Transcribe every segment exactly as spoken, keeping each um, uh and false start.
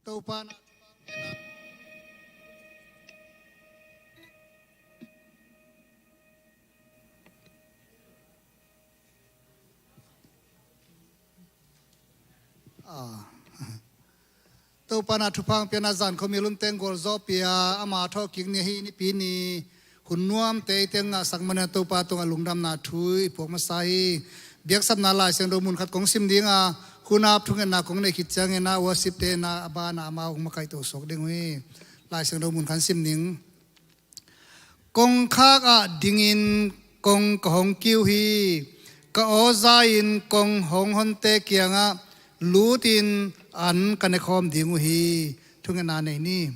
Topa na Ah. Topa na thupha hong piakna zan khuami lunte gualzawh pia, ama thawhkik ni ahi Nipi ni hun nuamte eite ngahsak manin Topa tungah lungdamna thu i puak masa hi. Biaksapna Lai Siangtho mun khat kong sim ding a, hun ap thungetna kong neih khit ciangin ah worship-te in ah a banah amau hong makaihto suak ding uh hi. Lai Siangtho mun khat sim ding. Kongkhak ah dingin kong ka hong kiu hi. Ka aw za-in kong hong honte kiangah lutin an ka nekhawm ding uh hi. Thungetna nei ni.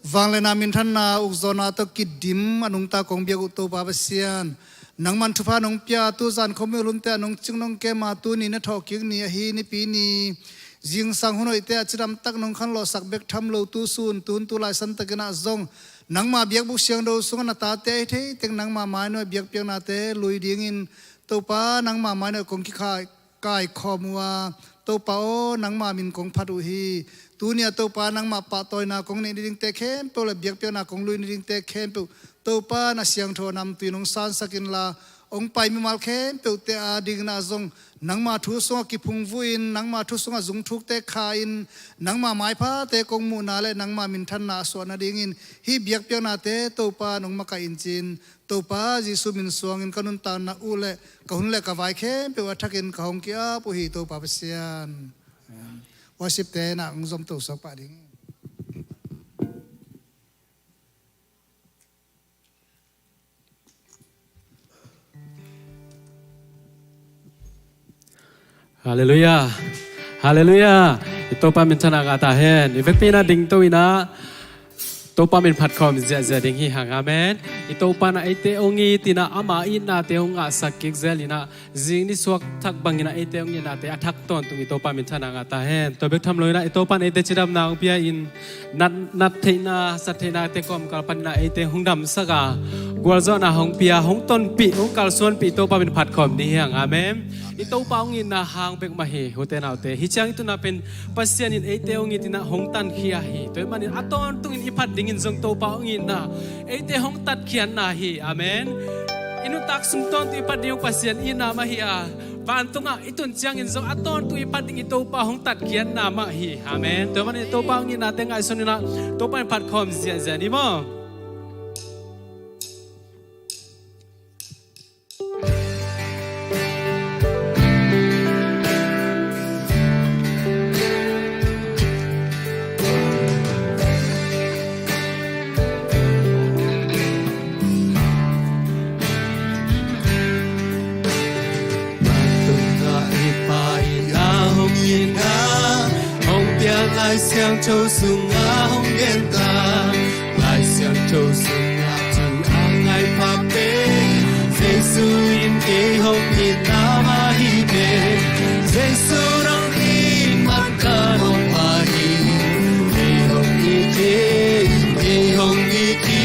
Vangliatna minthanna ukzawhna tawh kidim a nungta kong biak uh Topa Pasian, nangman thupha nong pia, tu zan khuami lunte a nong cing nong kem a, tuni na thawhkik ni ahi Nipi ni, zingsang hun hoihte a cidam tak nong khanlawhsak bek tham lo, tu sun, tu hun, tu laisan takin ah zong nangma biakbuk siangtho sungah na tate ahi thei teng nangma mai nuai biakpiaknate lui dingin Topa nangma mai nuai kong kikhai kaikhawm uh a, Topa aw, nangma min kong phat uh hi. Tuni a Topa nangma pahtawina kong neih nadingte khempeuh le biakpiakna kong lui nadingte khempeuh Topa na siangtho namtui nong sansak inla, hong pai mimal khempeuhte a dingin ah zong nangma thu sungah kiphungvuh in, nangma thu sungah zungthukte kha in, nangma maiphate kong muhna le nangma minthanna a suah nadingin hih biakpiaknate Topa nong makaih in ci-in, Topa Jesu min suangin ka nuntakna uh le ka hun le ka vai khempeuh a thakin ka hong ki-ap uh hi Topa Pasian. Amen. Worship-te na hong zomto suak pah ding. Halleluiah. Halleluiah. I Topa minthanna ngah ta hen. I vekpi in ah dingto in ah Topa min phatkhawm ziahziah ding hi hang. Amen. I Topa in ah eite hong it in ah ama itnate hong ngahsak kik zel in ah zing nisuak thak bangin ah eite hong itnate a thak tawntung i Topa minthanna ngah ta hen. Tua bek tham lo in ah i Topa in eite cidamna hong pia in nat, nat theihna, sat theihnate kawmkal panin ah eite hong damsak a, gualzawhna hong pia, hong tonpih, hong kalsuanpih i Topa min phatkhawm ding hi hang. Amen. I Topa hong itna hang bek mah hi, ute naute. Hih ciang i tuna pen Pasian in eite hong it in ah hong tankhia hi. Tua ahih manin a tawntungin i phat dingin zong Topa hong itna eite hong tatkhiatna hi. Amen. I nuntak sung tawntung i phat ding uh Pasian itna mah hi a, vantungah i tun ciangin zong a tawntung i phat ding i Topa hong tatkhiatna mah hi. Amen. Tua ahih manin Topa hong itnate ngaihsun in ah Topa in phatkhawm ziahziah ni maw. Hong pia Lai Siangtho sungah hong gen ta, Lai Siangtho sungah thu a ngai pha pen Jesu in kei hong itna mah hi pen. Jesu nong it man ka nop mah hi. Kei hong it hi, kei hong it hi.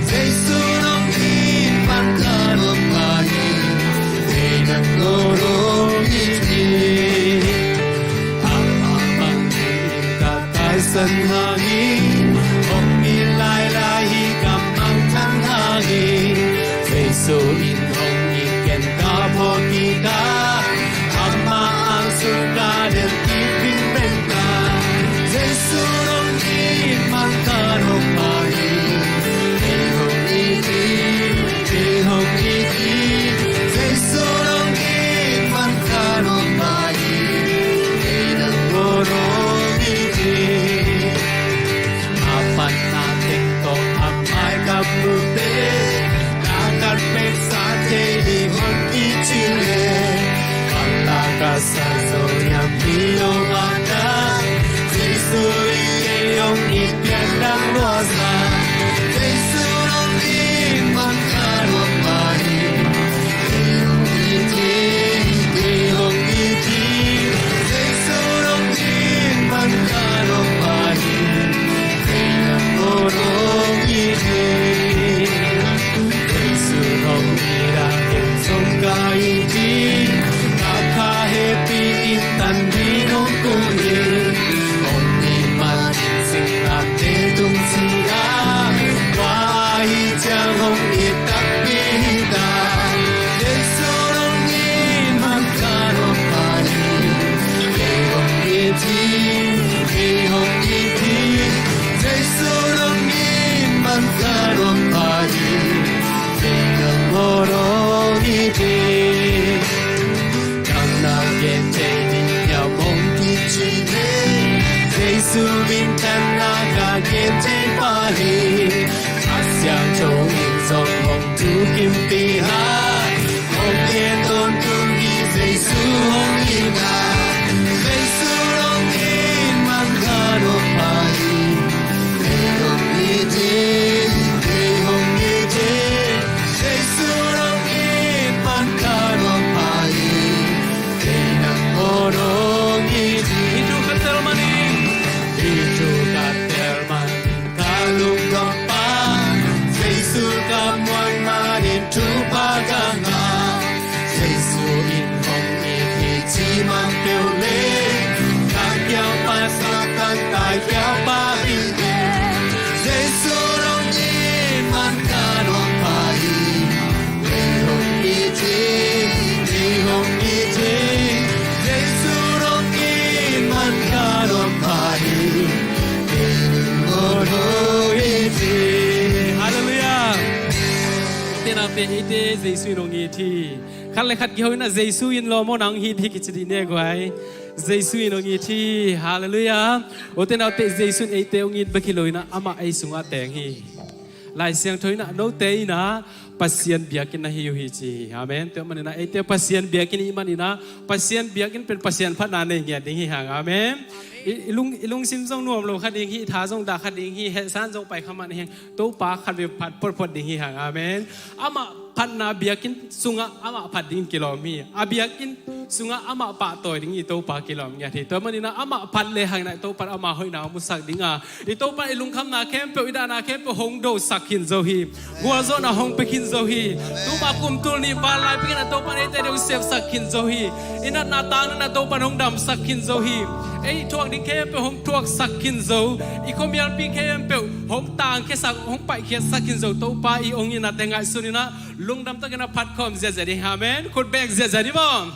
Jesu nong it man ka nop mah hi. Kei nang nong it hi. Amah bangin ka taisan hangin, hong it lailai hi ka mangthang hangin. Jesu in hong it ken ka phawk kik a, amah ang sung ka den kik vingveng ta. Jesu nong it man ka nop mah hi. Kei hong it hi, kei hong it hi. Jesu nong it man ka nop mah hi. Kei nang nong it hi. A panna teng tawh a mai ka pute, na kan peksa Minthanna ka gen thei pa hi. A Siangtho in zong hong thukimpih a, hong gen tawntung hi. Jesu hong it a, Jesu hong it man ka nuam pa hi. Kei hong it hi, kei hong it hi. Jesu hong it man ka nuam pa hi. Kei nang aw hong it hi. Hih thu ka tel manin, hih thu ka tel manin ka lungdam pah. Jesu ka muang manin thupha ka ngah. Jesu in hong it hi ci man peuh leh, ka kiang pan Satan taikhia pah hi. Jesu hong it man ka nuam pa hi. Kei hong it hi, kei hong it hi. Jesu hong it man ka nuam pa hi. Kei nang aw hong it hi. Halleluiah. Ute naute, eite Jesu in hong it hi. Khat le khat kihona, Jesu in lawm aw, nang hong it hi kici dih ni guai. Jesu in hong it hi. Halleluiah. Ute naute, Jesu in eite hong it bek hi lo in ah, amah ei sungah teng hi. Lai Siangtho in ah, note in ah Pasian biakinn na hi uh hi ci hi. Amen. Tua manin ah eite Pasian biakinn i hih manin ah, Pasian biakinn pen Pasian phatna nei ngiat ding hi hang. Amen. I, i, lung, i lungsim zong nuam lo kha ding hi, i tha zong dah kha ding hi, hehsan zong pai kha mah hi hang. Topa khat vei phat photphot ding hi hang. Amen. Amah phatna biakinn sungah amah phat dingin kilawm hi. A biakinn sungah amah pahtawi ding i Topa kilawm ngiat hi. Tua manin ah amah phat le hang in ah i Topa in ama hoihna hong musak ding a, i Topa in i lungkhamna khempeuh, i dahna khempeuh hong dosak khin zo hi. Gualzawhna hong pia khin zo hi. Tuma kum tul nih vanlai pek in ah Topa in eite ding hong sepsak khin zo hi. I natna tang in ah Topa in hong damsak khin zo hi. Ei thuak ding khempeuh hong thuaksak khin zo. I khuamialpi khempeuh hong tangkhiasak, hong paihkhiatsak khin zo. Topa i hong itnate ngaihsun in ah lungdam takin a phat khawm ziahziah ding. Amen. Khut beng ziahziah ding maw?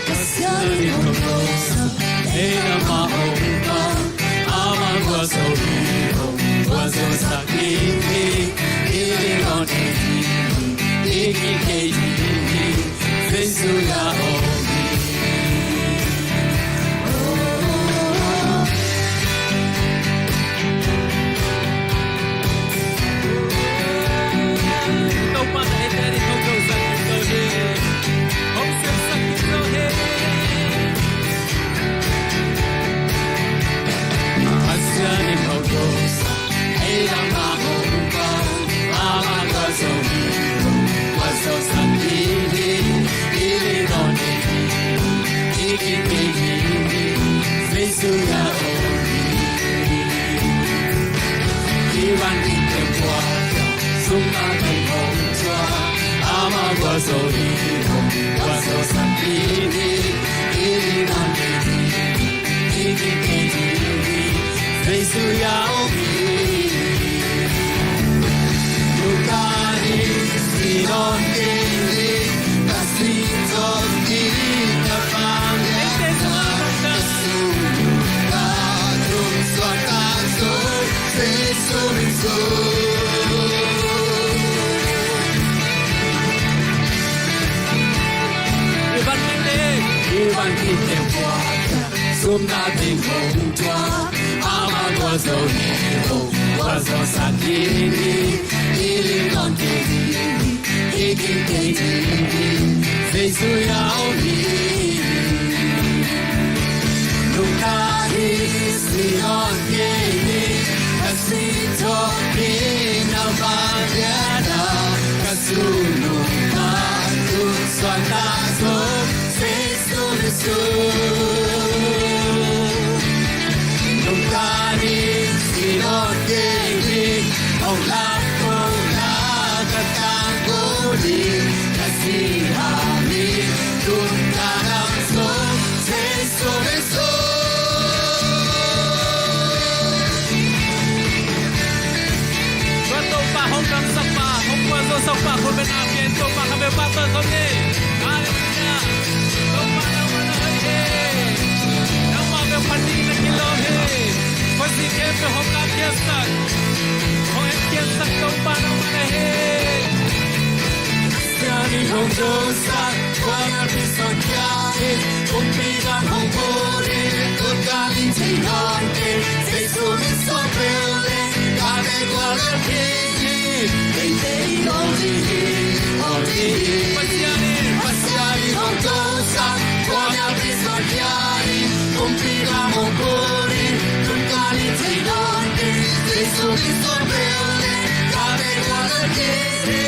Pasian in hong dawsak, ei nangmah hong pang. Amah gualzo hi hong gualzosak ding hi. I ling nawn kei ding hi, i gim kei ding hi. Jesu in hong it hi. Topa in eite ding hong dosak khin zo hi. Hong sepsak khin zo hi. Pasian in hong dosak, ei nangmah hong pang. Amah gualzo hi hong gualzosak ding hi. I ling nawn kei ding hi, i gim kei ding hi. Jesu in hong it hi. I van in teng pua, sumna teng hong tua. Amah gualzo hi hong gualzosak ding hi. I ling nawn kei ding hi, i gim kei ding hi. Jesu in hong it hi. Nungta ding si nawn kei ning, ka sih tawn ding na vanglian ah, ka sulunga tun suak tak zo, Jesu min zong. I van kik teng, i van kik teng pua, sumna teng hong tua. Amah gualzo hi hong gualzosak ding hi. I ling nawn kei ding hi, i gim kei ding hi. Jesu in hong it hi. Nungta ding si nawn kei ning, ka sih tawn ding na vanglian ah, ka sulunga tun suak tak zo, Jesu min zong. Nungta ding si nawn kei ning, hong lam kong na ka tangko ding, ka sih hangin tun ka dam zo, Jesu min zong. Tua Topa hong damsak pa, hong gualzosak pa, khut beng a Hong dosak, tua na pi son kia in, kumpi gam hong puri, tun ka ling thei nawn kei, Jesu min suang peuh leh, ka vei gual lel kei hi, eite in hong ding hi, hong ding hi. Pasian in, Pasian in hong dosak, tua na pi son kia in, kumpi gam hong puri, tun ka ling thei nawn kei, Jesu min suang peuh leh, ka vei gual lel kei hi.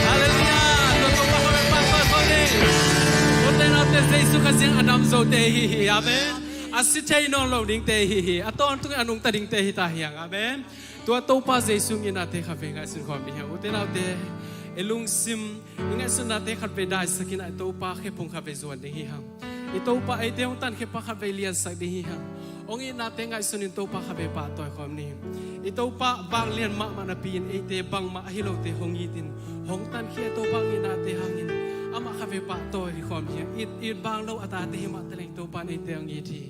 Halleluiah. Tua Topa kong pahpah ko ni. U te nau te, Jesu Khazih a dam zote hi hi. Amen. A si thei nawn lo dingte hi hi. A tawntungin a nungta dingte hi ta hi hang. Amen. Tua Topa Jesu ngitnate khatvei ngaihsun khawm ding hi hang. U te nau te, i lungsim, i ngaihsutnate khatvei daisak in a, i Topa khephung khatvei zuan ding hi hang. I Topa eite hong tankhia pa khatvei liansak ding hi hang. Hong itnate ngaihsun in Topa khatvei pahtawi khawm ni. I Topa vanglian mahmah napi in eite bangmah ahi lote hong it in, hong tankhia i Topa hong itnate hangin amah khatvei pahtawi khawm hi hang. It, it vang lo a tate hi mah taleng Topa in eite hong it hi.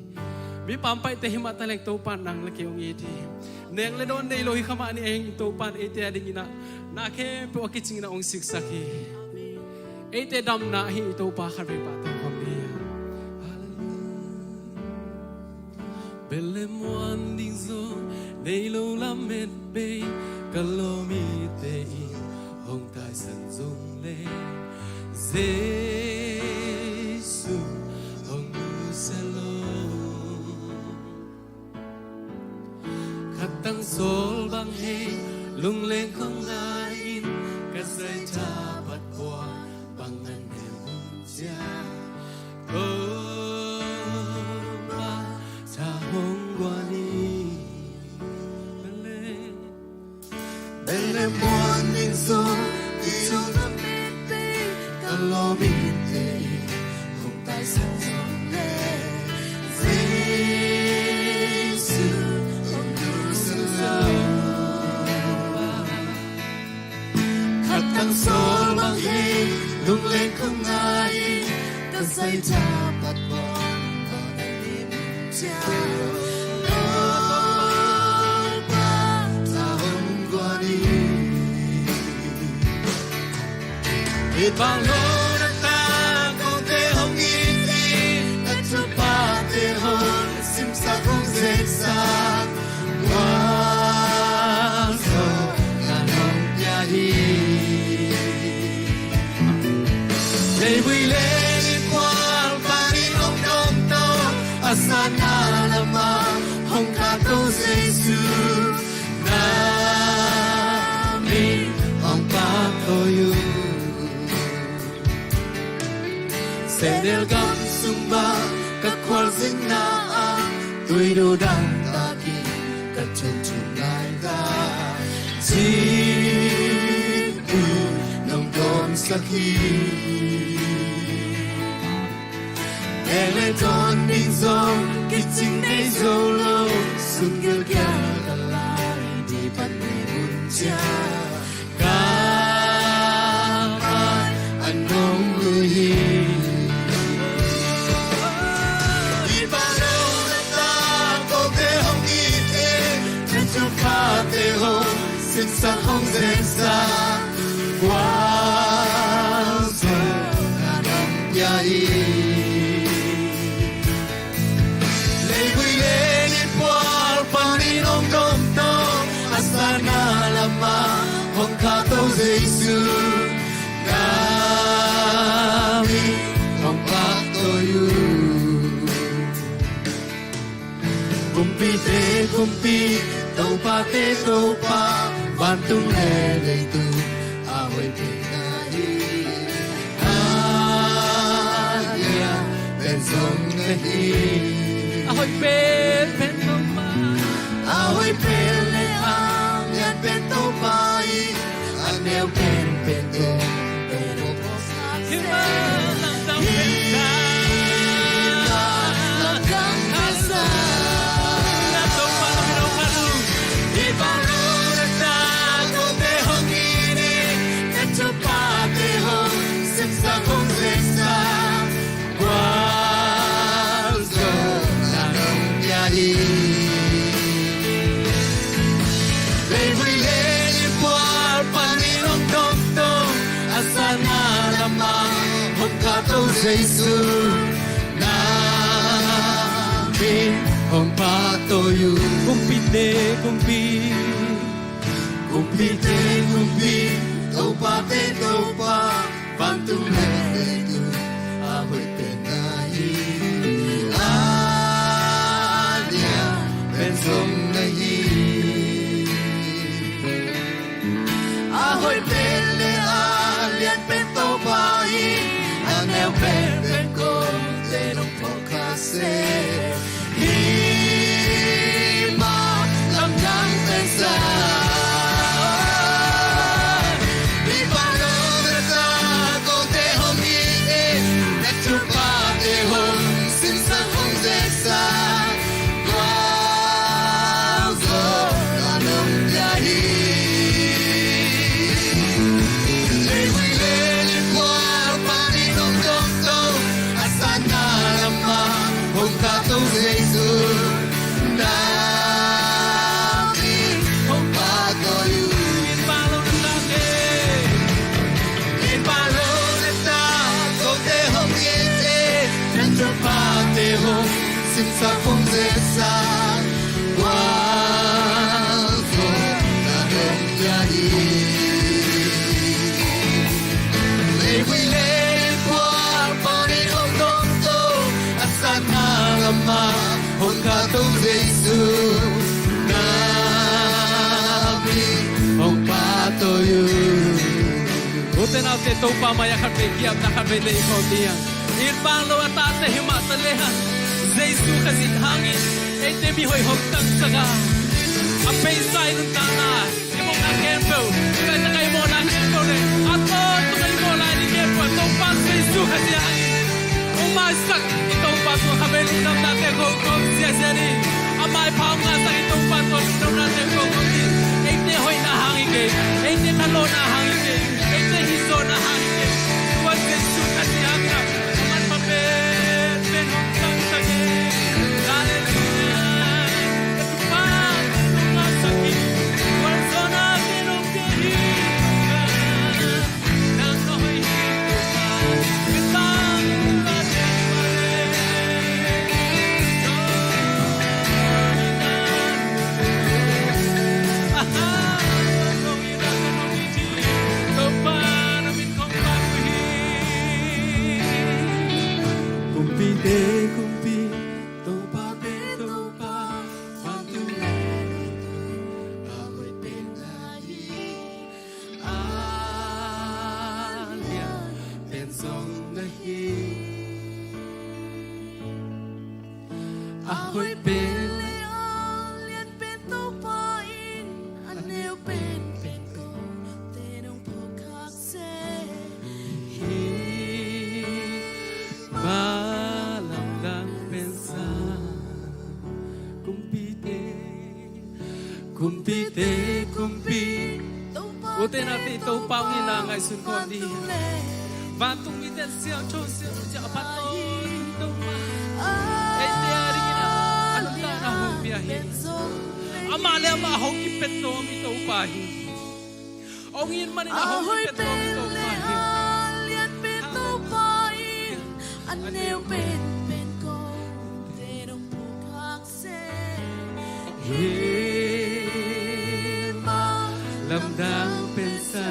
Mi pampaihte hi mah taleng Topa in nang le kei hong it hi. Neng le dawn nei lo hi kha mah ni, ahi hangin Topa in eite a dingin ah na khempeuh a kicingin ah hong siksak hi. Eite damna ahi i Topa khatvei pahtawi khawm ni. Halleluiah. Bel le muan ding zong nei lo lamet bei, ka lawmite in hong taisan zong leng, Jesu hong nusia lo. Khatang sawl bang hei, lungleng khong ngai in, ka zaitha pat puan bang an ne hun cia. Topa tha hong guan hi. Bel le muan ding zong, i zong a met bei, ka lawmite in hong taisan zong le, Jesu hong nusia lo. Khatang sawl bang hei, lungleng khong ngai in, ka zaitha pat puan bang an ne hun cia. Topa tha hong guan hi. It vang lo na ta kote hong it hi, na thuphate hong simsak hong zeksak, gualzawhna hong pia hi. Leivui le innkuan panin hong dawmto, a sanna lamah hong khanto Jesu, na min hong pahtawi uh. Sehnel gam sung bang ka khualzinna ah, tuidu dangtakin ka thunthun laitak, Jesu nong dawmsak hi. Nek le dawn ding zong kicing nei zo lo, sum gilkial ka lai, dih pan ne hun cia. Ka pan an nong lui hi. I pa lo na ta kote Sak hong zeksa gualzawhna nong pia hi. Leivui le ni pual panin hong domto, a sanna lamah hong khato Jesu, nang min hong pahtawi uh. Kumpite kumpi, topate topa, vantung le leitung a hoih pen na hi. A lian pen zong na hi. A hoih pen pen Topa. A hoih pen le a lian pen Topa hi. A neu pen pen Topa. Leivui le ni pual panin hong domto, a sanna lamah hong khato Jesu, nang min hong pahtawi uh. Kumpite kumpi, kumpite kumpi, topate topa, vantung le leitung a hoih pen na hi. A lian pen zong na hi. A hoih pen le a lian pen Topa hi. A neu pen pen kote nong phawk kha seh. Hih mah lamdang pen sa. Hih mah lamdang pen sa. Kote hong it in, na thuphate hong simsak hong zeksa. Gualzawhna nong pia hi. Leivui le ni pual panin hong domto, a sanna lamah hong khato Jesu, nang min hong pahtawi uh. Inn pang lo na ta e. Inn pang lo na ta, kote hong it e, na thuphate hong simsak hong zeksa. Gualzawhna nong pia hi. Leivui le ni pual panin hong domto, a sanna lamah hong khato Jesu, nang min hong pahtawi uh. Ute naute, Topa mai-ah khatvei ki-apna, khatvei nei khawm ding. Inn pang lo a tate hi mah ta lehang, Jesu Khazih hangin eite mihoih hong tangsak a, a peisa i nuntakna, i mawhna khempeuh, i laitak a i mawhna khempeuh le a tawntung a i mawh lai ding khempeuh ah Topa Jesu Khazih hangin hong maisak. I Topa tungah khatvei lungdamnate ko khawm ziahziah ni. A maipha hong ngahsak i Topa tungah lungdamnate ko khawm ni. Eite hoihna hang hi kei, eite thalawhna hang hi kei, eite hihzawhna hang hi kei. Tua Jesu Khazih hangin a manpha penpen hong tangsak hi. Halleluiah. Ka thupha hong ngahsak hi. Gualzawhnate hong pia hi. Kumpite kumpi, topate topa, vantung le leitung a hoih pen na hi. A lian pen zong na hi. A hoih pen le a lian pen Topa in, a neu pen pen kote nong phawk khak seh. Hih mah lamdang pen sa. Kumpite, kumpite kumpi. Ute naute, Topa hong itna ngaihsun khawm ni. Vantung mite in siangtho, siangtho, a phat tawntung Topa, eite a dingin a nuntakna hong pia hi. Amah le amah hong kipia tawntung Topa hi. Hong it manin a hong hoih pen Topa hi. A lianpi Topa in a neu penpen kote nong phukhak seh. Hih bang lamdang pen sa.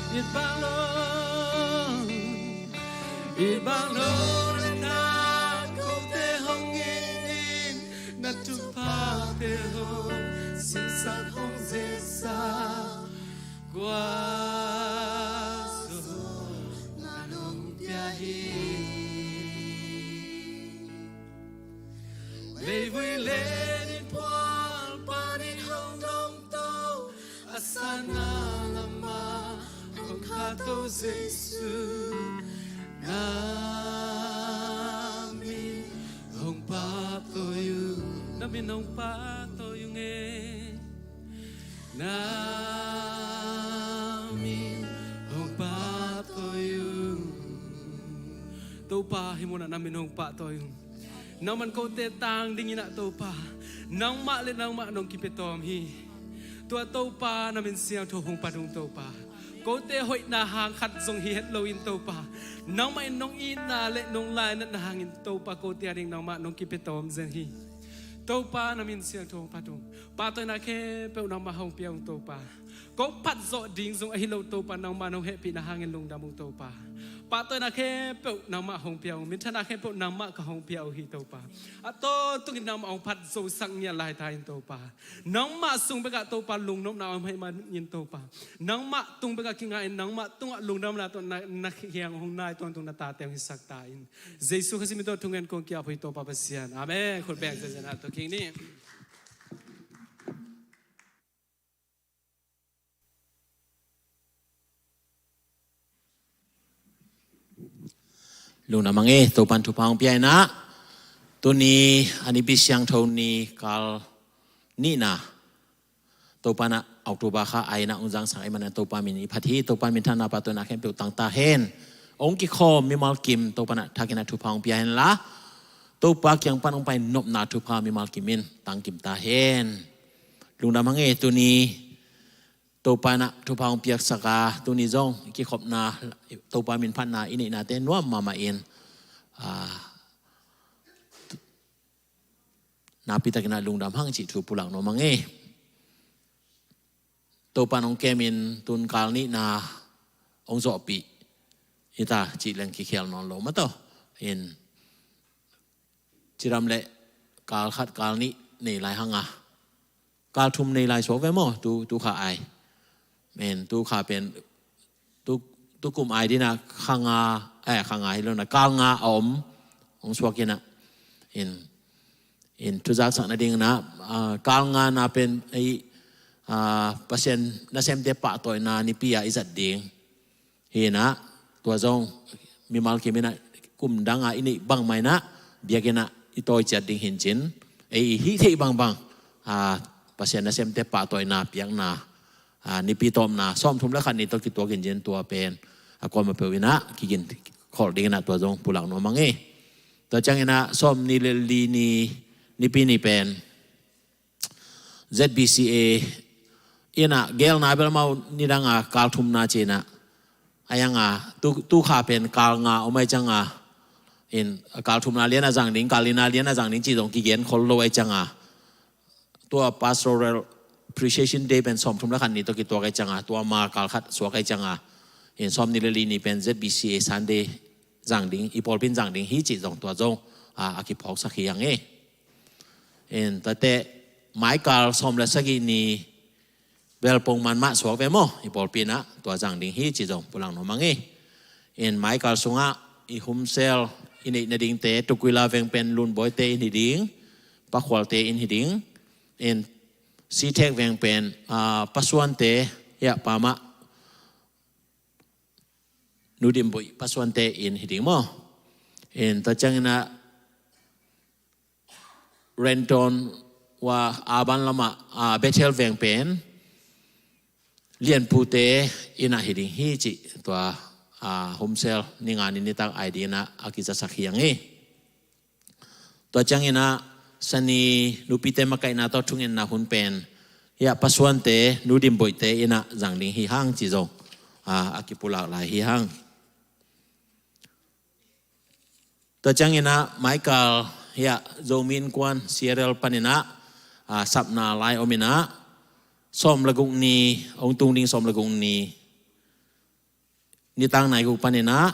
Hih bang lo, hih bang lo na kote hong it in, na thuphate hong sinsak hong zesa. Kua zong na nong pia hi. Leivui le innpuan panin hong domto, a sanna lamah hong khato Jesu, na min hong pahtawi ung. Na min hong pahtawi ung e. Na min hong pahtawi ung. Topa, hih munah na min hong pahtawi ung. Nangman kote tang dingin ah Topa, nangmah le nangmah nong kipia tawm hi. Tua Topa, na min siangtho hong phat ung Topa. Kote hoihna hang khat zong hi het loin Topa, nangmah in nong itna le nong lainatna hangin Topa, kote ading nangmah nong kipia tawm zen hi. Topa, na min siangtho hong phat ung. Pahtawina khempeuh nangmah hong pia ung Topa. Ko phat zawh ding zong ahi lo Topa, nangmah nong hehpihna hangin lungdam ung Topa. Pahtawina khempeuh nangmah hong pia ung, minthanna khempeuh nangmah ka hong pia uh hi Topa. A tawntungin nangmah hong phat zosak ngiat lai ta in Topa. Nangmah sung bekah Topa lungnopna om ahih manin Topa, nangmah tung bekah kinga in, nangmah tungah lungdamna tawh na, na kiang hong nai tawntung na tate hong hisak ta in. Jesu Khazih min tawh thungen kong ki-ap uh hi Topa Pasian. Amen. Khut beng zenzen a tawh kik ni. Lungdam hang e, Topan thupha hong pia in ah. Tuni a Nipi Siangtho ni kal nihna, Topa in ah October kha a in ah hong zangsak ahih manin Topa min i phat hi. Topa minthanna pahtawina khempeuh tang ta hen. Hong kikhawm mimal kim Topa in ah thak in ah thupha hong pia hen la, Topa kiang pan hong pai nopna thupha mimal kim in tangkim ta hen. Lungdam hang e, tuni Topa in ah thupha hong piaksak a, tuni zong kikhopna, Topa min phatna i neihnate nuam mahmah in, ah, nakpi takin ah lungdam hang cih thu pulak nuam hang e. Topa in hong kem in tun kal nihna hong zawhpih hi ta cih leng kikhial nawn lo mah tawh in. Cidam le kal khat kal nih nei lai hang a, kal thum nei lai suak ve maw, tu, tu kha ai. Men tu kha pen tu, tu kum ai dina kha nga, eh, kha nga hi lo na, kal nga a om hong suak in ah. In, in thuzaksak nading na, ah, kal nga na pen ei, ah, Pasian nasemte pahtawina nipi a i zat ding hi in ah, tua zong mimal kim in ah kum dang a i neih bangmah in ah biakinn ah i tawi ciat ding hi in cin, ei i hih theih bangbang, ah, Pasian nasemte pahtawina piakna, ah, nipi tawpna sawmthum le khat ni tawh kituak hi in cin, tua pen a kuamah peuh in ah kigin kholh ding in ah tua zong pulak nuam hang e. Tua ciangin ah sawmnih le li ni, Nipi ni pen Z B C A in ah gelna bel amau nidang a kal thumna ci in ah, a yang a tu, tu kha pen kal nga om ai ciang a, in kal thumna lian a zang ding, kal lina lian a zang ding ci zong kigen khol lo ai ciang a, tua Pastoral Appreciation Day pen sawmthum le khat ni tawh kituak ai ciang a, tua ma kal khat suak ai ciang a, in sawmnih le li ni pen Z B C A Sunday zang ding, i pawlpi in zang ding hi cih zong tua zong, ah, a kiphawksak hi hang e. In tate maikal sawm le sagih ni bel pongman mah suak ve maw, i pawlpi in ah tua zang ding hi cih zong pulak nuam hang e. In maikal sungah i Hun Sel i neih nadingte, Tukwila veng pen Lunbawite in hi ding, Pa Khualte in hi ding. In Sitek veng pen, ah, Pa Suante, ya, Pa mah, Nu Dim Buih, Pa Suante in hi ding maw. In tua ciangin ah Renton wa Aban lamah, ah, Bethel veng pen Lian Pute in ah hi ding hi cih tua, ah, Hun Sel ni nga ni nitak ai ding in ah a kizasak hi hang e. Tua ciangin ah Sani nupite makaihna tawh thungetna hun pen Hiah pasuante, Nu Dim Boihte innah zang ding hi hang ci zong a, a kipulak lai hi hang. Tua cianginah Michael hiah Zomi Innkuan Seattle paninah a, sapna lai ominah sawm le guk ni, hong tung ding sawm le guk ni, nitang nai guk paninah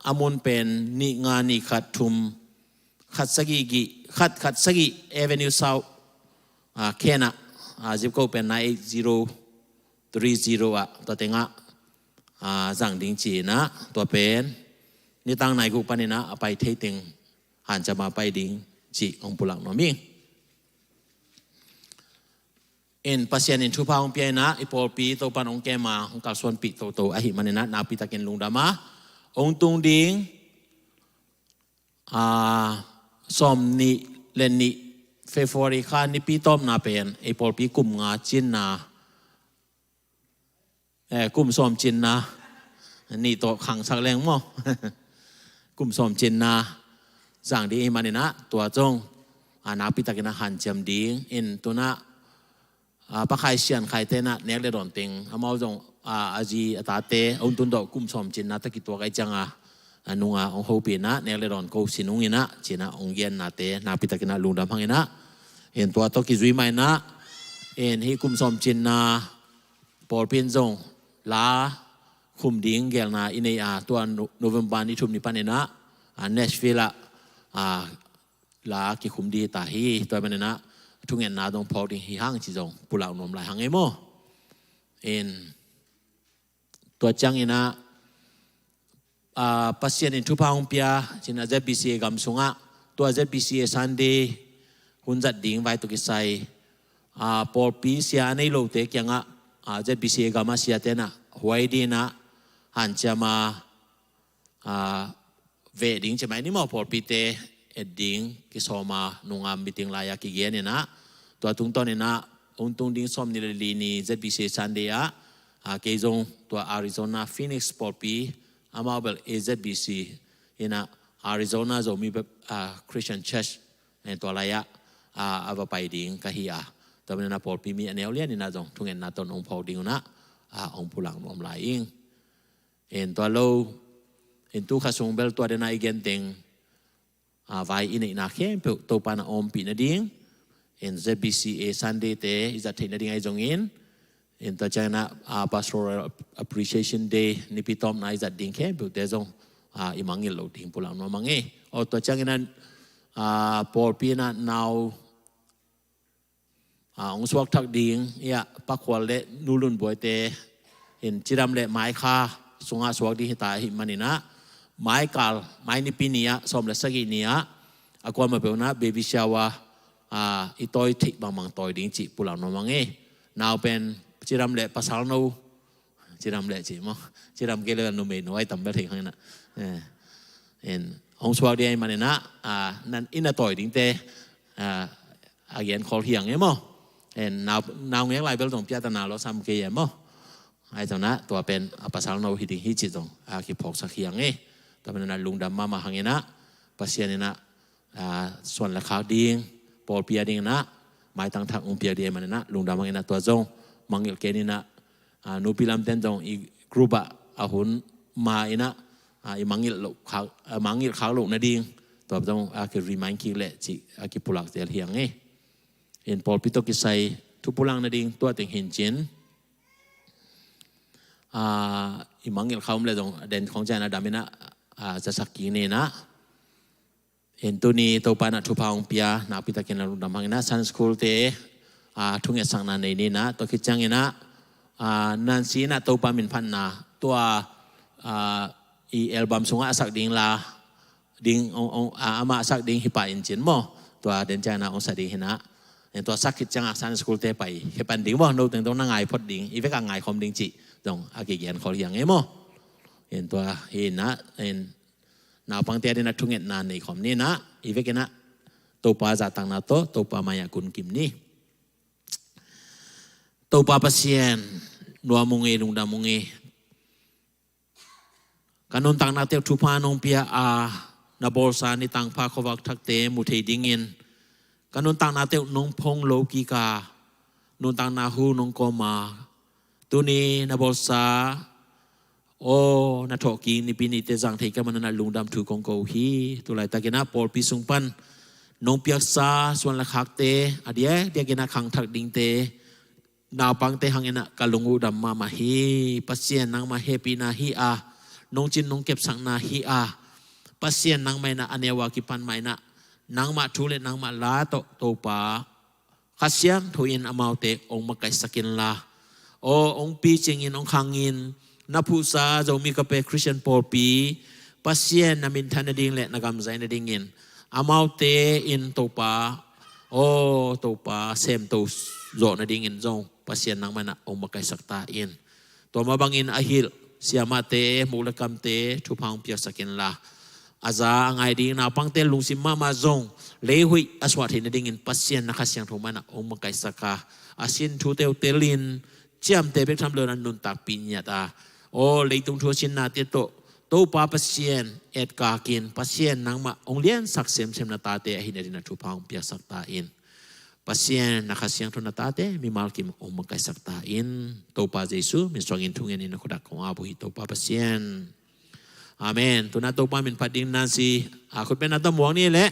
a mun pen nih nga nih khat thum khat sagih gih khat khat sagih Avenue South a, Kent ah a, zip code pen nine eight zero three zero ah tua tengah a, zang ding ci-inah tua pen nitang nai guk paninah a pai thei teng hanciam a pai ding cih hong pulak nuam ing. In Pasian in thupha hong pia inah i pawlpi Topan hong kem a hong kalsuanpih toto ahih maninah nakpitakin lungdam a, hong tung ding a, sawm nih le nih February kha nipi tawpna pen i pawlpi kum nga cinna, eh, kum sawm cinna, nih tawh khangsak leng maw? Kum sawm cinna zang ding ahih maninah tua zong a, nakpitakinah hanciam ding in tunah a, Pa Khai Sian Khai tenah nek le dawn teng amau zong a, a zi a tate a hun tundawh kum sawm cinna tawh kituak ahi cianga a, nunga hong hopih inah nek le dawn ko sin ung inah cinah hong gennate nakpitakinah lungdam hang inah. In tua tawh kizui mah inah in hih kum sawm cinna pawlpi in zong la khum ding gelna i nei a, tua No-, November ni thum ni paninah a, Nashville ah a, la kikhum ding hi ta hi. Tua maninah thungetna dong phawk ding hi hang ci zong pulak nuam lai hang ei maw? In tua cianginah a, Pasian in thupha hong pia cinah Z B C A gam sungah tua Z B C A Sunday hun zat ding vai tawh kisai a, pawlpi sia a nei lote kiangah a, Z B C A gam a sia tenah huai dinah hanciam a, a, veh ding ci mai ni maw, pawlpite et ding kisawm a, nungam meeting lai-a kigen inah tua tungtawn inah hong tung ding sawm ni le li ni Z B C A Sunday ah a, kei zong tua Arizona Phoenix pawlpi amau bel A Z B C inah Arizona Zomi Bap-, a, Christian Church, eh, tua lai-ah a, a va pai ding ka hi a. Tua maninah pawlpi mi a neu lian inah zong thungetna tawh hong phawk ding unah a, hong pulak nuam lai ing. In tua lo in tu kha sung bel tua denah i gen teng a, vai i neihna khempeuh Topa na ompih nading in Z B C A Sunday te i zat theih nading ahi zongin in tua cianginah a, Pastoral Appreciation Day nipi tawpna i zat ding khempeuhte zong a, i mangngilh loh ding pulak nuam hang ei. Aw tua cianginah a, pawlpi inah nau a, hong suak thak ding, ia, Pa Khual le Nu Lun Buaite in cidam le maikha sungah suak ding hita ahih maninah maikal, mai nipi ni-ah sawm le sagih ni-ah a kuamah peuhnah baby shower a, i tawi theih bangbang tawi ding cih pulak nuam hang ei. Nau pen cidam le pasal no, cidam le cih maw? Cidam kei le numei no ahi tam bel thei khanginah. Eh, in hong suak ding ahih maninah a, nan inn a tawi dingte a, a gen khol hiang ei maw? In nau, nau ngek lai bel zong piatana lo sam kei ei maw? Ahi zonah tua pen a, pasal no hi ding hi cih zong a, kiphawksak hiang ei. Tua maninah lungdam mahmah hanginah Pasian inah a, suan le khak ding pawlpi a dinginah maitang thak hong piak ding ahih maninah lungdam hanginah tua zong mangngilh ken inah a, nupi lamten zong i group ah a hun ma inah a, i mangngilh loh khak, a, mangngilh khak loh nading tua zong a, ki remind kik leh cih a, kipulak zel hiang ei. In pawlpi tawh kisai thupulak nading tua teng hi in cin a, i mangngilh khak om le zong den khong cianginah dam inah a, zasak kik ni inah. In tuni Topa inah thupha hong pia nakpitakin a lungdam hanginah Sunday School te a, thungetsakna nei ni inah tua khit cianginah a, Nancy inah Topa min phatna tua a, i album sungah a sak ding la ding hong, hong, a, amah a sak ding hi pah in cin maw? Tua den cianginah hong sa ding hinah. In tua sak khit ciangah Sunday School te pai hi pan ding maw? No teng dong na ngai phot ding, i vekah ngai khawm ding cih zong a, kigen khol hiang ei maw? In tua hinah in naupangte a dinah thungetna nei khawm ni inah i vekinah Topa zahtakna tawh Topa mai-ah kun kim ni. Topa Pasian, nuam ung ei, lungdam ung ei. Ka nuntakna teuh thupha nong pia a, na bawlsa nitangpha khuavak thakte mu thei dingin ka nuntakna teuh nong phong lo kik a, nuntakna hu nong kawm a, tuni na bawlsa, aw, na thawhkik Nipi nite zang thei ka hih manin ah lungdam thu kong ko uh hi. Tulaitakin ah pawlpi sung pan nong piaksa suan le khakte, a diakdiakin ah khangthak dingte, naupangte hangin ah ka lung uh dam mahmah hi. Pasian, nangmah hehpihna hi a, nong cin nong kepsakna hi a, Pasian, nangmah in ah a neu a kipan mah in ah nangmah thu le nangmah la tawh, Topa, Kha Siangtho in amaute hong makaihsak inla, aw, hong picingin, hong khangin, na phuhsa Zomi Kape Khristian pawlpi, Pasian, na minthan nading le na gamzai nadingin amaute in, Topa, aw, Topa, semto zawh nadingin zong Pasian, nangmah in ah hong makaihsak ta in. Tua mah bangin a hilh siamahte, muk le kamte thupha hong piaksak inla, a za a ngai ding naupangte lungsim mahmah zong leihuih a suah theih nadingin Pasian, na Kha Siangtho mah in ah hong makaihsak a, a sin thute uh telin ciamteh bek tham lo in ah nuntakpih ngiat a, aw, leitung thu a sinnate tawh Topa Pasian, etkakin Pasian, nangmah hong liansak semsem na tate ahih nadingin ah thupha hong piaksak ta in. Pasian, na Kha Siangtho in na tate mimal kim hong makaihsak ta in. Topa Jesu min suangin thungen in, na khut ah kong ap uh hi, Topa Pasian. Amen. Tu-in ah Topa min phat ding nan si, a, khut beng na ta muang ni leh.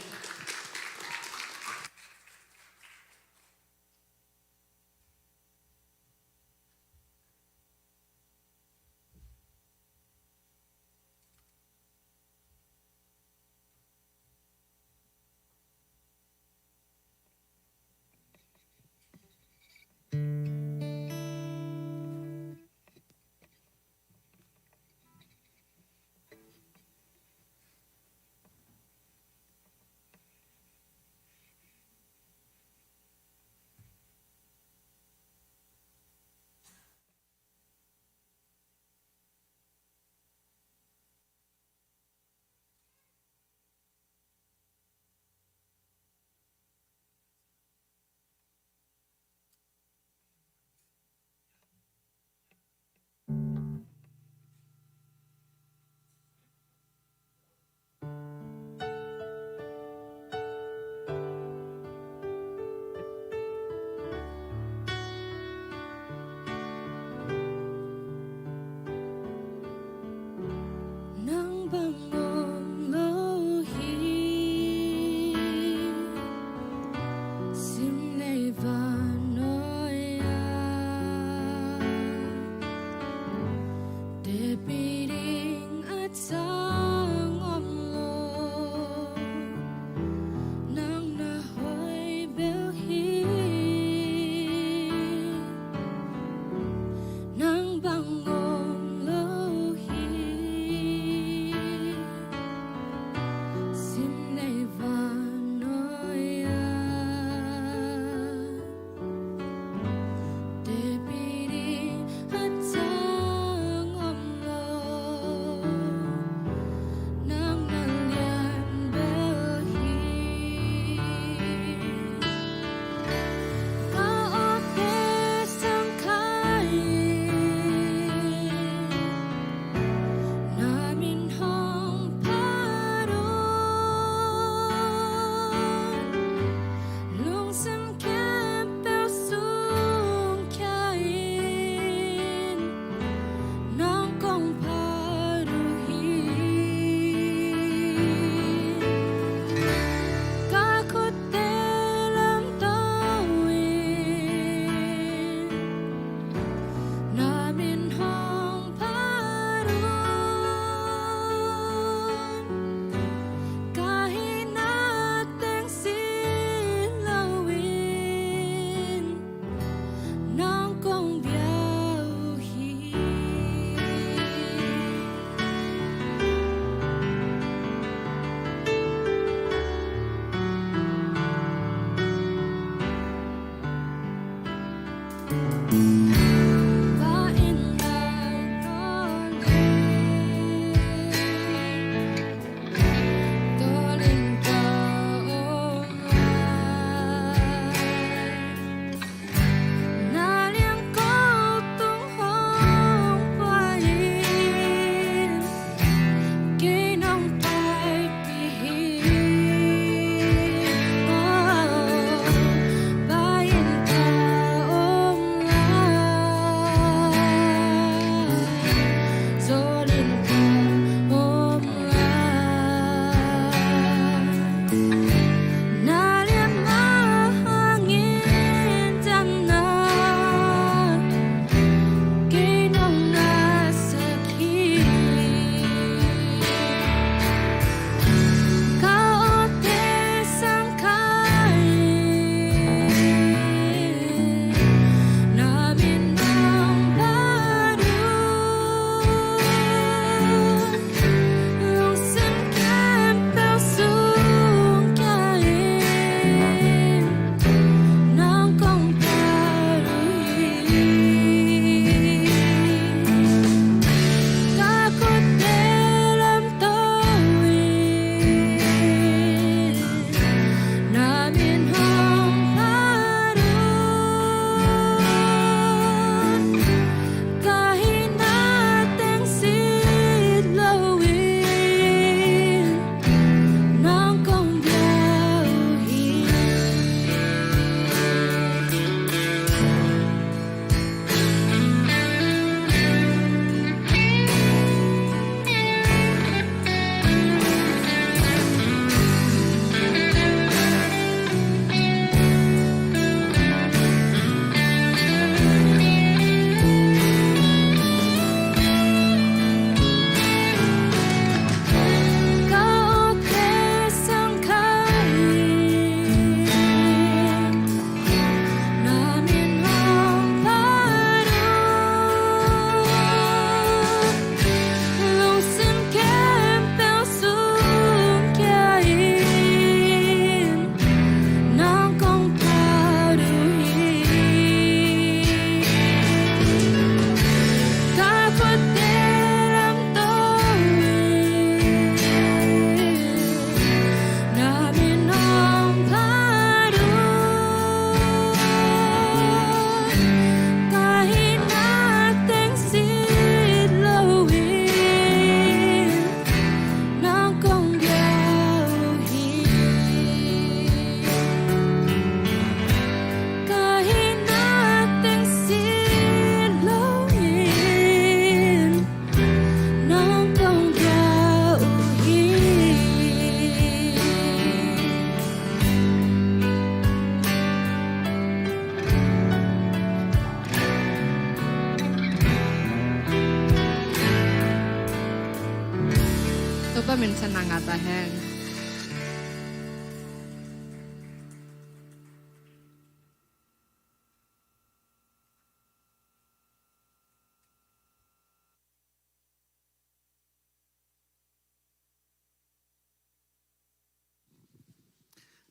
Min thang na ngah ta hen.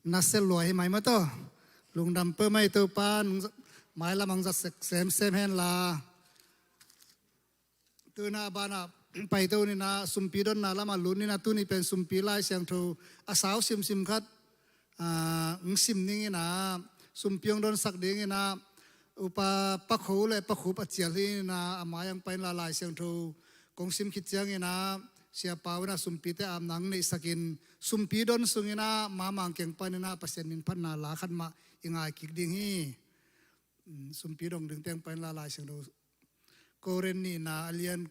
Na sel lua hi mai maw taw. Lungdam peuhmah ei, Topa in mailam hong zat sek semsem hen la. Tu-in a banah paito ni in a, sumpi donna lamah lut ni in a, tuni pen sumpi Lai Siangtho a sau simsim khat, ah, hong sim ning in a, sumpi hong donsak ding in a, Upa Pa Kho le Pa Khup a cial hi in a, a mai-ah hong pai in la Lai Siangtho kong sim khit ciangin a, Sia Pau in a sumpite apna hong neihsak in, sumpi don sungin a, Mamang kiang pan in a Pasian min phatna la khat mah i ngai kik ding hi. Mm, sumpi dong ding teng pan in la Lai Siangtho Korin nihna a lian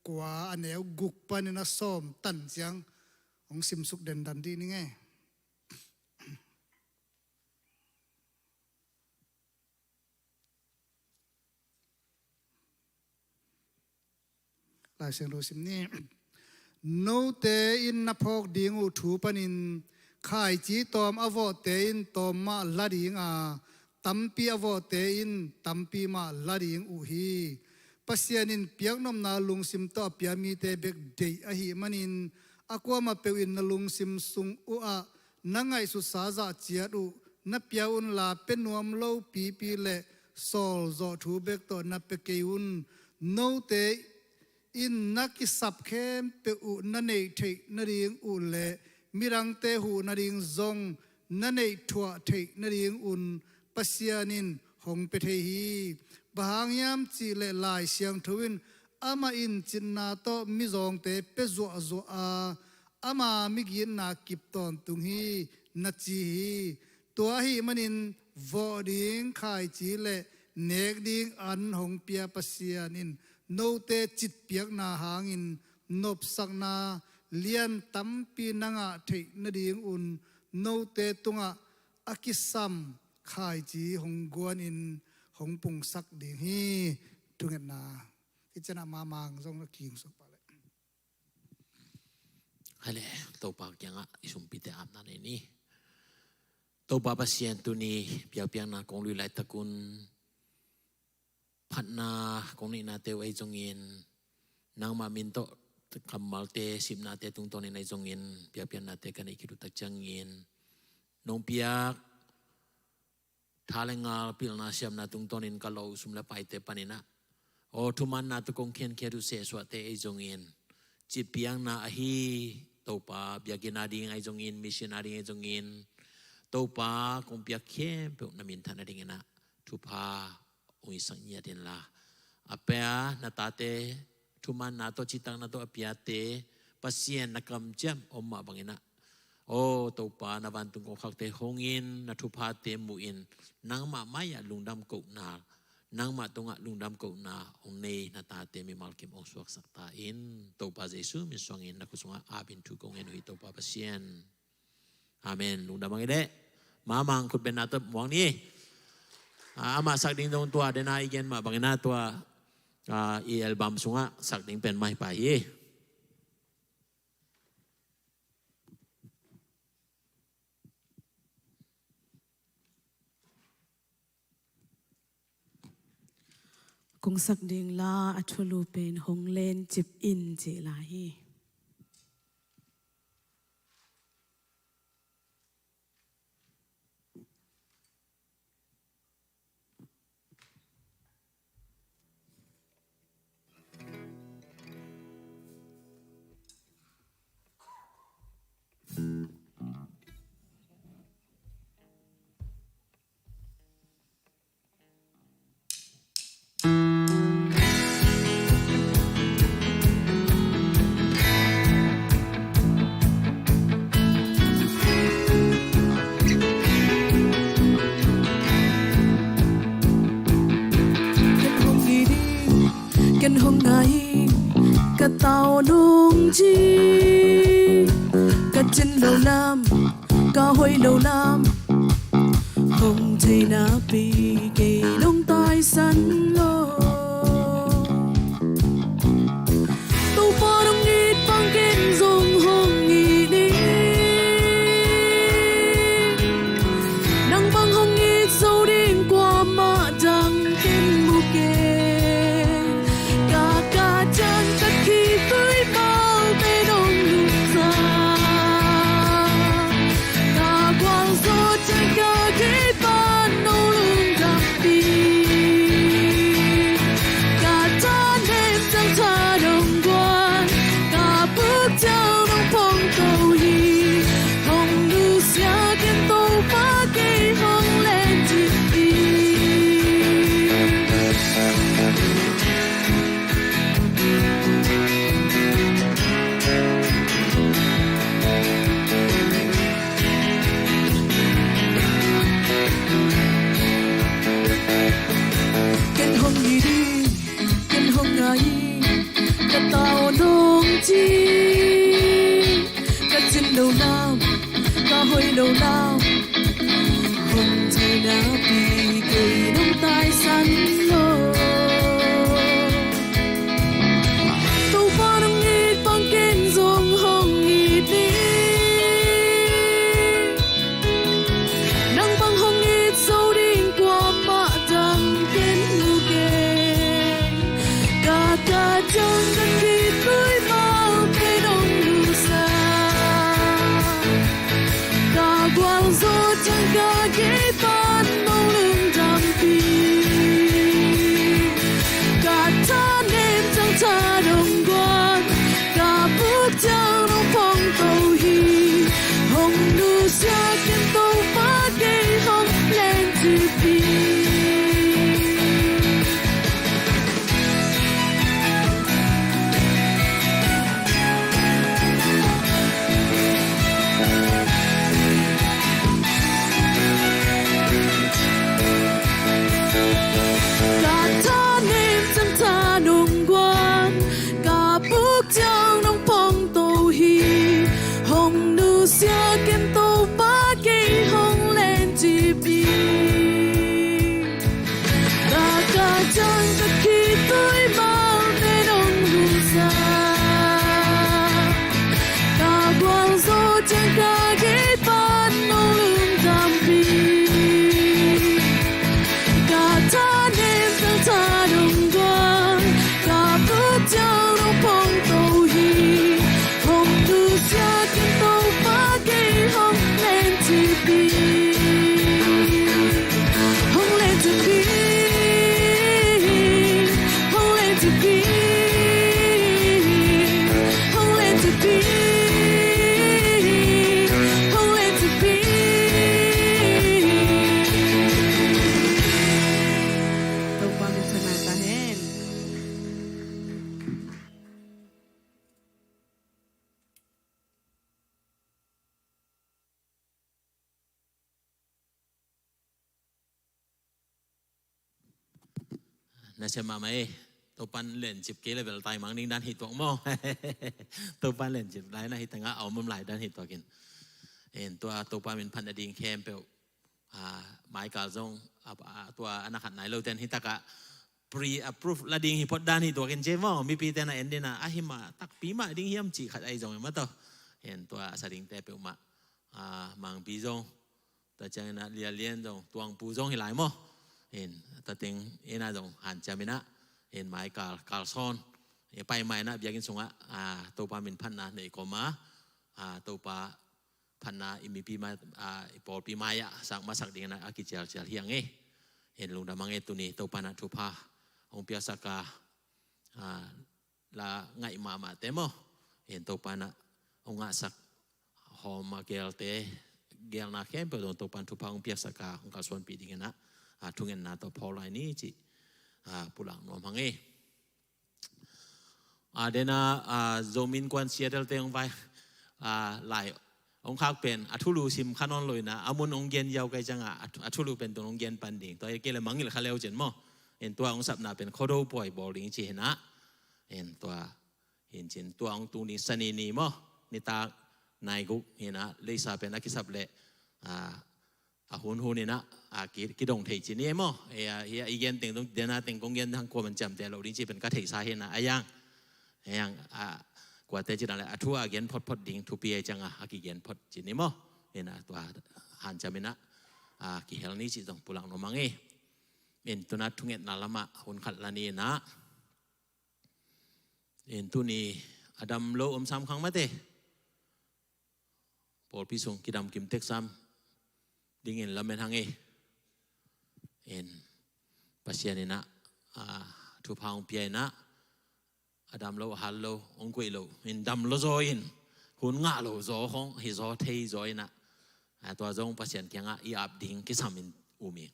kua a neu guk pan in a sawm tan ciang hong simsuk dendan dih ning e. Lai Siangtho sim ni. Note in na phawk ding uh thu panin khaici tawm a vawhte in tawm mah la ding a, tampi a vawhte in tampi mah la ding uh hi. Pasian in piaknopna lungsim tawh a pia mite bek deih ahih manin, a kuamah peuh in na lungsim sung uh ah na ngaihsutsa zah ciat uh na pia unla, pia nuam lo pipi le sawlzawh thu bek tawh na pia kei un. Note in na kisap khempeuh uh na neih theih nading uh le midangte huh nading zong na neih thuah theih nading un Pasian in hong pia thei hi. Bang hang hiam cih leh Lai Siangtho in amah in citna tawh mizawngte pia zuahzuah a, ama migitna kip tawntung hi, na ci hi. Tua ahih manin vawh ding khaici le nek ding an hong pia Pasian in note citpiakna hangin nopsakna lian tampi na ngah theih nadingun note tungah a kisam khaici hong guanin hong pungsak ding hi. Thungetna. Hih ciangah Mamang zong na kingsuak pah leh. Hai le, Topa kiangah i sumpite apna nei ni. Topa Pasian, tuni biakpiakna kong lui laitakun phatna kong neihnate uh ahi zongin, nangmah min tawh kammalte sipnate tungtawnin ahi zongin biakpiaknate ka neih khit uh tak ciangin, nong piak tha le ngal, pilna siamna tungtawnin ka lo sum le paite panin ah, aw thumanna tawh kong khiankhiat uh sehsuahte ahi zongin, citpiakna ahi, Topa, biakinn ading ahi zongin, mission ading ahi zongin, Topa, kong piak khempeuh na minthan nadingin ah thupha hong hisak ngiat inla, a pia na tate, thumanna tawh citakna tawh a piate, Pasian na kamciam om mah bangin ah, aw Topa, na vantung kongkhakte hongin, na thuphate muhin, nangmah mai-ah lungdam kohna, nangmah tungah lungdam kohna hong nei na tate mimal kim hong suaksak ta in. Topa Jesu min suangin na khut sungah apin thu kong ngen uh hi, Topa Pasian. Amen. Lungdam hang i leh. Mamang khutbenna tawh muang ni. Ah, amah sak ding zong tua dena i gen mah bangin ah tua, ah, i album sungah sak ding pen mah hi pah hi. Kong sak ding la a thulu pen Hong Len Cip In cih la hi. Ken hong hi ding, ken hong ngai, ka tau nung ci, ka cin lo lam, ka hoih lo lam, hong theihna pi kei nong taisan lo. Topa nong it bang ken zong hong Hi ding ken hong ngai hi, ka tau nong ci, ka cin lo lam, ka hoih lo lam, hong theihna pi kei nong taisan lo. Topa nong it bang ken zong hong it ni. Nang bang hong it zo ding kuamah dang ken mu keng. Ka ka ciang ka khitui mau kei nong nusia. Ka gualzo ciang ka gei pan nong lungdampi. Ka thanem ciang tha nong guan, ka buk ciang nong pawngto hi. Hong nusia ken Topa kei hong lencip hi. Ka thanem ciang tha nong guan, ka buk ciang nong pawngto hi. Hong nusia ken Topa kei hong lencip hi. Ka ka ciang ka khitui mau kei nong nusia. Ka gualzo ciang ka gei pan nong lungdampi. Ka thanem ciang tha nong guan, ka buk ciang nong pawngto hi. Hong nusia ken Topa kei hong lencip hi. Hong lencip hi. Hong lencip hi. Hong lencip hi. Hong lencip hi. Topa min thang ta hen. Nasem mahmah e. Topan lencip kei le bel taimang ding dan hi tuak maw? Topan lencip lai na hi tangah a om lai dan hi tuakin. En tua Topa min phat nading khempeuh, ah, Michael zong, ah, ah, tua a na khat nai lo ten hi takah pre-approve la ding hi phot dan hi tuakin ci maw? Mipi ten a en dina a hi mah takpi mah ding hiam cih khat ahi zong e mah tawh. En tua a sa dingte peuhmah, ah, Mangpi zong, tua ciangin a Lia Lian zong, Tuangpu zong hi lai maw? En tua teng ina zong hanciam ina, en Michael, Carlson, e pai mai na biakinn sungah, ah, Topa min phatna nei koma, ah, Topa phatna i mipi mai, ah, i pawlpi mai-ah sak masak dingin a kicialcial hi ang e. En lungdam ang e, tuni Topa na thupha hong piaksak a, ah, la ngaih mahmahte maw? En Topa na hong ngahsak hawm a geelte, geelna khempeuh dong Topa na thupha hong piaksak a hong kalsuanpih dingin a, ah, thungetna tawh phawl lai ni cih, ah, pulak nuam ang e. A, dena, a, Zomi Innkuan Seattle te hong vai, a, lai hong khak pen a thulu sim kha nawn lo ina, a mun hong gen ziau kai cianga, a thu-, a thulu pen tun hong gen pan ding. Tua hi kei le mangngilh kha leu cin maw? En tua hong sapna pen Khuado Puai bawl ding ci hi na. En tua hi cin tua hong tung ding Sani ni maw? Nitak nai guk hi na, leisa pen a kisap le, a, a hunhun ina, a, ki, kidong thei ci ni e maw? E, a, hi a, i gen teng dong, dena teng kong gen hang kua man ciamteh lo ding ci pen ka theihsa hi na, a yang, a yang, a, kuate ci dang le, a thu a gen photphot ding thupi a cianga, a kigen phot ci ni maw? Ina, tua hanciam ina, a, kihel ni ci zong pulak nuam ang e. En tuna thungetna lama hun khat la ni ina. En tuni a dam lo om sam khang mate. Pawlpi sung kidam kim tek sam dingin lamen hang e. En Pasian ina, a, thupha hong pia ina, a dam lo, a hal lo, hong koih lo, en dam lo zaw in, hun ngah lo zaw hong hi zaw thei zaw ina, a, tua zong Pasian kiangah i ap ding kisam in um ing.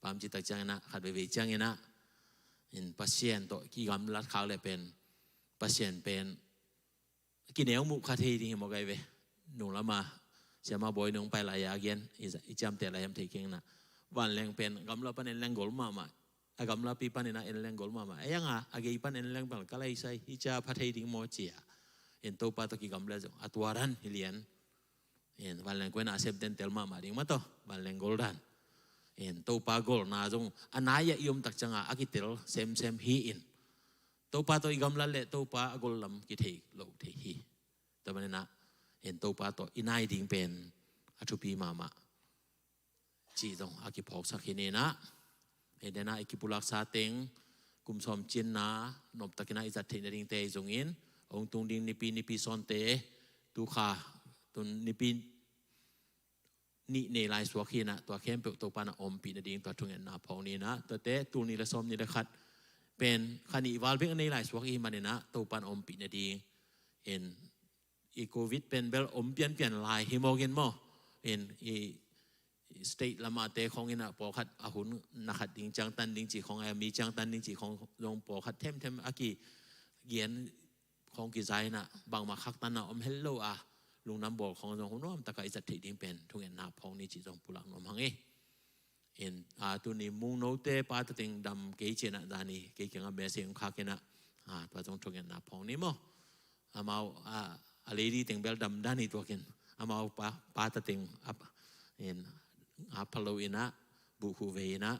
Bang ci tak ciang ina, khat veivei ciang ina, en Pasian tawh kigamlat khak le pen, Pasian pen kineu muh kha thei ding hi maw kai ve. Nung lama Siama Bawi nung pai lai a gen, i, i ciamteh lai hiam thei keng na. Vanleng pen gamla panin leng gol mahmah. A gamlapi panin ah en leng gol mahmah. A iang a, a gei pan en leng pan ka lai sai hi cia pha thei ding maw cia. En Topa tawh kigamla zong a tua dan hi lian. En vanleng koina a septen tel mahmah ding mah tawh vanleng gol dan. En Topa golna zong a nai ah i om tak cianga a kitel semsem hi in. Topa tawh i gamla leh Topa a gol lam kithei lo thei hi. Tua maninah en Topa tawh i nai ding pen a thupi mahmah. Cih zong a kiphawksak hi ninah. En denah i kipulaksa teng kum sawm cinna noptakinah i zat theih nadingte i zongin hong tung ding nipi nipi sawnte tukha tun nipi nih nei lai suak hinah tua khempeuh Topa na ompih nading tua thungetna phawng ninah tuate tul nih le sawm nih le khat pen kha nih val bek a nei lai suak i hi maninah Topa na ompih nading. En i covid pen bel om pianpian lai hi mawkin maw. En i state lamate khawng inah pawlkhat a hun na khat ding ciangtan ding cih khawng a mi ciangtan ding cih khawng zong pawlkhat themthem a kigian khawng kiza inah bangmah khaktanna om hel lo a lungdam bawl khawng zong hun nuam takah i zat theih ding pen thungetna phawng ni cih zong pulak nuam hang i. In a tuni mungnote pa tateng dam kei cianah zani kei kiangah message hong khak inah a tua zong thungetna phawng ni maw. Amau a lady teng bel dam dan hi tuakin amau pa tateng a phalo inah buhkhuh vei inah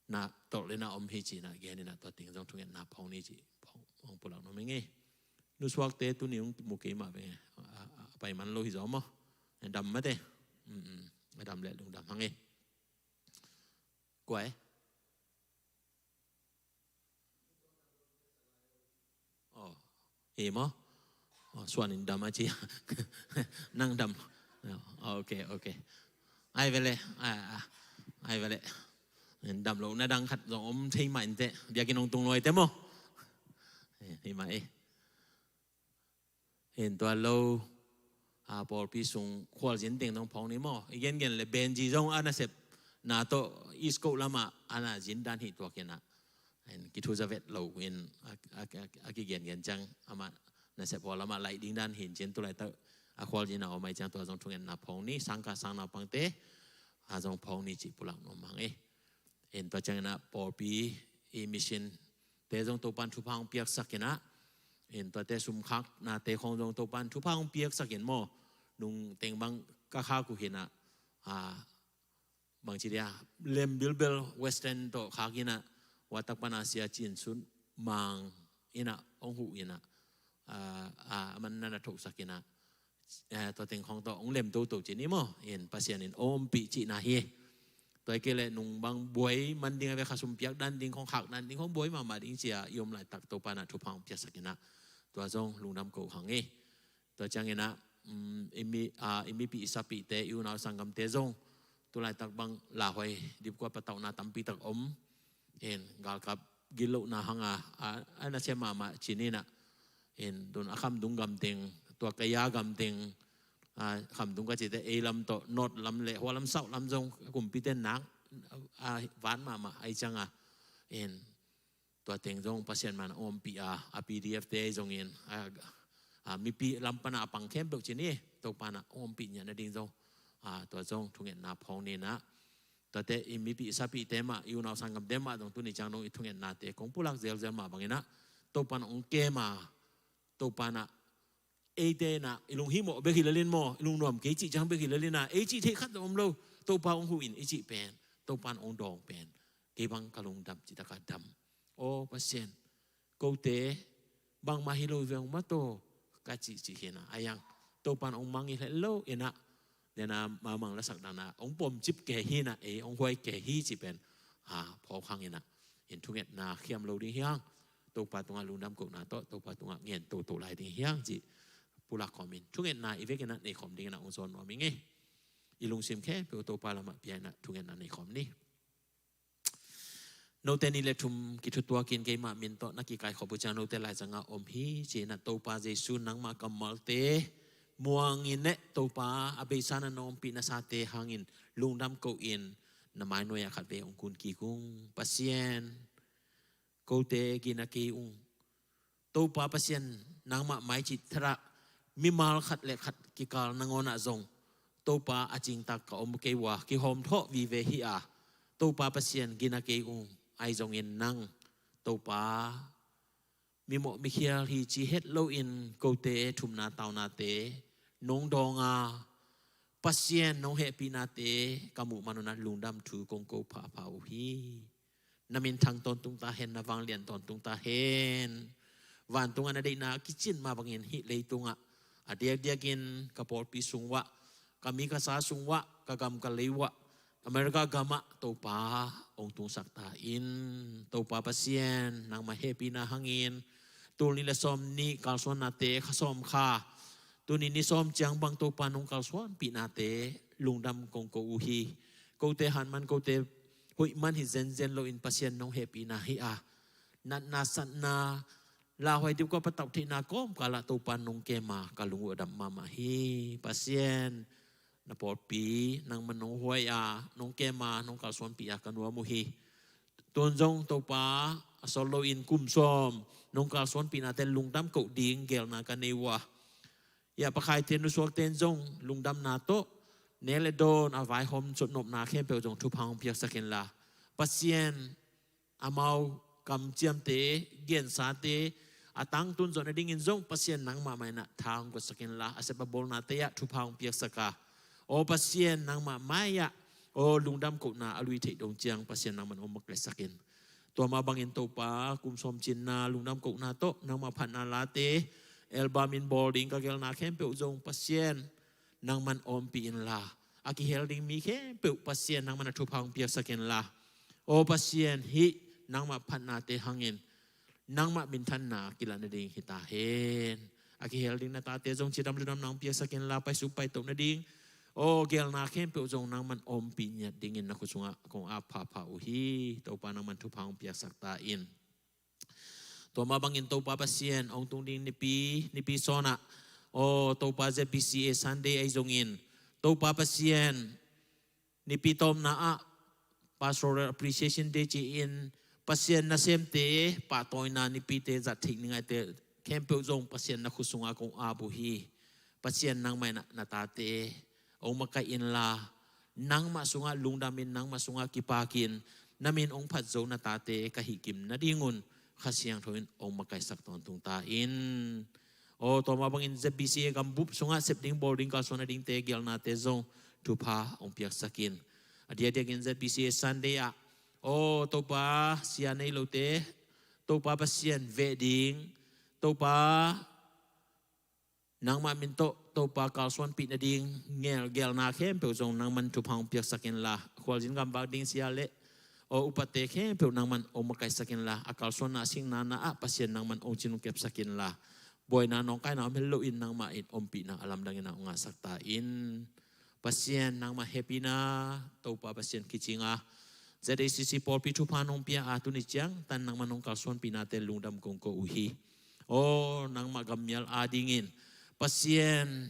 na tolh le na om hi ci na gen inah tua teng zong thungetna phawng ni ci phawng pulak nuam ing e. Nusuakte tuni hong mu kei mah veng e. A pai man lo hi zaw maw? Dam mate. A dam leh lungdam hang e. Kuai. Hi maw? Suan in dam a ci. Nang dam. Ok, ok. Ai vele. Ai vele. Dam lo na dang khat zong om thei mah in te biakin hong tung nuai te maw? Hi mah e. Hin tua lo a pawlpi sung khualzin teng dong phawng ni maw? I gengen le Benji zong a nasep na tawh East Coast lamah a na zin dan hi tuakinah. Kithuza vet lo in a kigengen ciang amah nasep haw lamah laih ding dan hin cin tulaitak a khualzin a om ai ciang tua zong thungetna phawng ni sangka sang naupangte a zong phawng ni cih pulak nuam hang e. In tua cianginah pawlpi i mission te zong Topan thupha hong piaksakinah in tuate sumkhaknate khawng zong Topan thupha hong piaksakin maw? Nung teng bang ka khak uh hinah bangci dia lem bilbel western tawh khak inah watak pana sia cin sun mang inah hong huh inah a man nana thohsak inah tua teng khawng tawh hong lem toto cin i maw? In Pasian in ompih cihna hi. Tua i kei le nung bang buai man ding a ve kha sum piak dan ding khawng khak dan ding khawng buai mahmah ding cia i om laitak Topa na thupha hong piaksak inah tua zong lungdam ko hang i. Tua cianginah i mipi i sapihte i unau sanggamte zong tulaitak bang lauhuai dipkuat patauhna tampitak om. In galkap gillohna hanga a na sia mahmah cininah in tun a khamdung gamteng tua kaya gamteng khamdung ka cite ei lam tawh not lam le hua lam sauh lam zong kumpite nak a vat mahmah ai cianga in tua teng zong Pasian man a ompih a a P D F te zongin a mipi lam pana a pang khempeuh cini Topa na ompih niah nading zong tua zong thungetna phawng ninah. Tuate i mipi i sapihte mah i unau sanggamte mah dong tuni ciang dong i thungetnate kong pulak zelzel mah banginah Topan hong kema Topan ah eite inah i lunghimawh bek hi lelin maw i lungnuam kei cih ciang bek hi lelinah ei cih theih khat om lo. Topa hong huhin i cih pen Topan hong dawng pen kei bang ka lungdam citaka dam. Aw Pasian kote bangmah hi lo veng mataw ka cihcih hinah a iang Topan hong mang i hleh lo inah dena mamang lasak dana hong pawmcip ke hinah ei hong huai ke hi cih pen a phawk hang inah in thungetna khiam lo ding hiang Topa tungah lungdam kohna tawh Topa tungah ngen toto lai ding hiang cih pulak khawmin thungetna i vekinah nei khawm dinginah hong zawn nuam i ngei. I lungsim khempeuh Topa lamah pia inah thungetna nei khawm ni. Note ni le thum kithutuakin keimah min tawh na kikaikhop uh ciang note laizangah om hi cinah Topa Jesu nangmah kammalte muangin eh Topa a beisa na nawmpih nasate hangin lungdam kohin na mainuai ah khat vei hong kun kik ung. Pasian kote gina kei ung. Topa Pasian nangmah maici tharah mimal khat le khat kikal nangawnah zong Topa a cingtak ka om kei uh a kihawmthawh vive hi a Topa Pasian gina kei ung, ahi zongin nang Topa mimawh mikhial hi ci het loin kote thumna taunate nong dawnga Pasian nong hehpihnate ka muh manunah lungdam thu kong ko phapha uh hi. Na minthang tawntung ta hen, na vanglian tawntung ta hen. Vantungah na deihna kicin mah bangin hih leitungah a diakdiakin ka pawlpi sung uah, ka mi ka sa sung uah, ka gam ka lei uah, America gamah Topa hong tungsak ta in. Topa Pasian nangmah hehpihna hangin tul nih le sawm nih kalsuannate kha sawm kha, tuni ni sawm ciang bang Topa nong kalsuanpihnate lungdam kong ko uh hi. Kote han man, kote hoih man hi zenzen loin Pasian nong hehpihna hi a, natna satna, lauhuai deuh ka patauh theihna kawmkalah Topa nong kema ka lung uh a dam mahmah hi. Pasian na pawlpi nangmah nong huai a, nong kema, nong kalsuanpih a ka nuam uh hi. Tun zong Topa a sawt loin kum sawm nong kalsuanpihnate lungdam koh ding gelna ka nei uh a, ya pakhaite nusuakte in zong lungdamna tawh nek le dawn a vaihawm sot nopna khempeuh zong thupha hong piaksak inla, Pasian amau kamciamte, gensate a tangtun zawh nadingin zong Pasian nangmah mah inah tha hong guatsak inla, a sep a bawlnate ah thupha hong piaksak a, aw Pasian nangmah mai-ah aw lungdam kohna a lui theih dong ciang Pasian nangmah in hong makaihsak in. Tua mah bangin Topa kum sawm cinna lungdam kohna tawh nangmah phatna late album in bawl ding ka gelna khempeuh zong Pasian nangmah in ompih inla, a kihel ding mi khempeuh Pasian nangmah in a thupha hong piaksak inla, aw Pasian hih nangmah phatnate hangin nangmah minthanna kilah nading hi ta hen. A kihel ding na tate zong cidam ludam nang piaksak inla, paisuk paitoh nading aw gelna khempeuh zong nangmah in ompih ngiat dingin na khut sungah kong ap phapha uh hi. Topa nangmah in thupha hong piaksak ta in. Tua mah bangin Topa Pasian hong tung ding nipi, nipi sawnah aw Topa Z B C A Sunday ahi zongin, Topa Pasian nipi tawpna ah Pastoral Appreciation Day ci-in Pasian nasemte pahtawina nipite zat theih ni ngaite khempeuh zong Pasian na khut sungah kong ap uh hi. Pasian nangmah in na tate hong makaih inla, nangmah sungah lungdamin, nangmah sungah kipakin, na min hong phat zo na tate ka hihkim nadingun Kha Siangtho in hong makaihsak tawntung ta in. Aw tua mah bangin Z B C A gambup sungah sep ding bawl ding kalsuan nadingte gelnate zong thupha hong piaksak in. A diakdiakin Z B C A Sunday ah aw Topa sia nei lote Topa Pasian veh ding, Topa nangmah min tawh Topa kalsuanpih nading gelgelna khempeuh zong nangmah in thupha hong piaksak inla, khualzin gamvak ding sia le aw upate khempeuh nangmah in hong makaihsak inla, a kalsuanna a sikna na ah Pasian nangmah in hong cin hong kepsak inla, buaina nawngkaina om hel loin nangmah in ompihna a lamdang in ah hong ngahsak ta in. Pasian nangmah hehpihna, Topa Pasian kicinga Z A C C pawlpi thupha nong pia a tuni ciangtan nangmah nong kalsuanpihnate lungdam kong ko uh hi. Aw nangmah gammial adingin Pasian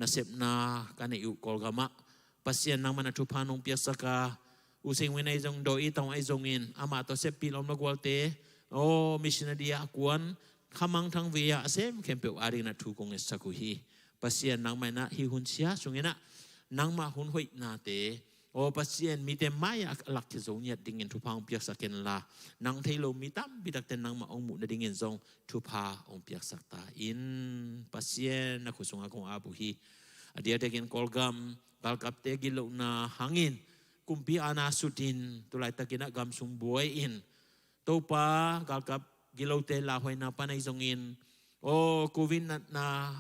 nasepna ka neih uh Kawlgamah Pasian nangmah in a thupha nong piaksak a, U Sing Win ahi zong, Daw I Taung ahi zongin, amah tawh seppih lawm na gualte, aw missionary a kuan khamangthang vei-a a sem khempeuh adingin a thu kong ngetsak uh hi. Pasian nangmah in ah hih hun sia sungin ah nangmah hun hoihnate aw Pasian mite mai-ah a lakkhia zo ngiat dingin thupha hong piaksak inla, nang thei lo mi tampi takte nangmah hong muh nadingin zong thupha hong piaksak ta in. Pasian na khut sungah kong ap uh hi. A diakdiakin Kawlgam galkapte gitlohna hangin kumpi ana sutin tulaitakin ah gam sung buai in, Topa galkap gitlohte lauhuaina pan ahi zongin, aw covid natna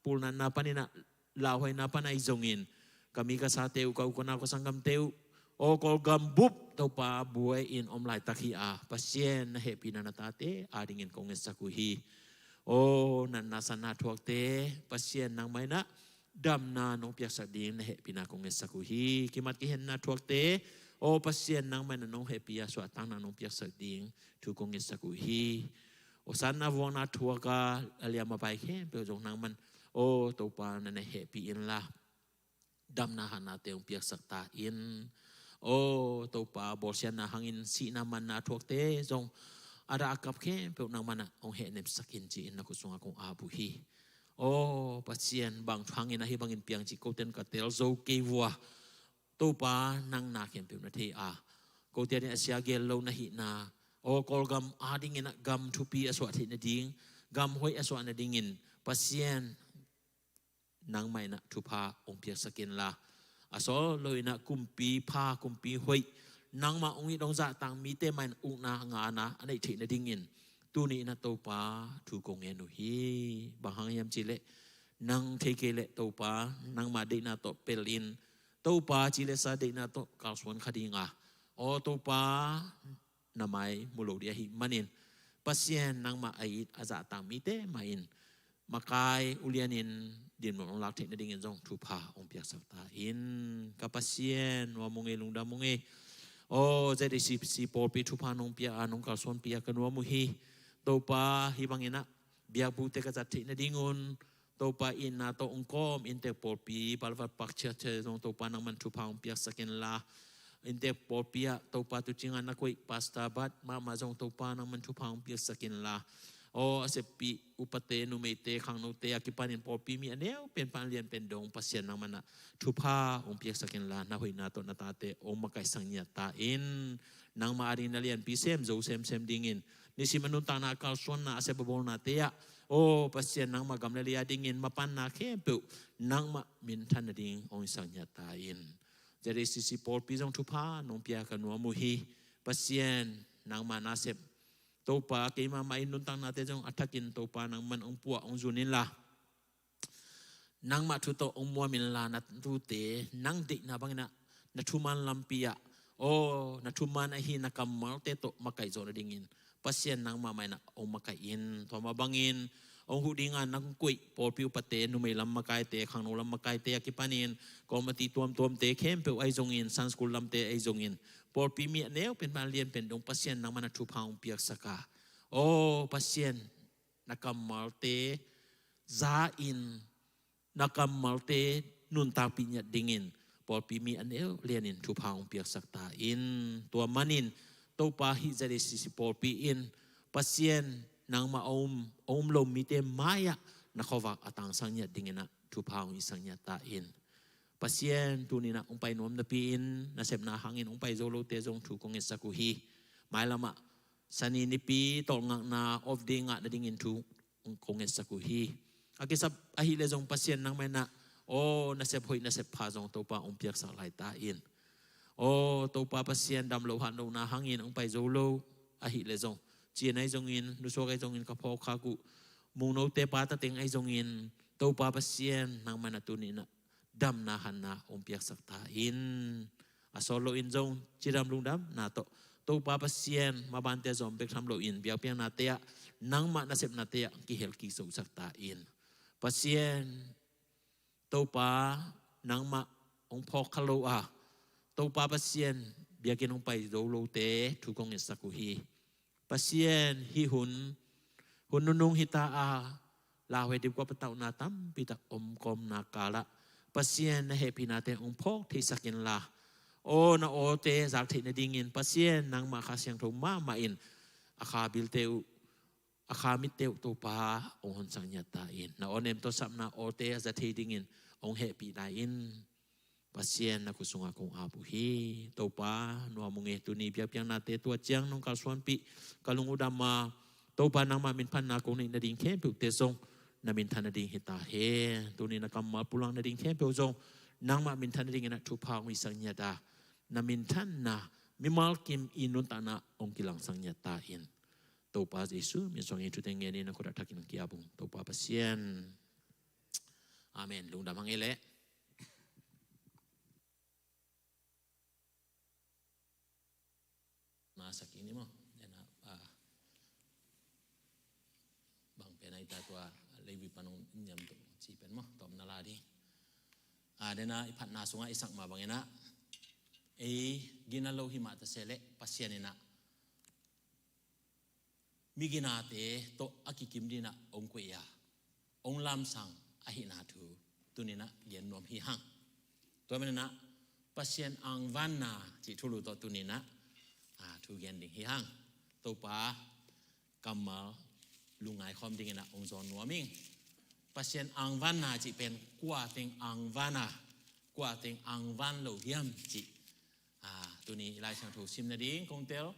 pulnatna panin ah lauhuaina pan ahi zongin, ka mi ka sate uh, ka u ka nau ka sanggamte uh, aw Kawlgam bup Topa buai in om laitak hi a, Pasian na hehpihna na tate adingin kong ngetsak uh hi. Aw natna satna thuakte Pasian nangmah in ah damna nong piaksak ding na hehpihna kong ngetsak uh hi. Kimat kihenna thuakte aw Pasian nangmah in ah nong hehpih a suahtakna nong piaksak ding thu kong ngetsak uh hi. Aw satna vuakna thuak a liam a pai khempeuh zong nangmah in aw Topa na na hehpih inla, damna hatnate hong piaksak ta in. Aw Topa bawlsiatna hangin sihna manna thuakte zong a dah a kap khempeuh nangmah in ah hong hehnepsak in ci-in na khut sungah kong ap uh hi. Aw Pasian bang thu hangin ahi bangin piang cih koten ka tel zo kei vua. Topa, nang na khempeuh na thei a, kote adingin a sia gel lo na hihna, aw, Kawlgam adingin ah gam thupi a suah theih nading, gam hoih a suah nadingin Pasian, nangmah in ah thupha hong piaksak inla, a sawt loin ah kumpi pha, kumpi hoih, nangmah hong it hong zahtak mite mah in ukna ngana a neih theih nadingin tuni in ah Topa, thu kong ngen uh hi. Bang hang hiam cih leh, nang thei kei leh Topa, nangmah deihna tawh pelh in, Topa, ci le sa deihna tawh kalsuan kha ding a, aw Topa, na mai mu lo ding ahih manin, Pasian, nangmah a it a zahtak mite mah in makai ulianin dinmun hong lak theih nadingin zong thupha hong piaksak ta in. Ka Pasian, nuam ung ei, lungdam ung ei. Aw, Z A C C pawlpi thupha nong pia a, nong kalsuanpih a ka nuam uh hi. Topa, hih bangin ah biakbukte ka zat theih nadingun Topa, itna tawh hong kawm inntek pawlpi, Balvat Pak Chia Chia zong Topa, nangman thupha hong piaksak inla, inntek pawlpi ah Topa, tu ciangin na koih Pastor Bat mahmah zong Topa, nangman thupha hong piaksak inla, aw, a seppih upate, numeite, khangnote a kipanin pawlpi mi a neu pen pan lian pen dong Pasian, nangman ah thupha hong piaksak inla, na hoihna tawh na tate hong makaihsak ngiat ta in. Nangmah adingin na lianpi sem zo semsem dingin, nisim a nuntakna a kalsuanna, a sep a bawlnate ah, aw Pasian, nangmah gam le lei adingin mapanna khempeuh nangmah minthan nading hong hisak ngiat ta in. Z A C C pawlpi zong thupha nong pia ka nuam uh hi. Pasian, nangmah nasep Topa, keimah mah in nuntaknate zong a thakin Topa, nangman hong puah hong zun inla, nangmah thu tawh hong muam inla, na tute nang deihna bangin ah na thuman lampi ah, aw, na thuman ahi na kammalte tawh makaih zawh nadingin Pasian, nangmah mah in ah hong makaih in. Tua mah bangin hong huh dinga nang koih pawlpi upate, numei lam makaite, khangno lam makaite a kipanin committee tuamtuamte khempeuh ahi zongin, Sunday school lamte ahi zongin, pawlpi mi a neu pen pan lian pen dong Pasian, nangman ah thupha hong piaksak a, aw Pasian, na kammalte za in, na kammalte nuntakpih ngiat dingin pawlpi mi a neu lianin thupha hong piaksak ta in. Tua manin Topa, hih Z A C C pawlpi in Pasian, nangmah a um, a um lo mite mai-ah na khuavak a tangsak ngiat dingin ah thupha hong hisak ngiat ta in. Pasian, tuni in ah hong pai nuam napi-in, nasepna hangin hong pai zo lote zong thu kong ngetsak uh hi. Mailam ah Sani nipi tawlngakna off day ngah nadingin thu kong ngetsak uh hi. A kisap ahih leh zong Pasian, nangmah in ah, aw, nasep hoih nasep pha zong Topa hong piaksak lai ta in. Aw Topa Pasian, dam loh hat lohna hangin hong pai zo lo ahih leh zong, Cin ahi zongin, Nusuak ahi zongin, ka phawk khak uh Mungnote pa ta teng ahi zongin, Topa Pasian, nangmah in ah tuni in ah damna hanna hong piaksak ta in. A sawt loin zong cidam lungdamna tawh Topa Pasian, mabante a zawm bek tham loin biakpiaknate ah, nangmah nasepnate ah kihel kik zosak ta in. Pasian, Topa, nangmah hong phawk kha lo a, Topa Pasian, biakinn hong pai zo lote thu kong ngetsak uh hi. Pasian, hih hun, hun nunung hi ta a, lauhuai dipkuap patauhna tampi tak omkawmna kalah Pasian, na hehpihnate hong phawk theisak inla, aw, na awte zak theih nadingin Pasian, nangmah Kha Siangtho mahmah in a kha bilte uh, a kha mitte uh Topa, hong honsak ngiat ta in. Na awnem tawh sapna awte a za thei dingin hong hehpih ta in. Pasian, na khut sungah kong ap uh hi. Topa, nuam ung ei, tuni biakpiaknate tua ciang nong kalsuanpih ka lung uh dam a, Topa, nangmah minphatna kong neih nading khempeuhte zong na minthan nading hi ta hen. Tuni na kammal pulak nading khempeuh zong nangmah minthan nadingin ah thupha hong hisak ngiat a, na minthanna mimal kim i nuntakna hong kilangsak ngiat ta in. Topa Jesu min suangin thute ngen in, na khut ah thakin hong ki-ap ung, Topa Pasian. Amen. Lungdam hang ei leh. Masak in i maw? Dena, ah, bang pen a i ta tua Levi pan hong niam tu ci pen maw, tawm na la ding. Ah, dena i phatna sungah i sak mah bangin ah, ei gina lo hi mah ta se leh Pasian in ah miginate tawh a kikim dingin ah hong koih a, hong lamsang ahihna thu tuni in ah gen nuam hi hang. Tua manin ah Pasian angvanna cih thulu tawh tuni in ah, ah, thu gen ding hi hang. Topa kammal lungngai khawm dingin ah hong zawn nuam ing. Pasian angvanna cih pen kua teng angvan a, kua teng angvan lo hiam cih, a, tuni Lai Siangtho sim nading kong tel.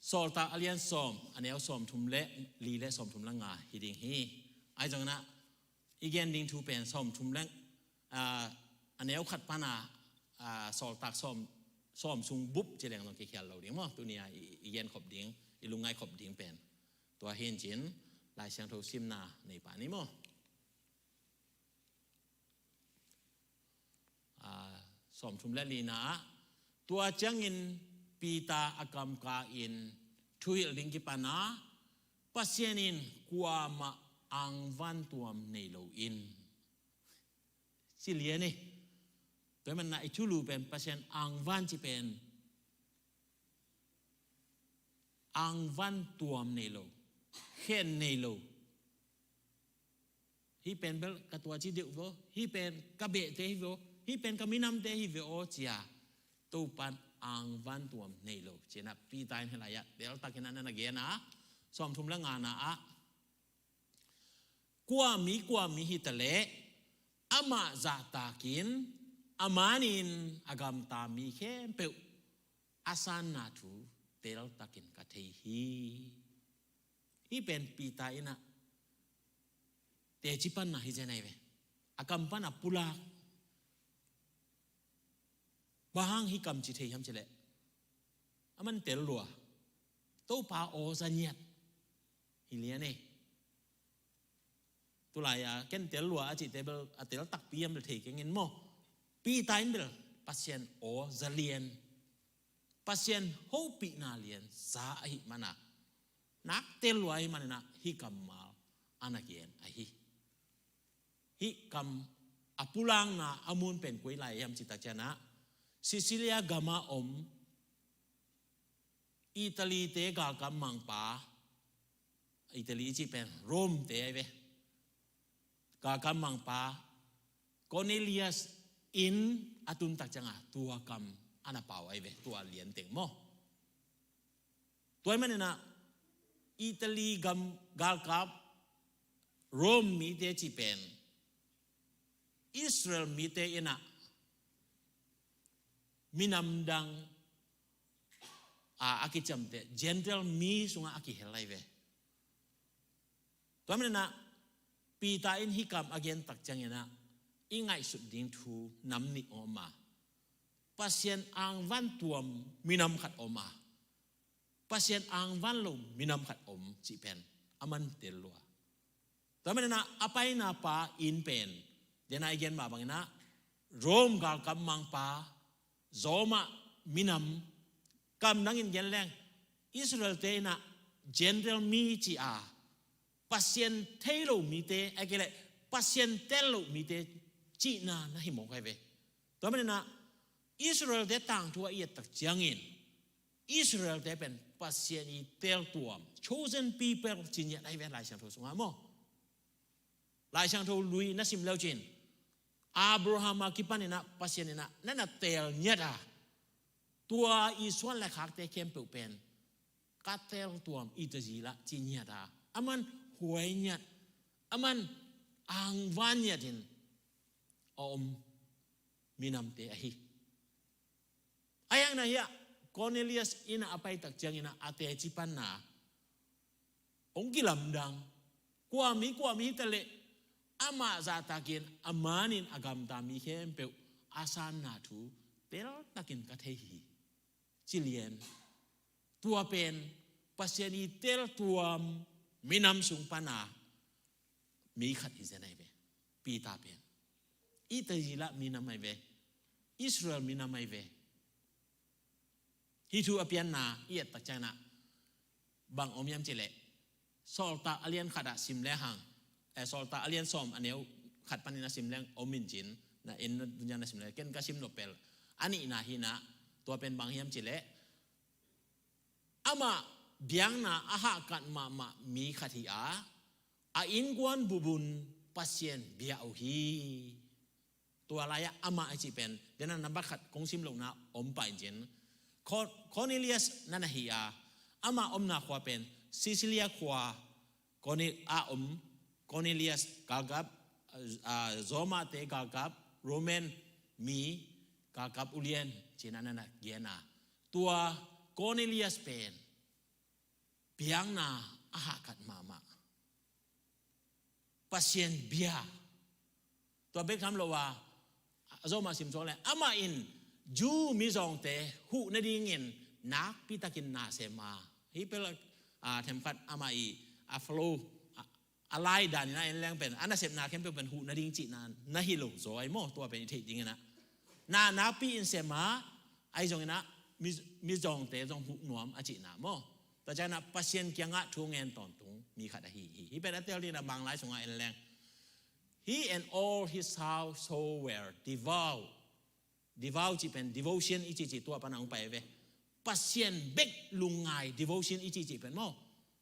Sawltak a lian sawm, a neu sawmthum le li le sawmthum le nga hi ding hi. Ahi zongin ah i gen ding thu pen sawmthum le, a, a neu khat pan a, a, Sawltak sawm, sawm sung bup ci leng zong kikhial lo ding maw. Tuni a i, i gen khop ding, i lungngai khop ding pen tua hi in cin, Lai Siangtho simna nei pah ni maw. A, sawmthum le lina ah, tua ciangin Peter a kamka in thuhilh ding kipan a, Pasian in kuamah angvan tuam nei lo in, ci lian hi. Tua hi manin ah i thulu pen Pasian angvan ci pen angvan tuam nei lo, khen nei lo. Hih pen bel ka tuaci deuh ve aw, hih pen ka behte hi ve aw, hih pen ka minamte hi ve aw ci a, Topan angvan tuam nei lo. Ci-in ah Peter in hih lai-ah teltakin a na gen a, sawmthum le ngana ah, kua mi kua mi hi ta leh, amah zahtakin a manin a gamta mi khempeuh a sanna thu teltakin ka thei hi. Hih pen Peter in ah teci panna hi zen ahi ve. A kam pan a pulak. Bang hang hih kam ci thei hiam cih leh, aman tel lua. Topa aw za ngiat hi lian e. Tulai-a ken tel lua a cihte bel a tel takpi hiam bel thei keng in maw. Peter in bel Pasian aw za lian, Pasian hopihna lian za ahih manin ah, nak tel lua ahih manin ah hih kammal a na gen ahi. Hih kam a pulakna a mun pen koi lai hiam cih tak ciangin ah, Sisilia gam a om Italy-te galkap mangpa, Italy i cih pen Rome-te ahi ve, galkap mangpa Cornelius inn a tun tak ciangin ah tua kam a na pau ahi ve, tua lian teng maw. Tua ahih manin ah Italy gam galkap Rome mite cih pen Israel mite in ah minam dang a, a kiciamteh Gentile mi sungah a kihel ahi ve. Tua ahih manin ah Peter in hih kam a gen tak ciangin ah i ngaihsut ding thu nam nih om a, Pasian angvan tuam minam khat om a, Pasian angvan lo minam khat om cih pen aman tel lua. Tua ahih manin ah a paina pa inn pen, den a i gen mah bangin ah Rome galkap mangpa, Roma minam, kam dangin gen leng Israel-te in ah Gentile mi ci a, Pasian thei lo mite, ahih kei leh Pasian tel lo mite cihna na hi mawk ahi ve. Tua ahih manin ah Israel-te tangthu a i et tak ciangin Israel-te pen Pasian i teltuam, chosen people ci ngiat ahi ve Lai Siangtho sungah maw. Lai Siangtho lui na sim leu cin, Abraham a kipan in ah Pasian in ah na na tel ngiat a, tua i suan le khakte khempeuh pen ka teltuam i ta zi lah ci ngiat a, aman huai ngiat, aman angvan ngiat in a om minamte ahi. A hiang na hiah Cornelius inn ah a pai tak ciangin ah a teci panna hong kilamdang. Kua mi kua mi hi ta leh amah zahtakin a manin a gamta mi khempeuh a sanna thu teltakin ka thei hi, ci lian. Tua pen Pasian i teltuam minam sung pana mi khat hi zen ahi ve. Peter pen i ta zi lah minam ahi ve, Israel minam ahi ve. Hih thu a pianna i et tak ciangin ah bang om hiam cih leh, Sawltak a lian khat ah sim le hang, eh, Sawltak a lian sawm a neu khat panin a sim leng om in cin, na en na, tun ciang na sim le, ken ka sim nop pen a nihna hi in ah, tua pen bang hiam cih leh, amah biakna a hahkat mahmah mi khat hi a, a innkuan bupun Pasian bia uh hi. Tua lai-ah amah i cih pen, den a nambat khat kong sim lohna om pah in cin, Cor-, Cornelius na na hi a, amah omna khua pen Sisilia khua, Corne-, a om, Cornelius galkap, a, Roma-te galkap, Roman mi, galkap ulian ci-in a na gen a, tua Cornelius pen biakna a hahkat mahmah. Pasian bia. Tua bek tham lo a, a Rom ah sim suak leh, amah in Jew mizawngte huh nadingin nakpitakin na sem a. Hih pen, a, themkhat amah i, a flow, a, a lai dan in a en leng pen, a nasepna khempeuh pen huh nading cihna na hi lo zaw ai maw, tua pen i theih dingin a. Na nakpi in sem a, ahi zongin a, mi, mizawngte zong huh nuam a cihna maw. Tua ciangin a Pasian kiangah thu ngen tawntung mi khat ahi hi. Hih pen a tel dingin a Manglai sungah en leng, he and all his household were devout. Devout cih pen devotion i cih cih tua pan a hong pai ve. Pasian bek lungngai devotion i cih cih pen maw.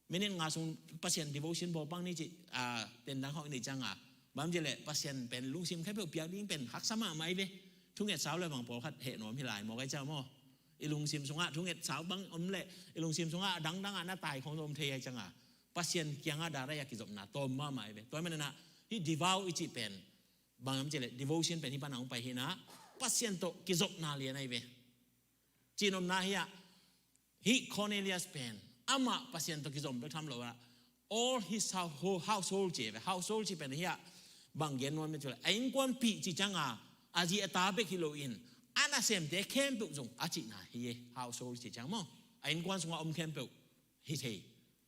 Minute nga sung Pasian devotion bawl pang ni cih, a, tendang hawk ni ciang a. Bang ci leh Pasian pen lungsim khempeuh piak ding pen haksa mahmah i ve. Thunget sau leh bang pawlkhat heh nuam hi lai mawk ai ciang maw. I lungsim sungah thunget sau bang om leh, i lungsim sungah a dangdang ah na tai khong om thei ai ciang a. Pasian kiangah direct a kizopna tawm mahmah i ve. Tua manin a, hih devout i cih pen, bang om ci leh, devotion pen hih pan a hong pai hi na, Pasian tawh kizopna lian ahi ve. Cihnopna hi a, hih Cornelius pen, amah Pasian tawh kizom bek tham lo a, all his hou-, household ci ve, household ci pen hi a, bang gen nuam ci leh, a innkuanpih ci ciang a, a zi a ta bek hi lo in, a nasemte khempeuh zong a cihna hi e, household ci ciang maw. A innkuan sungah om khempeuh hi thei,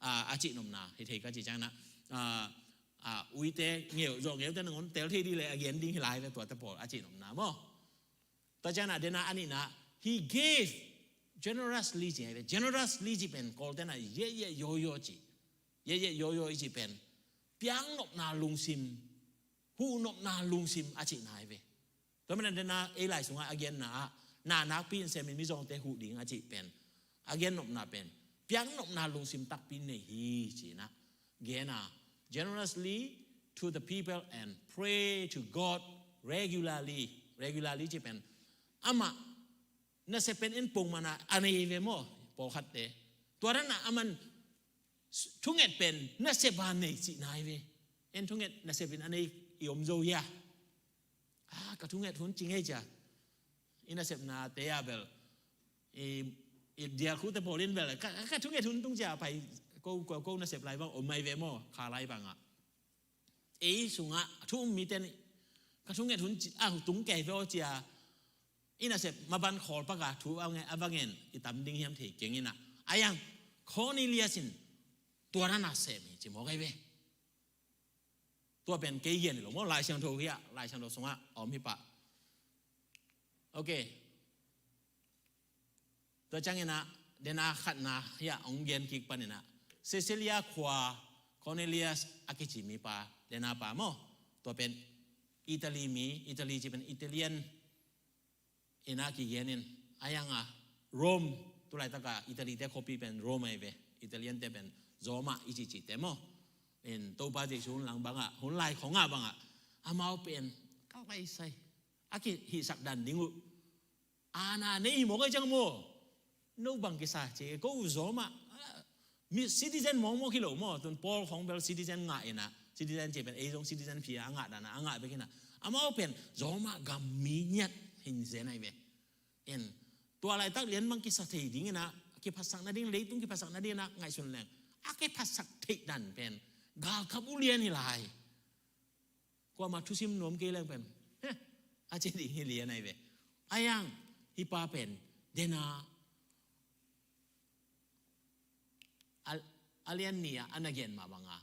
a, a cihnopna hi thei ka ci ciang na, a, a, uite ngeu, zawh ngeute nangawn tel thei dih leh a gen ding hi lai ve tuate pawl a cihnopna maw. Tua ciang na, dena a nihna, he gave generously ci ai ve. Generously ci pen Kawlte na yeh yeh yaw yaw ci. Yeh yeh yaw yaw i ci pen piaknopna lungsim, huhnopna lungsim a cihna ai ve. Tua manin dena ei lai sungah a genna ah, na nakpi in sem in mizawngte huh ding a cih pen, a gennopna pen piaknopna lungsim takpi nei hi ci-in a gen a, generously to the people and pray to God regularly. Regularly ci pen amah nasep pen in pongman a a nei ve maw, pawlkhatte. Tua dan a aman thunget pen nasep a nei cihna ai ve. En thunget nasep in a nei i om zo hia? A, ka thunget hun ci ngei cia. I nasepnate a bel, i, i dialkhute pawl in bel, ka, ka thunget hun tung cia pai, ko, ko, ko nasep lai bang om ai ve maw, kha lai bang a. Ei sungah thu um mite in ka thunget hun ci, a, tung kei ve aw cia. I nasep maban khawl pak a thu a nge, a va ngen i tam ding hiam thei keng in a. A yang, Cornelius in tua dan a sem hi ci mawk ai ve. Tua pen kei gen hi lo maw, Lai Siangtho hi a, Lai Siangtho sungah a om hi pah. Ok. Tua ciangin a, dena khatna hi a hong gen kik panin a, Caesarea khua Cornelius a kici mipa, dena pa maw. Tua pen Italy mi, Italy ci pen Italian in a kigen in, a yang a Rome, tu laitak a Italy-te khuapi pen Rome ai ve, Italian-te pen Roma i cihcihte maw. In Topa Jesu hun lang bang a, hun lai khong a bang a, amau pen ka laisai a kihihsak dan ding uh. A na nei hi mawk ai ciang maw. No bang kisa ci, ko uh Roma, a, mi citizen mawkmawk hi lo maw, tun Paul khong bel citizen ngah in a, citizen ci pen ei zong citizen phi a ngah dan a, a ngah bek in a. Amau pen Roma gam mi ngiat hi zen ai ve. In tua laitak lian bang kisa thei ding in a, kiphatsak nading, leitung kiphatsak nading in a ngaihsun leng, a kiphatsak theih dan pen galkap ulian hi lai. Kuamah thusim nuam kei leng pen, heh, a ci ding hi lian ai ve. A yang, hih pa pen, dena a, a lian ni a, a na gen mah bang a,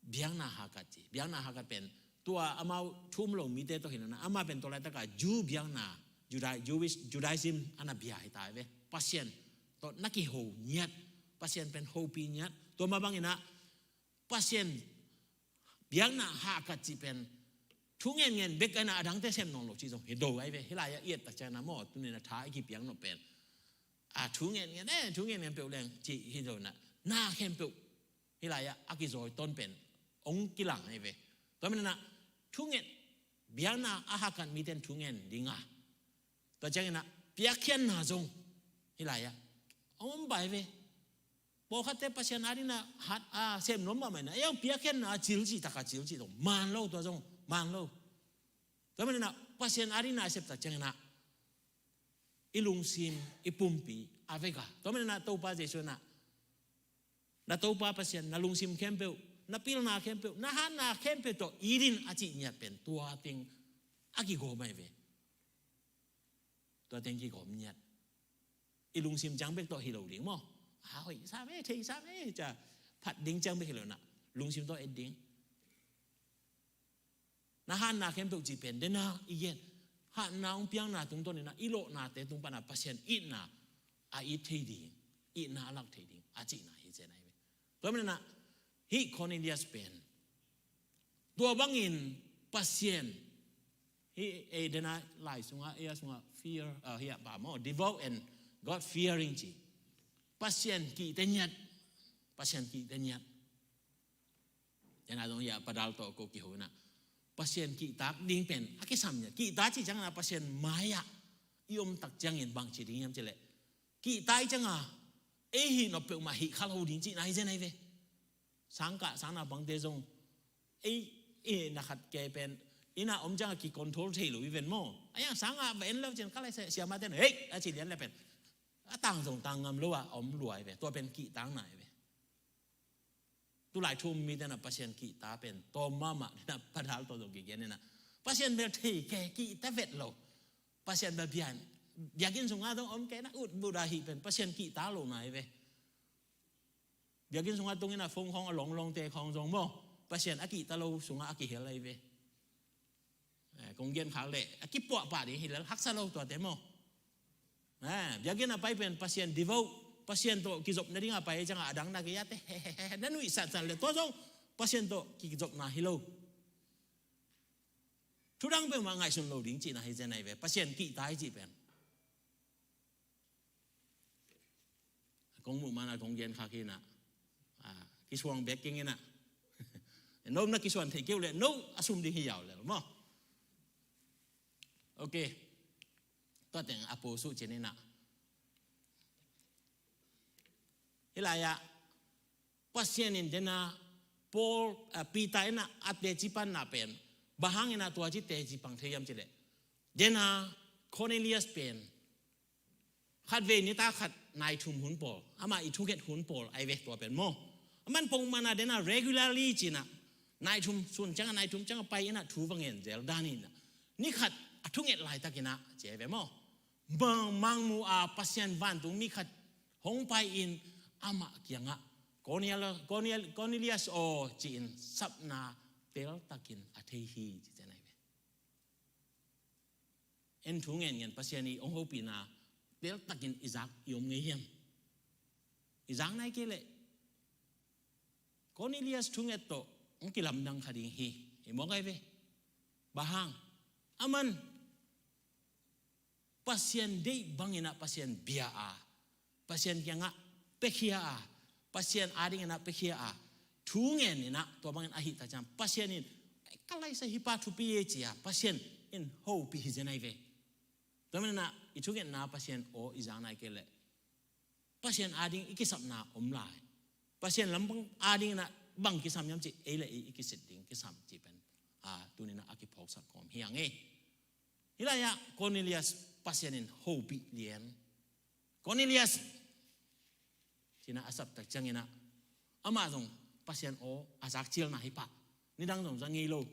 biakna hakat ci. Biakna hakat pen, tua amau thu um lo mite tawh hi na, amah pen tua laitak a Jew biakna, Judai-, Jewish, Judaism a na bia hi ta ai ve. Pasian tawh na kiho ngiat, Pasian pen hopih ngiat. Tua mah bang in a, Pasian biakna hakat cih pen thu ngenngen bek ai na, a dangte sem nawn lo cih zong hi do ai ve. Hih lai-ah i et tak ciang na maw, tuni-in a tha i kipiak nop pen, a, thu ngenngen, eh, thu ngenngen peuh leng cih hi do na, na khempeuh hih lai-ah a kizawi ton pen hong kilang ai ve. Tua manin a thu ngen, biakna a hakat mite in thu ngen ding a, tua ciangin a piakkhiatna zong hih lai-ah hong om pai ve. Pawlkhatte Pasian adingin a hat a sem nuam mahmah in a, ei hong piakkhiatna a cil cih tak a cil cih zong man lo, tua zong man lo. Tua manin a Pasian ading na i sep tak ciangin ah i lungsim, i pumpi a vek a, tua manin ah Topa Jesu in ah na Topa Pasian na lungsim khempeuh, na pilna khempeuh, na hatna khempeuh tawh it in a cih ngiat pen tua teng a kigawm ahi ve. Tua teng kigawm ngiat. I lungsim ciang bek tawh hi lo ding maw? A hoih sa ve, thei sa ve, ca phat ding ciang bek hi lo in ah lungsim tawh et ding. Na hatna khempeuh cih pen den a i gen, hatna hong piakna tungtawn in ah i lawhnate tung pan ah Pasian itna a it thei ding, itna a lak thei ding a cihna hi zen ahi ve. Tua manin ah hih Cornelius pen tua bangin Pasian, hih ei den a lai sungah, ei a sungah fear, ah, hih a pa maw, devout and God fearing ci. Pasian kihte ngiat, Pasian kihte ngiat. Tua in ah zong hih a Pa Dal tawh ko kiho in ah Pasian kihtak ding pen a kisam ngiat. Kihta cih ciangin ah Pasian mai-ah i om tak ciangin bang ci ding hiam cih leh, kihta i ciangah ei hih nop peuhmah hih kha lo ding cihna hi zen ahi ve. Sangkah, sangnaupangte zong ei, ei na khat kei pen inn ah om ciangah ki-control thei lo i ven maw? A iang sangah va en lo cin ka lai sia, siamate in hei a ci lian le pen a tang zong tang ngam lo a om lua i ve. Tua pen kihtakna i ve. Tulai thu um mite in ah Pasian kihta pen tawm mahmah in ah Pa Dal tawh zong kigen in ah Pasian bel thei kei, kihta vet lo. Pasian bel biakinn, biakinn sungah zong om kei in ah ut but a hih pen Pasian kihta lohna hi ve. Biakinn sungah tung in ah phone khawng a longlongte khawng zong maw, Pasian a kihta lo sungah a kihel ahi ve. Eh, kong gen khak leh a kipuahpah ding hi lel, haksa lo tuate maw. Eh, biakinn a pai pen Pasian devout, Pasian tawh kizop nading a pai ciangah a dang na kei a te he he he na nuihsatsan leh tua zong Pasian tawh kizopna hi lo. Thudang peuhmah ngaihsun lo ding cihna hi zen ahi ve, Pasian kihta hi cih pen. Kong muh mana kong gen khak hi in ah, ah, kisuang bek keng in ah. No na kisuan thei kei uh leh no a sum ding hi yau lel maw. Ok. Tua teng a pau suh cin in ah. Hih lai-ah Pasian in den a Paul, ah, Peter in ah a teci panna pen bang hangin ah tua ci teci pang thei hiam cih leh, den a Cornelius pen khatvei nitak khat nai thum hun pawl, amah i thunget hun pawl ahi ve tua pen maw. Aman pongmana den a regularly ci in ah nai thum sun ciangah, nai thum ciangah pai in ah thu va ngen zel dan in ah ni khat a thunget laitakin ah ci ahi ve maw. Mang, mangmuh a Pasian vantung mi khat hong pai in amah kiangah Cornel-, Cornel-, Cornelius aw ci-in sapna teltakin a thei hi ci zen ahi ve. En thu ngenngen Pasian i hong hopihna teltakin i zak i om ngei hiam? I zak nai kei leh Cornelius thunget tawh hong kilamdang kha ding hi. I mawk ahi ve. Bang hang? Aman Pasian deih bangin ah Pasian bia a, Pasian kiangah piakhia a, Pasian adingin ah piakhia a, thu ngen in ah tua bangin ahih tak ciang Pasian in ka laisa hih pa thupi e ci a, Pasian in hopih hi zen ahi ve. Tua manin ah i thungetna Pasian aw i zak nai kei leh Pasian ading i kisapna om lai. Pasian lam bang adingin ah bang kisam hiam cih ei le ei i kisit ding kisam cih pen, ah, tuni in ah a kiphawksak kawm hi hang e. Hih lai-ah Cornelius Pasian in hopih lian. Cornelius ci in ah a sap tak ciangin ah amah zong Pasian aw a zak cialna hi pah. Nidang zong za ngei lo.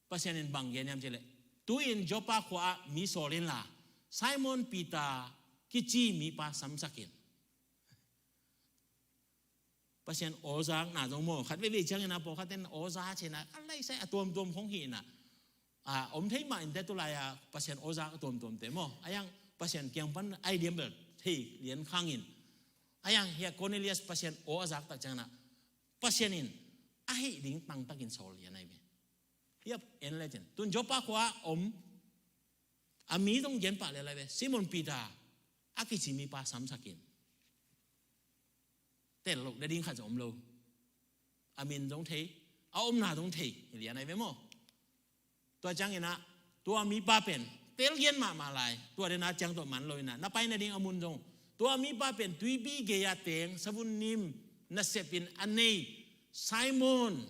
Pasian in bang gen hiam cih leh, tu-in Joppa khua-ah mi sawl inla Simon Peter kici mipa samsak in. Pasian aw zakna zong maw, khat veivei ciangin ah pawlkhat in aw za ci in ah a laisai a tuamtuam khong hi in ah, a om thei mah in te tulai-a Pasian aw zak a tuamtuamte maw, a iang Pasian kiang pan ai diam bel thei lian khang in, a iang hia Cornelius Pasian aw a zak tak ciangin ah Pasian in a hih ding tangtakin sawl lian ahi ve. Hiap en lecin tun Joppa khua-ah om a mi zong gen pah lian lai ve, Simon Peter a kici mipa samsak in. Tel loh nading khat zong om lo. A min zong thei, a omna zong thei hi lian ahi ve maw. Tua ciangin ah tua mipa pen tel gen mahmah lai. Tua den a ciang tawh man lo in ah na pai nading a mun zong, tua mipa pen tuipi gei-a teng savun nim nasepin a nei Simon,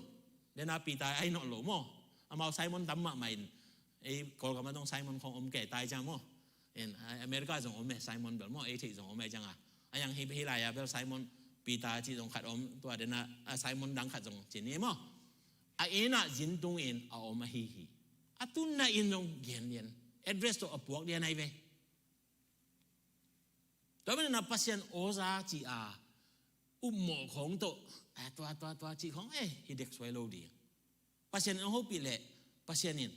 den a Peter ai nawh lo maw, Amau Simon tam mahmah in, ei Kawlgam ah zong Simon khong om kei tai ciang maw. In, ah, America zong om e Simon bel maw, ei theih zong om e ciang a. A yang hih, hih lai-ah bel Simon Peter cih zong khat om, tua den ah, ah, Simon dang khat zong ci ni maw. A inn ah zin tung in a om ahi hi. A tunna inn zong gen lian. Address tawh a puak lian ahi ve. Tua manin ah Pasian aw za ci a, upmawh khong tawh, eh, tua, tua, tua cih khong, eh, hi dek suai lo ding. Pasian in a hopih leh, Pasian in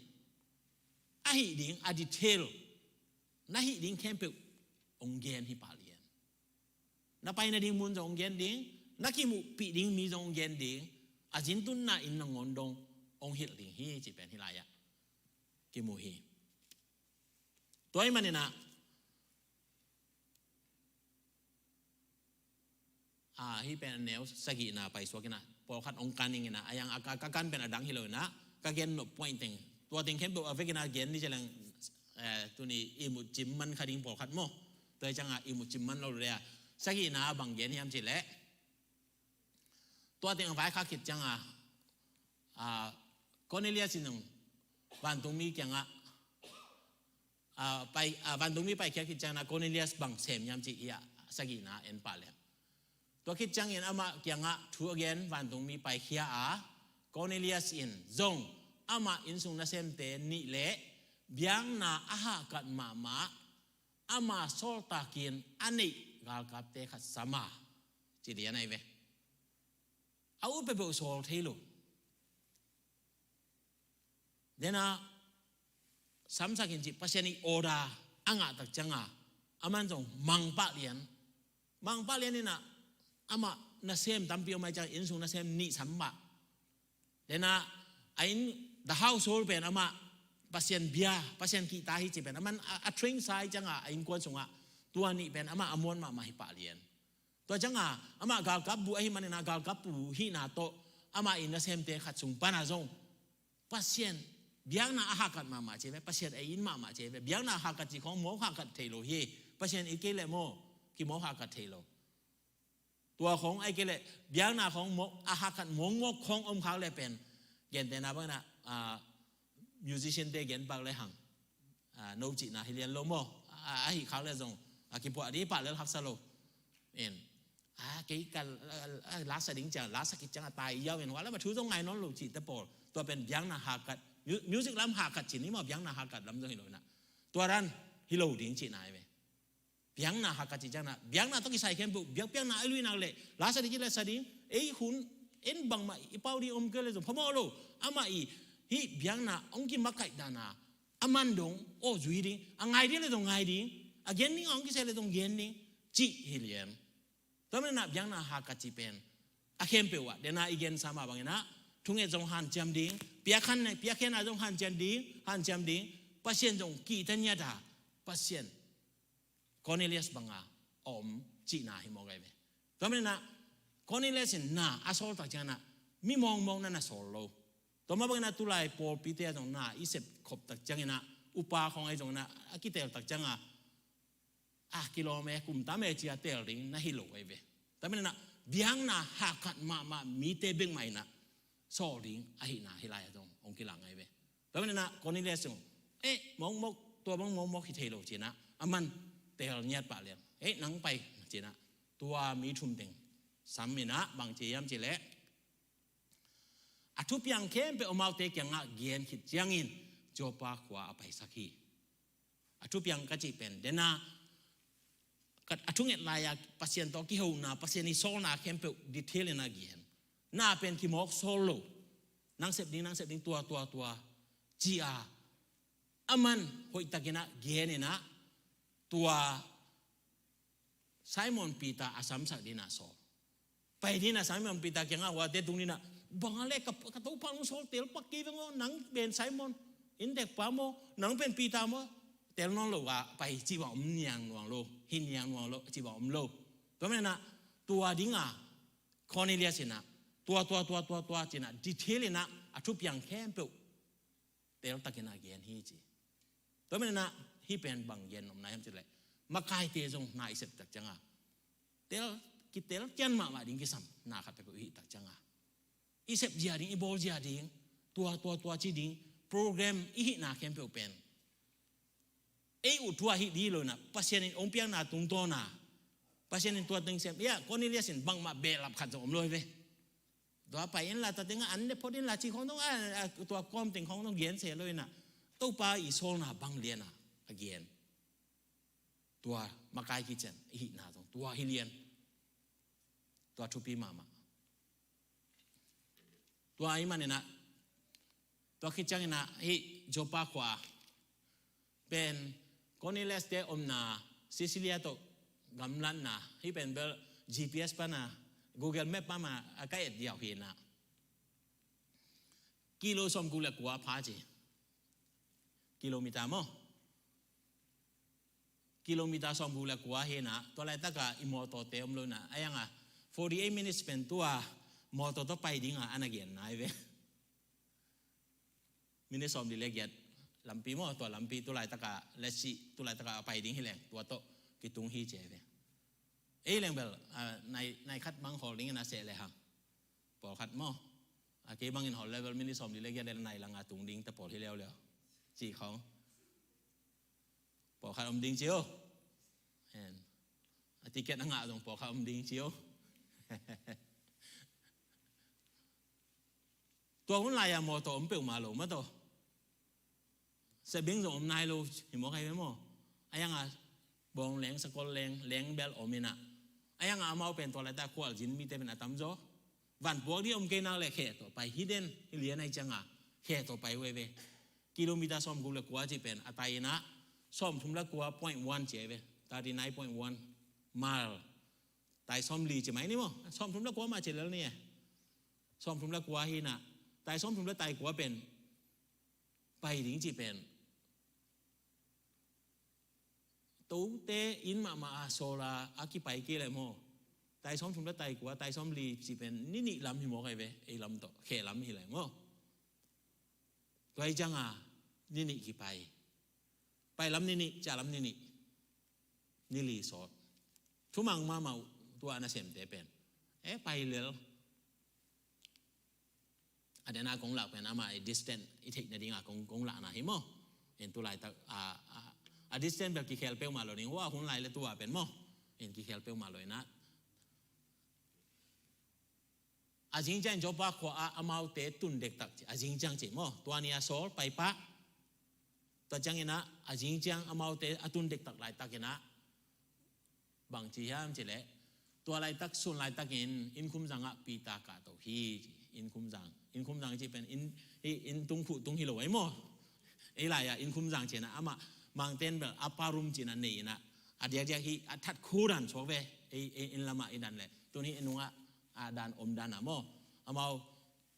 a hih ding, a detail, na hih ding khempeuh hong gen hi pah lian. Na pai nading mun zong hong gen ding, na kimuhpih ding mi zong hong gen ding, a zin tunna inn nangawn dong hong hilh ding hi, cih pen hih lai-ah kimu hi. Tua ahih manin ah, ah, hih pen a neu sagihna paisuak in ah, pawlkhat hong kan ing in ah, a yang a ka, ka kan pen a dang hi lo in ah, ka gen nop point teng, tua teng khempeuh a vekin ah gen ni ci leng, eh, tuni ihmut cim man kha ding pawlkhat maw. Tua hi ciang a ihmut cim man lo leh a, sagihna bang gen hiam cih leh, tua teng a vaikhak khit ciang a, ah, Cornelius in zong vantungmi kiangah, ah, pai, ah, vantungmi paikhia khit ciangin ah Cornelius bang sem hiam cih hi a, sagihna en pah leng. Tua khit ciangin amah kiangah thu a gen vantungmi paikhia a, Cornelius in zong amah innsung nasemte nih leh biakna a hahkat mahmah, ama sawltakin a neih galkapte khat sam a, ci lian ahi ve. A ut peuhpeuh sawl thei lo. Den a samsak in cih Pasian ii order a ngah tak ciang a, aman zong mang pah lian. Mang pah lian in ah, amah nasem tampi om ahih ciang innsung nasem nih sam pah. Den a, a inn, the household pen amah Pasian bia, Pasian kihta hi cih pen aman a, a train sa ahih ciang a, a innkuan sungah tua nih pen amah a muan mahmah hi pah lian. Tua ciang a, amah galkapbu ahih manin ah galkapbu hihna tawh amah ii nasemte khat sung pan a zong Pasian biakna a hahkat mahmah ci ve, Pasian a it mahmah ci ve. Biakna hahkat cih khong mawk hahkat thei lo hi. Pasian it kei leh maw, kimawk hahkat thei lo. Tua khong ahih kei leh biakna khong mawk, a hahkat mawkmawk khong om khak leh pen, gentehna bangin ah, ah, musician te gen pak lehang, ah, no cihna hi lian lo maw. Ah, ahih khak leh zong a kipuah ding pah lel haksa lo. En. Ah, kei ka, ah, ah, la sa ding ciang, la sa khit ciang a tai yau in, hua lam a thu zong ngai nawn lo cihte pawl. Tua pen biakna hahkat, mu-, music lam hahkat ci ni maw, biakna hahkat lam zong hi lo in ah. Tua dan hi lo ding cihna hi ve. Biakna hahkat cih ciang in ah, biakna tawh kisai khempeuh, biakpiakna a luinak leh la sa ding cih leh sa ding, ei hun, en bangmah i pau ding om kei leh zong phamawh lo. Amah ii hih biakna hong kimakaih dan a, aman dong aw zui ding, a ngai ding leh zong ngai ding, a gen ding a hong kisai leh zong gen ding, cih hi lian. Tua manin ah biakna hahkat cih pen a khempeuh ah, den a i gensa mah bangin ah, thunget zong hanciam ding, piakkhiatna, piakkhiatna zong hanciam ding, hanciam ding, Pasian zong kihta ngiat a, Pasian Cornelius bang a om cihna hi mawk ahi ve. Tua manin ah Cornelius in na a sawl tak ciangin ah mi mawkmawk na na sawl lo. Tua mah bangin ah tulai pawlpite ah zong na i sep khop tak ciangin ah, upa khong ahi zongin ah a kitel tak ciang a, a kilawm e, kum tam e ci a tel ding na hi lo ahi ve. Tua manin ah biakna hahkat mahmah mite bek mah in ah sawl ding ahihna hih lai ah zong hong kilang ahi ve. Tua manin ah Cornelius zong, eh, mawkmawk, tua bang mawkmawk hi thei lo ci in ah, aman tel ngiat pah lian. Eh, nang pai ci in ah, tua mi thum teng sam in ah bang ci hiam cih leh, a thupiang khempeuh amaute kiangah gen khit ciangin Joppa khua a paisak hi. A thupiang ka cih pen, den a, ka, a thunget lai-a Pasian tawh kihona, Pasian ii sawlna khempeuh detail in a gen. Na pen kimawk sawl lo. Nang sep ding, nang sep ding, tua, tua, tua, ci a, aman hoihtakin a gen in a, tua Simon Peter a samsak ding in a sawl. Pai ding in a Simon Peter kiangah, huate tung ding in a, bang a leh ka, ka Topa hong sawl, tel pak kei veng aw, nang pen Simon, inntekpa maw, nang pen Peter maw, tel nawn lo a pai cih bang om niang nuang lo, hi niang nuang lo, cih bang om lo. Tua manin a, tua ding a Cornelius in a, tua, tua, tua, tua, tua ci in a, detail in a, a thupiang khempeuh teltakin a gen hi ci. Tua manin a, hih pen bang gen nopna hiam cih leh, makaite zong na i sep tak ciang a, tel, kitel cian mahmah ding kisam na khat peuhpeuh i hih tak ciang a, i sep zia ding, i bawl zia ding, Tua, tua, tua ci ding program i hihna khempeuh pen ei uh thu ahi ding lo inah, Pasian in hong piakna tungtawna, Pasian in tua teng sem. Ia, Cornelius in bangmah behlap khat zong om lo hi ve. Tua pai inla, tua tengah an ne phot inla ci khong dong, a, a, tua kawm teng khong dong gen se lo inah, Topa i sawlna bang lianah a gen. Tua makai kician i hihna zong tua hi lian. Tua thupi mahmah. Tua ahih maninah, tua khit cianginah hih Joppa khua pen Cornelius te omna Caesarea tawh gamlatna, hih pen bel G P S pana, Google Map pana a ka et diau hinah, kilo sawmguk le kua pha ci. Kilometer maw? Kilometer sawmguk le kua hinah, tua laitaka i mawtawte om lo inah, a ianga forty eight minutes pen tua mawtaw tawh pai dinga ana genna hi ve. Minute sawmli le giat lampi maw, tua lampi tu laitaka, let's see, tu laitaka a pai ding hi leng tua tawh kitung hi ci hi ve. Ei leng bel, a, nai, nai khat bang hawl dingin a seh le hang. Pawlkhat maw? A kei bangin hawl level minute sawmli le giat le nai langa tung ding ta pawl hi leuleu. Ci khong. Pawlkhat om ding ci o. Hen. A ticket a ngah zong pawlkhat om ding ci o. Tua hun lai-a mawtaw om peuhmah lo mah tawh. Sebeng zong om nai lo hi mawk ahi ve maw? A ianga bawng leng, sakol leng, leng bel om inah. A ianga amau pen tua laita khualzin mite pen a tamzaw. Van puak ding om kei nak le khe tawh pai hi den, hi lian ahi cianga khe tawh pai uh ahi ve. Kilometer sawmguk le kua ci pen a tai inah, sawmthum le kua point one ci ahi ve. Thirty nine point one mile. Tai sawmli ci mai ni maw? Sawmthum le kua mah ci lel ni e. Sawmthum le kua hinah, tai sawmthum le tai kua pen pai ding ci pen, tote inn mahmah a sawla a kipai kei le maw? Tai sawmthum le tai kua, tai sawmli ci pen ni nih lam hi mawk ahi ve, ei lam tawh khe lam hi le maw? Tua hi cianga ni nih kipai. Pai lam ni nih, ciah lam ni nih, ni li sawt. Thumang mahmah uh tua nasemte pen. E, pai lel. A dena kong lak pen ama i distance i theih nadinga kong, kong lakna hi maw? In tu laitak a, a, a distance bel kikhel peuhmah lo ding, hua hun lai le tua pen maw? In kikhel peuhmah lo inah. A zingciang Joppa khua ah amaute tun dektak ci, a zingciang ci maw? Tua ni a sawl pai pah. Tua cianginah a zingciang amaute a tun dektak laitakinah bang ci hiam cileh, tua laitak sun laitakin innkhumzangah Peter kahto hi ci. Innkhumzang, innkhumzang ci pen inn, inn tungkhuh tung hi lo ei maw? Ei lai-ah innkhumzang cinah amah mangten bel a parum cinah nei inah a diakdiak hi a that khu dan suak ve. Ei, ei inn lamah i dan le tuni ei nungah a dan om dan ah maw? Amau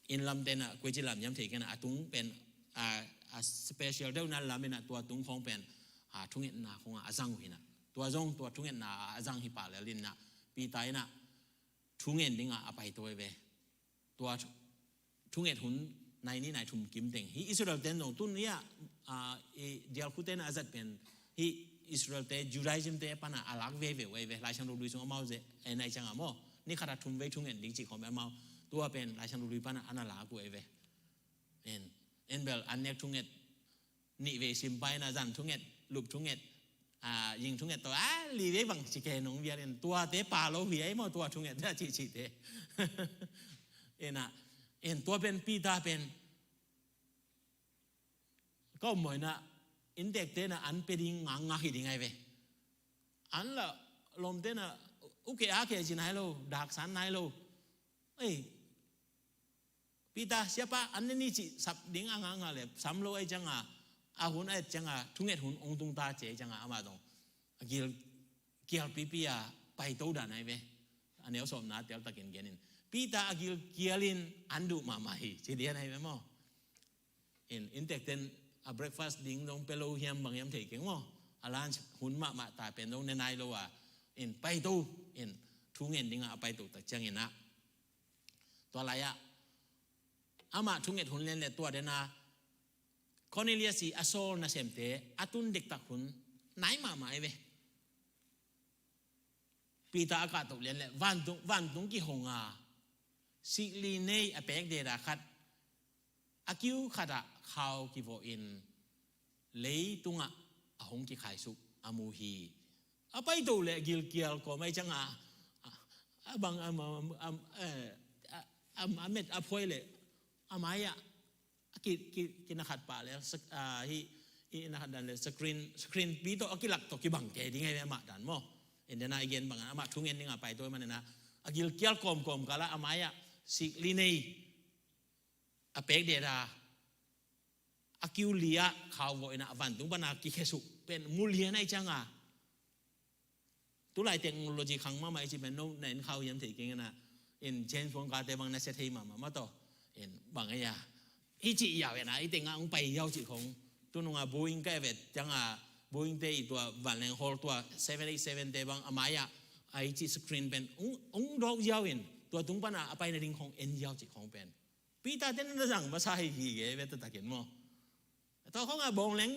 inn lam tenah kuici lam yam thei kenah a tung pen a, a special deuhna lam inah tua tung khawng pen a thungetna khawngah a zang uh hinah. Tua zong tua thungetna a zang hi pah lel inah Peter inah thungen dingah a paito ve. Tua thu-, thunget hun nai nih nai thum kim teng hi Israel ten zong tun hi ah, a, i dialkhute na a zat pen hi Israel te Judaism te pana a lak veve uh ei ve. Laisiangtho lui sung amau ze, e, nai cianga maw? Ni khat a thum vei thunget ding cih khawm amau tua pen Laisiangtho lui pana ana lak uh ei ve. En, en bel an nek thunget nih vei sim pai na zan thunget, lup thunget, a, ying thunget tawh a li vei bang ci ke nong vial in tuate pa lo hi ei maw tua thunget na cihcihte. Ena, en tua pen Peter pen ka um mawina inntekte na an pe ding ngakngak hi ding ai ve. An la lomte na uke ake ci nai lo, daksan nai lo. Ei, Peter, siapa, an ne ni cih sap ding a ngakngak le sam lo ai cianga, a hun ai cianga thunget hun ong tung ta ci ai cianga ama dong a gil kial pipi a paito dan ai ve. A neu sawmna teltakin genin Peter a gil kialin an duh mahmah hi ci dian ai ve maw? In, inntekten a breakfast ding dong pe lo hiam bang hiam thei keng maw? A lunch hun mahmah ta pen dong ne nai lo a, in paito, in thungen dinga a paito tak ciangin ah tua lai-ah amah thunget hun lian le tua dena Cornelius i a sawl nasemte a tun dektak hun nai mahmah ai ve. Peter a kahtoh lian le vantung, vantung kihong a sikli nei a pek deda khat A kiu khatah khau kivawhin leitungah a hong kikhaisuk a mu hi. A paito le gilkial kawm ai ciangah a bang a, a, a, a, a met a phuai le a mai-ah a ki, ki, kina khat pah le sak-, a, hi, hi na khat dan le screen, screen pi tawh a kilak tawh kibang kei ding ai ve amah dan maw. Ende na i gen bangah amah thungen dingah paito ai manina a gilkial kawmkawm kalah a mai-ah sikli nei a pek deda a kiu li-ah khau vawh inah a vantung pana kikhesuk pen mulian ai cianga. Tulai technology khang mahmah i ci pen no na in khau hiam thei keng inah in James Bond kate bang na sia thei mahmah mah tawh in bang ai a i cih yau inah i tengah hong pai yau cih khong. Tununga Boeing ka evet cianga Boeing te i tua vanleng hawl tua seven eight seven te bang a mai-ah a i cih screen pen hong, hong dawk yau in tua tung pana a pai nading khong en yau cih khong pen Peter ten na zang masa hi gige ve taktakin maw. Tua khong a bawng leng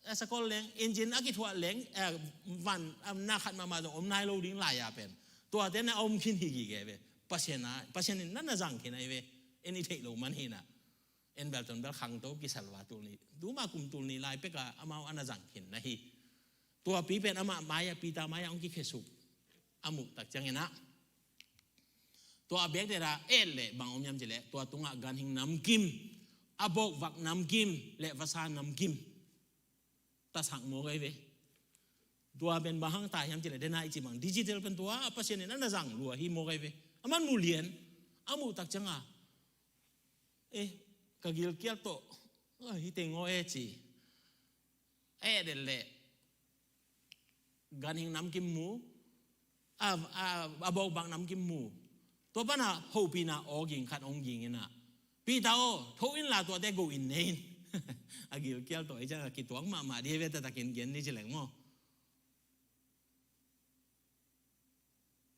a sakol leng engine a kithuah leng a van a na khat mahmah zong om nai lo ding lai a pen tua ten a om khin hi gige ve. Pasian a, Pasian in na na zang khin ai ve. En i theih lo man hi na. En bel ton bel khangto kisalva tul ni tuma kum tul ni lai peka amau a na zang khin na hi. Tua pi pen amah mai-ah Peter mai-ah hong kikhesuk a muh tak cianginah tua a bek deda et le bang om hiam cileh tua tungah ganhing namkim a bawkvak namkim le vasa namkim tasak mawk ai ve. Tua pen bang hang ta hiam cileh dena i ci bang digital pen tua a Pasian in a na zang lua hi mawk ai ve. A man mulian a muh tak cianga eh ka gilkial tawh hi teng aw e ci. A et leh ganhing namkim mu a, a, a bawkbak namkim mu. Tua pana hopihna aw ging khat hong ging inah Peter aw tho inla tuate go in ne in. A gilkial tawh i ciang a kituak mahmah di he ve taktakin gen ni ci leng maw.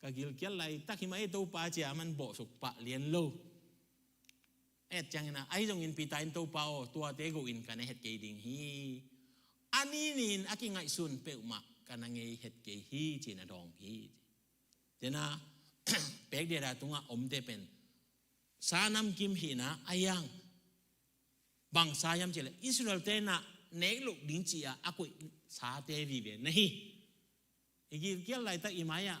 Ka gilkial laitak hi mah ei Topa cia man bawhsuk pah lian lo. Et ciangin ah ahi zongin Peter in Topa aw tuate go in ka na het kei ding hi. A ninin a kingaihsun peuhmah ka na ngei het kei hi ci-in a dawng hi. Tena pek deda tungah omte pen sa namkim hihna a yang bangsa hiam cileh Israel tenah nek loh ding ci-a a koih sate vive na hi. I gilkial laitak i mai-ah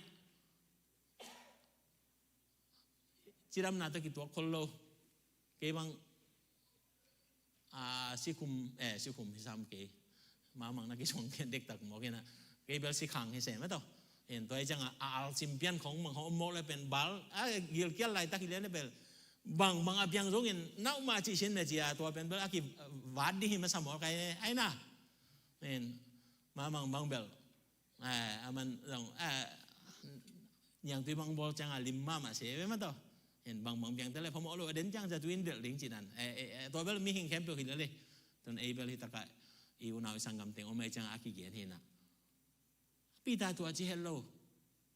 cidamna tawh kituak khol lo. Kei bang a sikhum eh sikhum hisam kei mamang na kisuang pian dektak mawk inah kei bel sikhang hi sem a tawh. En tua i ciangah a alsim pian khong mang khong mawk le pen bal a gilkial laitak hi lian le bel bang bang a piang zongin naumah cih sin na ci-a tua pen bel a kivat ding hi masa mawk ai aina. En mamang bang bel a man zong niangtui bang bawl ciangah lim mahmah se ve mah tawh. En bangbang piangte le phamawh lo a den ciang zatui in delh ding cinan tua bel mihing khempeuh hi lele. Tun ei bel hi takah i unau i sanggam teng om ei ciangah a kigen hinah Peter tua ci het lo.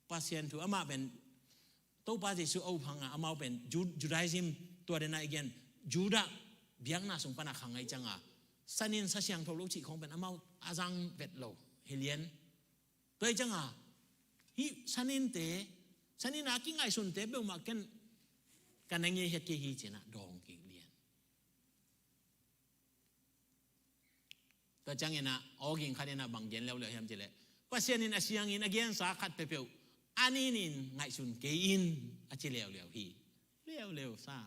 Pasian thu amah pen Topa Jesu a up hangah amau pen Judaism tua dena i gen Judah biakna sung pana khang ei ciangah sanin sa siangtho lo cih khong pen amau a zang vet lo hi lian. Tua i ciangah hih saninte sanin a kingaihsunte peuhmah ken ka na ngei het kei hi cinah dawng kik lian. Tua cianginah awging khatinah bang gen leuleu hiam cileh Pasian in a siangin a gensa khat peuhpeuh a ninin ngaihsun kei in a ci leuleu hi. Leuleu sa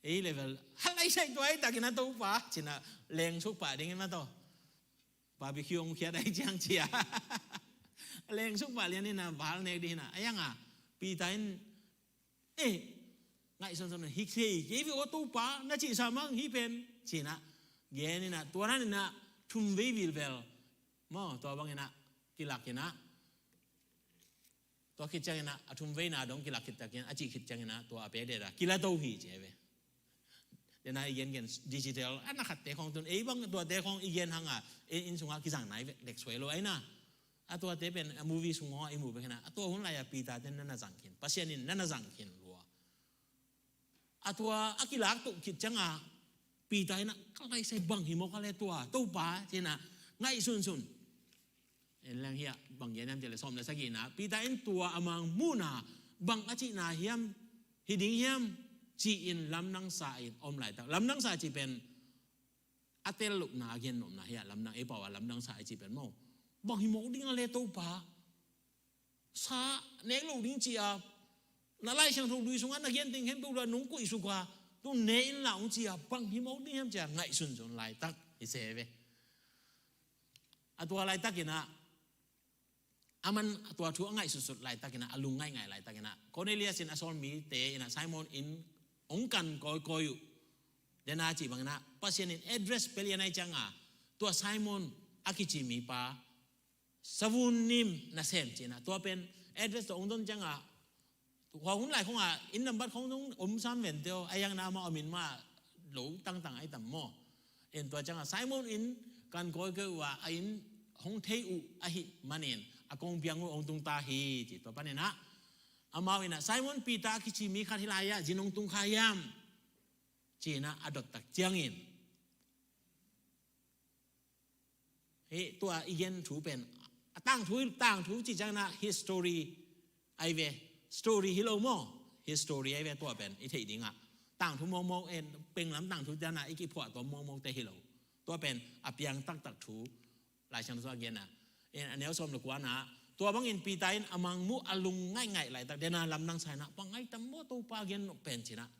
ei level halai sai tuai takin a Topa cinah lengsuk pah dingin mah tawh barbecue hong khiat ai ciang cia lengsuk pah lian inah val nek ding hinah a yangah Peter in eh ngaihsunsun hi thei kei ve aw Topa na cihsa mang hi pen cinah gen inah tua nan inah thum vei vilvel maw tua bang inah kilak inah tua khit ciang inah a thum veina dong kilak khit takin a cih khit ciang inah tua a pek deda kila to hi ci ve. Dena i gen gen digital a na khatte khong tun ei bang tuate khong i gen hanga ei inn sungah kizang nai vek lek suai lo aina. A tuate pen a movie sungah i mu vek hina a tua hun lai-a Peter ten na na zang khin Pasian in na na zang khin lua. A tua a kilak toh khit cianga Peter inah ka laisai bang hi maw ka le tua Topa cinah ngaihsunsun. En leng hiah bang gen hiam cileh sawm le sagihna Peter in tua a mang muhna bang a cihna hiam hi ding hiam ci-in lamdang sa in om laitak. Lamdang sa ci pen a tel lohna a gen nopna hi a, lamdang, ei pau a lamdang sa i ci pen maw. Bang hi mawk ding a le Topa, sa nek lo ding ci a, na Lai Siangtho lui sungah na gen ding khempeuh la nong kuih suk a, tu ne in la ung ci a, bang hi mawk ding hiam ci a ngaihsun zon laitak hi se ve. A tua laitakin ah, a man a tua thu a ngaihsutsut laitakin ah, a lung ngaingai laitakin ah, Cornelius in a sawlmite in ah Simon in hong kan kawikawi uh. Dena cih bangin ah Pasian in address pia lian ahih ciangin ah, tua Simon a kici mipa savun nim nasem ci-in ah, tua pen address tawh hong don ciangin ah, tua hun lai khong ah inn nambat khong zong om sam vente aw, a yang na amah a min mah lo tangtang ahi tam maw. In tua ciangin ah Simon in kan kawikawi uh a, a inn hong thei uh ahih manin a kong piang uh hong tung ta hi ci. Tua panin ah amau in ah Simon Peter a kici mi khat hih lai ah zin hong tung kha hiam ci-in ah a dot tak ciangin, hih tua i gen thu pen a tangthu, tangthu cih ciangin ah history ahi ve. Story hi lo maw? History ahi ve tua pen i theih dingah. Tangthu mawkmawk, eh, penglam tangthu ciangin ah i kiphuah tua mawkmawkte hi lo. Tua pen a piang taktak thu Lai Siangtho a gen a. Eh, a neu sawm le kuana, tua bangin Peter in a mangmuh a lung ngaingaih laitak, dena lamdang sa in ah, bang ahi tam maw Topa gen nop pen ci-in ah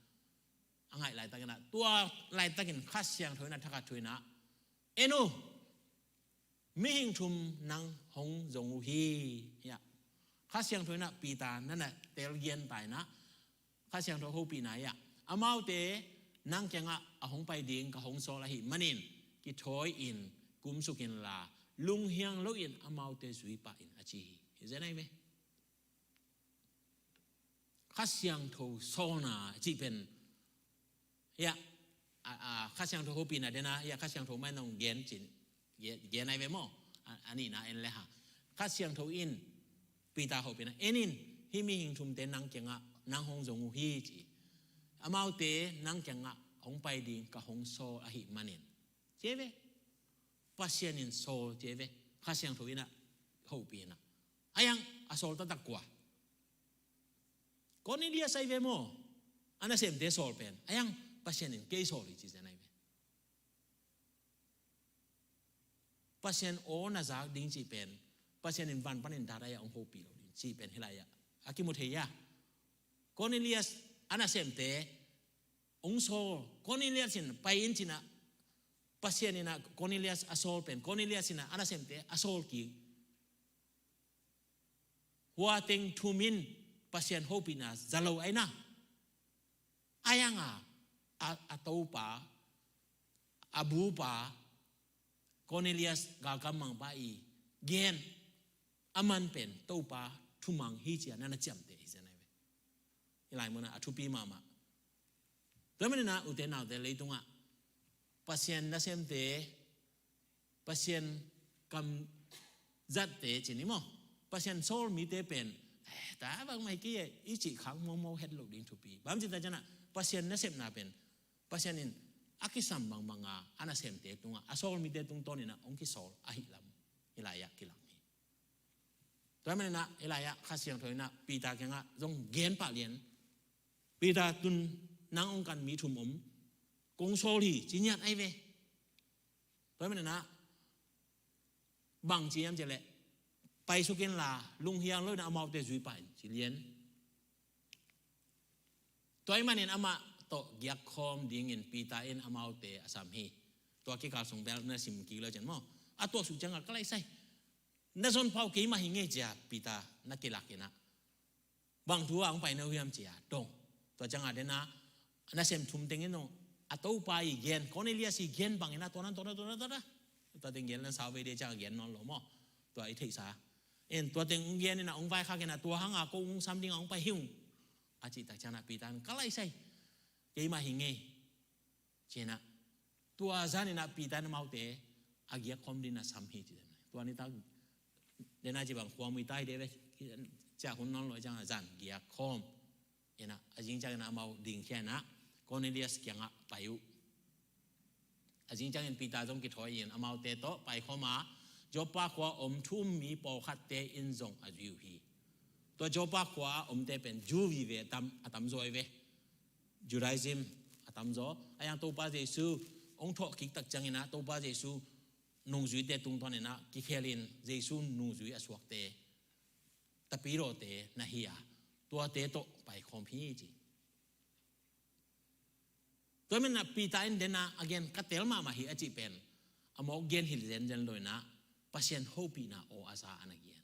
a ngaih laitakin ah, tua laitakin Kha Siangtho in ah thakhat thu in ah, en uh, mihing thum nang hong zong uh hi. Hiah Kha Siangtho in ah Peter na na tel gen ta in ah, Kha Siangtho hopihna hiah, amaute nang kiangah a hong pai ding ka hong sawl ahih manin kithawi in kumsuk inla, lunghiang loin amaute zui pah in a ci hi. Hi zen ahi ve. Kha Siangtho sawlna cih pen, hiah, a, a, Kha Siangtho hopihna dena hiah Kha Siangtho mai nong gen cin, gen, gen ahi ve maw? A, a nihna en le ha. Kha Siangtho in Peter hopihna, en in, hih mihing thumte nang kiangah nang hong zong uh hi ci. Amaute nang kiangah hong pai ding ka hong sawl ahih manin. Ci ve. Pasian in sawl ci ve. Kha Siangtho in ah hopih in ah. A yang a sawl taktak kua? Cornelius ahi ve maw? A nasemte sawl pen. A yang Pasian in kei sawl hi ci zen ahi ve. Pasian aw na zak ding cih pen, Pasian in van panin dat a ya hong hopih lo ding cih pen hih lai ah a kimu thei a. Cornelius a nasemte hong sawl, Cornelius in pai in ci-in ah, Pasian in ah Cornelius a sawl pen, Cornelius in ah a nasemte a sawl kik. Hua teng thum in Pasian hopihna za lo ahi na. A yang a, a, a topa, a bupa, Cornelius galkap mangpa i gen a man pen Topa thumang hi ci-a na na ciamteh hi zen ahi ve. Hih lai munah a thupi mahmah. Tua manin ah ute naute, leitungah Pasian nasemte, Pasian kam zatte ci ni maw, Pasian sawl mite pen, eh, ta bangmah hi kei e i cih khak mawkmawk het loh ding thupi. Bang ci ta ciangin ah Pasian nasepna pen Pasian in a kisam bangbang a, a nasemte tungah, a sawl mite tungtawn in ah hong kisawl ahih lam hih lai ah kilang hi. Tua manin ah hih lai ah Kha Siangtho in ah Peter kiangah zong gen pah lian. Peter, tun nang hong kan mi thum om, kong sawl hi ci ngiat ahi ve. Tua manin ah bang ci hiam cih leh, paisuk inla, lunghiang lo in amaute zui pah in ci lian. Tua ahih manin amah tawh giak khawm dingin Peter in amaute a sam hi. Tua kikal sung bel na sim kik lo cin maw? A tuaksuk ciangah, ka lai sai, na zon pau keimah hi ngei ci-a Peter na kilak in ah, bang thu a hong pai na uh hiam ci-a dong. Tua ciangah den a nasem thum teng in dong, a topa i gen, Cornelius i gen bangin ah tua nan tua nan tua nan tua nan, tua teng gen lan sau vei de ciangah gen nawn lo maw? Tua i theihsa in tua teng hong gen in ah hong vaikhak in ah, tua hangah ko hong sam dingah hong pai hi ung a cih tak ciangah Peter in, ka lai sai, keimah hi ngei ci-in ah, tua zan in ah Peter in amaute a giak khawm dingin a sam hi ci. Tua nitak den a ci bang khuamui tai de ve, ciah hun nawn lo ciangah zan giak khawm in ah, a zing ciangin amau dingkhia in ah Cornelius kiangah pai uh. A zing ciangin Peter zong kithawi in amaute tawh paikhawm a, Joppa khua om thu um mi pawlkhatte in zong a zui uh hi. Tua Joppa khua a omte pen Jew vive a tam, a tamzaw hi ve. Judaism a tamzaw a, yang Topa Jesu hong thawh kik tak ciangin ah Topa Jesu nungzuite tungtawn in ah kikhel in Jesu nungzui a suakte, tapirawte na hi a, tuate tawh paikhawm hi ci. Tua manin ah Peter in den a a gen, ka tel mahmah hi a cih pen a mawk gen hi zenzen lo in ah, Pasian hopihna aw a za a na gen.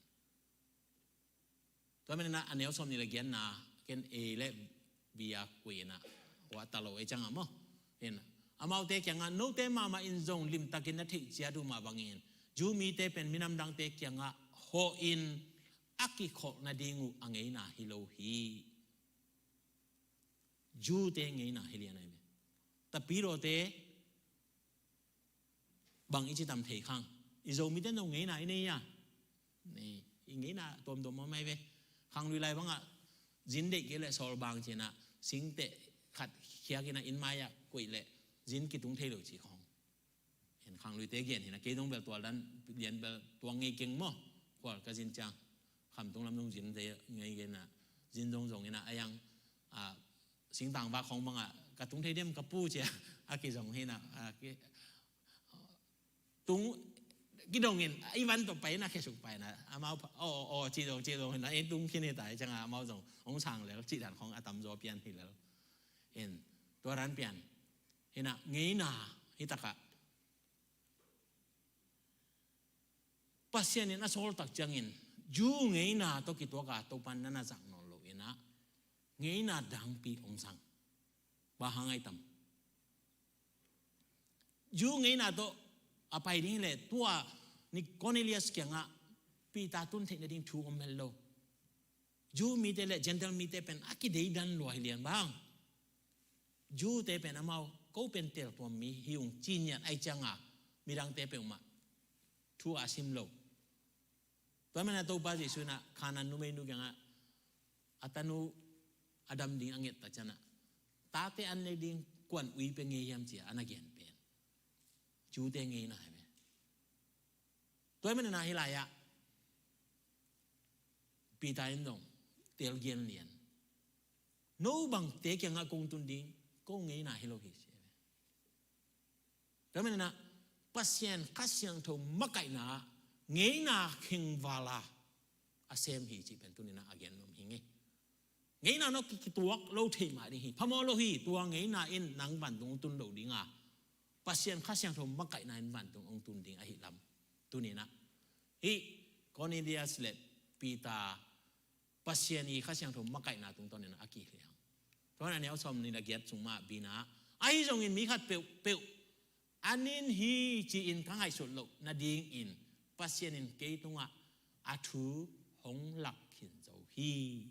Tua manin ah a neu sawmnih le giatna, ken A le B a kuih in ah, hua ta lo ei ciang a maw. In, amaute kiangah, note mahmah in zong limtakin na theih ciat uh mah bangin Jew mite pen minam dangte kiangah hawh in a kikholh nading uh a ngeina hi lo hi. Jew-te ngeina hi lian ahi ve. Tapirawte bang i ci tam thei khang. I Zomite no ngeina i nei a, nei, i ngeina tuamtuam mawk mai ve. Khanglui lai bangah zin deih kei leh sawl bang ci in ah, singteh khat khiak in ah inn mai-ah koih leh zin kitung thei lo ci khawng. Hen, khangluite gen hi in ah, kei zong bel tual dan lian bel tuang ngei keng maw. Khual ka zin ciang khamtung lam zong zin te ngei gen a, zin zong zong in ah, a yang, a, singtang vak khawng bangah ka tung thei diam ka pu ci a, a kizong hi in ah, a ki, tung, kidong in, i van tawh pai in ah khesuk pai in ah, amau pha, aw, aw, aw, ci zong, ci zong hi in ah, ei tung khin hi ta hi ciang a, amau zong hong sang lel, cih dan khawng a tamzaw pian hi lel. Hen, tua dan pian hi in ah, ngeina hi takah Pasian in a sawl tak ciangin Jew ngeina tawh kituak a, Topa in na na zak nawn lo in ah, ngeina dangpi hong zang. Bang hang ai tam? Jew ngeina tawh a pai ding hi leh, tua ni Cornelius kiangah Peter tun theih nading thu om hel lo. Jew mite le Gentile mite pen a kideidan lua hi lian bang. Jew-te pen amau, ko pen teltuam mi hi ung ci ngiat ahih ciang a, midangte peuhmah thu a sim lo. Tua manin ah Topa Jesu in ah Khanaan numeinu kiangah a tanu a dam ding a nget tak ciang ah, tate an nei ding kuan ui pia ngei hiam ci a a na gen pen Jew-te ngeina hi ve. Tua manin ah hih lai-ah Peter in zong tel gen lian. No bangte kiangah kong tun ding, ko ngeina hi lo hi ci. Tua manin ah Pasian Kha Siangtho makaihna ah ngeina khengval a a sem hi cih pen tuni-in ah a gen nuam hi ing. Ngeina tawh ki, kituak lo thei mah ding hi. Phamawh lo hi, tua ngeina in nang vantung hong tun lo ding a, Pasian Kha Siangtho makaihna in vantung hong tun ding ahih lam tuni-in ah hih Cornelius le Peter, Pasian i Kha Siangtho makaihna tungtawn in ah a kihilh hi hang. Tua a neu sawmnih le giat sung mah B-na, ahi zongin mi khat peuhpeuh a nin hi ci-in ka ngaihsut loh nadingin Pasian in kei tungah a thu hong lak khin zo hi.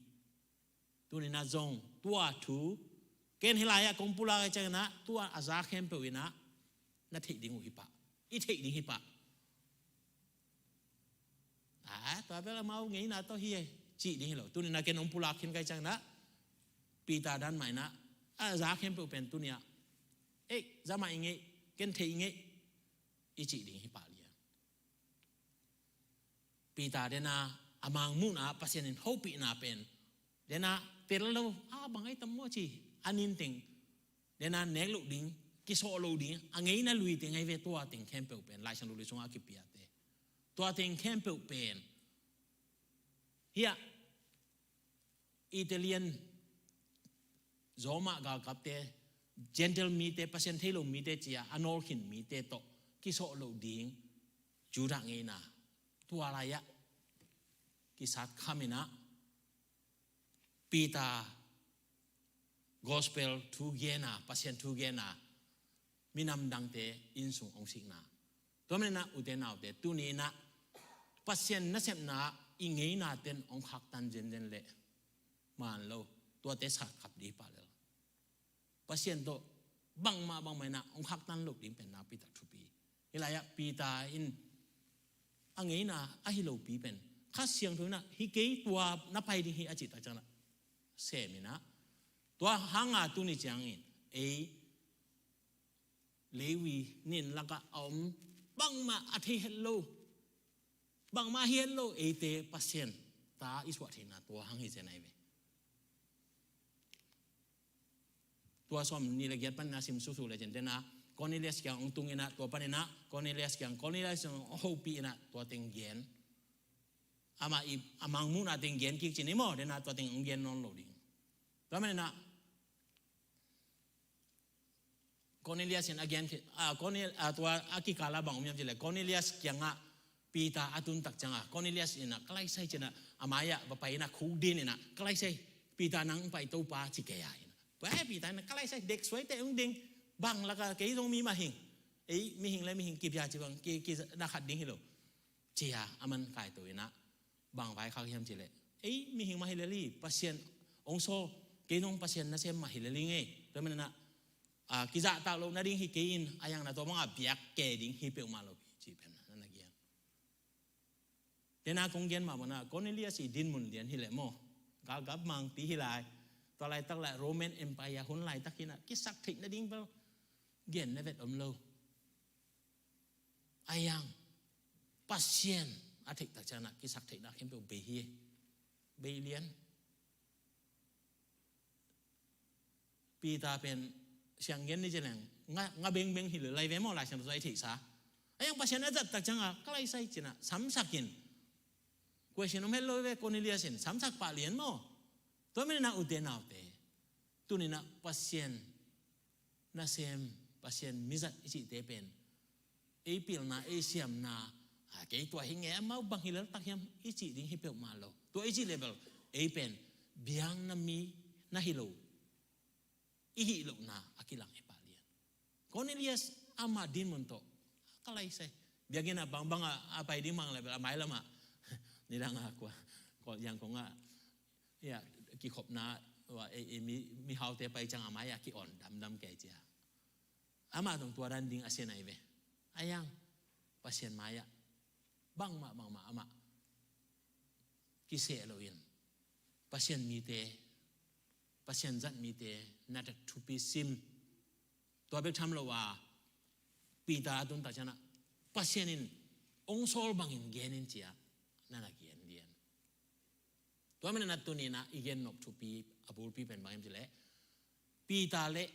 Tuni-in ah zong tua thu, ken hih lai-ah kong pulak ahih ciangin ah tua a za khempeuh in ah na theih ding uh hi pah. I theih ding hi pah. A, tua bel amau ngeina tawh hi e, cih ding hi lo. Tuni-in ah ken hong pulak khin ka hih ciangin ah Peter dan mah in ah, a za khempeuh pen tuni-ah, ei, za mah ing ei, ken theih ing ei, i cih ding hi pah lian. Peter den a, a mangmuhna Pasian in hopihna pen den a tel lo, a bang ai tam maw ci, a nin teng den a nek loh ding, kisawh loh ding, a ngeina lui teng ai ve, tua teng khempeuh pen Lai Siangtho lui sungah a kipiate. Tua teng khempeuh pen hih ah Italian, Roma galkapte, Gentile mite, Pasian thei lo mite ci-a a nawlkhin mite tawh kisawh loh ding Judah ngeina, tua lai-ah kisat kham in ah Peter gospel thu gen a, Pasian thu gen a, minam dangte innsung hong sikna. Tua manin ah ute naute, tuni-in ah Pasian nasepna ah i ngeinate'n hong khaktan zenzen leh maan lo, tuate sat khap ding hi pah lel. Pasian tawh bangmah bangmah in ah hong khaktan loh ding pen nakpi tak thupi. Hih lai-ah Peter in a ngeina ahi lopi pen Kha Siangtho in ah hi kei, tua na pai ding hi a cih tak ciangin ah sem in ah, tua hang a tuni ciangin ei Levi nin lakah a om bangmah a thei het lo, bangmah hi het lo eite Pasian ta i suah theihna tua hang hi zen ai ve. Tua sawm nih le giat panin ah sim suksu le cin tena Cornelius kiang hong tung in ah, tua panin ah Cornelius kiang, Cornelius hong hopih in ah tua teng gen. Amah i, a mangmuhna teng gen kik cin i maw, tena tua teng hong gen nawn lo ding. Tua manin ah Cornelius in a gen, a, Cornel-, a, tua a kikal ah bang om hiam cih leh Cornelius kiangah Peter a tun tak ciangah Cornelius in ah ka laisai cin ah a mai-ah va pai in ah khukdin in ah ka laisai, Peter nang pai, Topa ci kei a in ah. Tua he Peter in ah ka laisai, dek suaite hong ding, bang lakah kei zong mi mah hing, ei mihing le mihing kipia ci bang ki, ki na khat ding hi lo. Ci a, aman kaito in ah bang vaikhak hiam cih leh, ei mihing mah hi lel hi, Pasian hong sawl, kei zong Pasian nasem mah hi lel hi ngei. Tua manin ah, a, kizahtak loh nading hi kei in, a yang na tua bangah biak ke ding hi peuhmah lo hi, ci pen na na gen. Tena kong gen mah bangin ah Cornelius i dinmun lian hi leh maw, galkap mangpi hi lai. Tua laitak lai Roman Empire hun laitak hi in ah kisak theih nading bel gen na vet om lo. A yang Pasian a theih tak ciangah kisak theihna khempeuh bei hi. Bei lian. Peter pen siang gen ni ci leng nga, nga bengbeng hi lo lai ve maw, Lai Siangtho i theihsa. A yang Pasian a zat tak ciangah ka laisai cin ah samsak in. Question om het lo ve, Cornelius in samsak pah lian maw. Tua manin ah ute naute, tuni in ah Pasian nasem, Pasian mizat i cihte pen ei pilna, ei siamna, a, kei tua hi ngei, amau bang hi lel tak hiam i cih ding hi peuhmah lo. Tua i cih leh bel ei pen biakna mi na hi lo, i hih lohna a kilang hi pah lian. Cornelius amah dinmun tawh ka laisai. Biakinn ah bangbang a, a pai ding mang leh bel a mailam ah nidang a kua, kua yang kong ah, ya, kikhopna, wa, ei, ei mi, mihaute pai ciang a mai-ah ki-on damdam kei ci a. Amah zong tua dan ding a sia nai ve. A yang Pasian mai-ah bangmah, bangmah amah kiseh loin, Pasian mite, Pasian zat mite na tat thupi sim. Tua bek tham lo a, Peter a tun tak ciangah Pasian in hong sawl bangin gen in ci a, na na gen lian. Tua manin ah tuni in ah i gen nop thupi a bulpi pen bang hiam cih leh, Peter le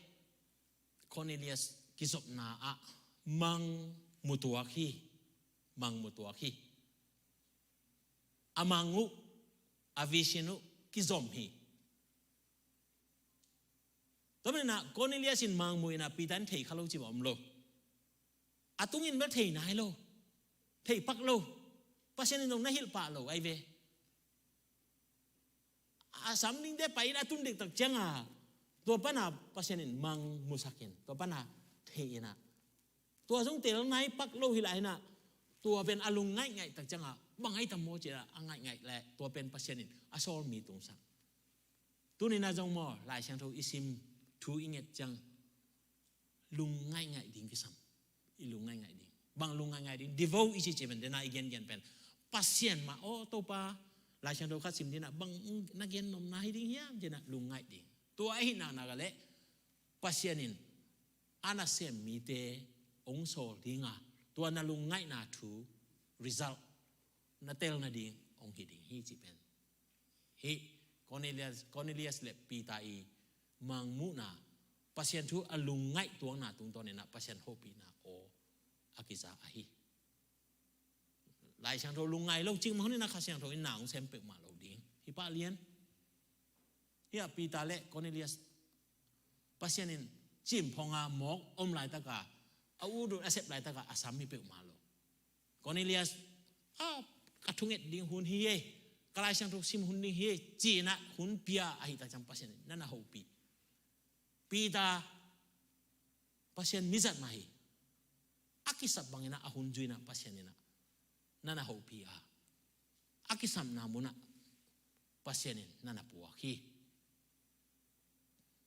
Cornelius kizopna ah mang mu tuak hi. Mang mu tuak hi. A mang uh, a vision uh kizom hi. Tua manin ah Cornelius in mang mu in ah Peter in thei kha lo ci bang om lo. A tungin bel thei nai lo, thei pak lo. Pasian in zong na hilh pah lo ai ve. A sam dingte pai in a tun dek tak ciangah tua pana Pasian in mang musak in, tua pana thei in ah, tua zong tel nai pak lo hi lai in ah, tua pen a lung ngaihngaih tak ciangah bang ai tam maw ci a, a ngaihngaih leh tua pen Pasian in a sawl mi tungsak. Tuni in ah zong maw, Lai Siangtho i sim, thu i nget ciang, lung ngaihngaih ding kisam. I lung ngaihngaih ding. Bang lung ngaihngaih ding? Devote i cih pen, dena i gengen pen, Pasian mah, aw Topa, Lai Siangtho khat sim ding ah bang na gen nopna hi ding hiam, dena lung ngaih ding. Tua ahih nak nak leh Pasian in a nasem mite hong sawl ding a, tua na lung ngaihna thu result na tel nading hong hi ding hi cih pen. Hih Cornelius, Cornelius le Peter i mangmuhna, Pasian thu a lung ngaih tuakna tungtawn in ah Pasian hopihna aw a kiza ahi. Lai Siangtho lung ngai lo cing mah hun in ah Kha Siangtho in na hong sem peuhmah lo ding hi pah lian. Hih ah Peter le Cornelius, Pasian in cimphawng a mawk om laitak a, a ut ut a sep laitak a, a sam hi peuhmah lo. Cornelius, a, ka thunget ding hun hi ei, ka Lai Siangtho sim hun ding hi ei, ci-in ah hun pia ahih tak ciang Pasian in na na hopih. Peter, Pasian mizat mah hi. A kisap bangin ah a hun zui in ah Pasian in ah na na hopih a, a kisapna mun ah Pasian in na na puak hi.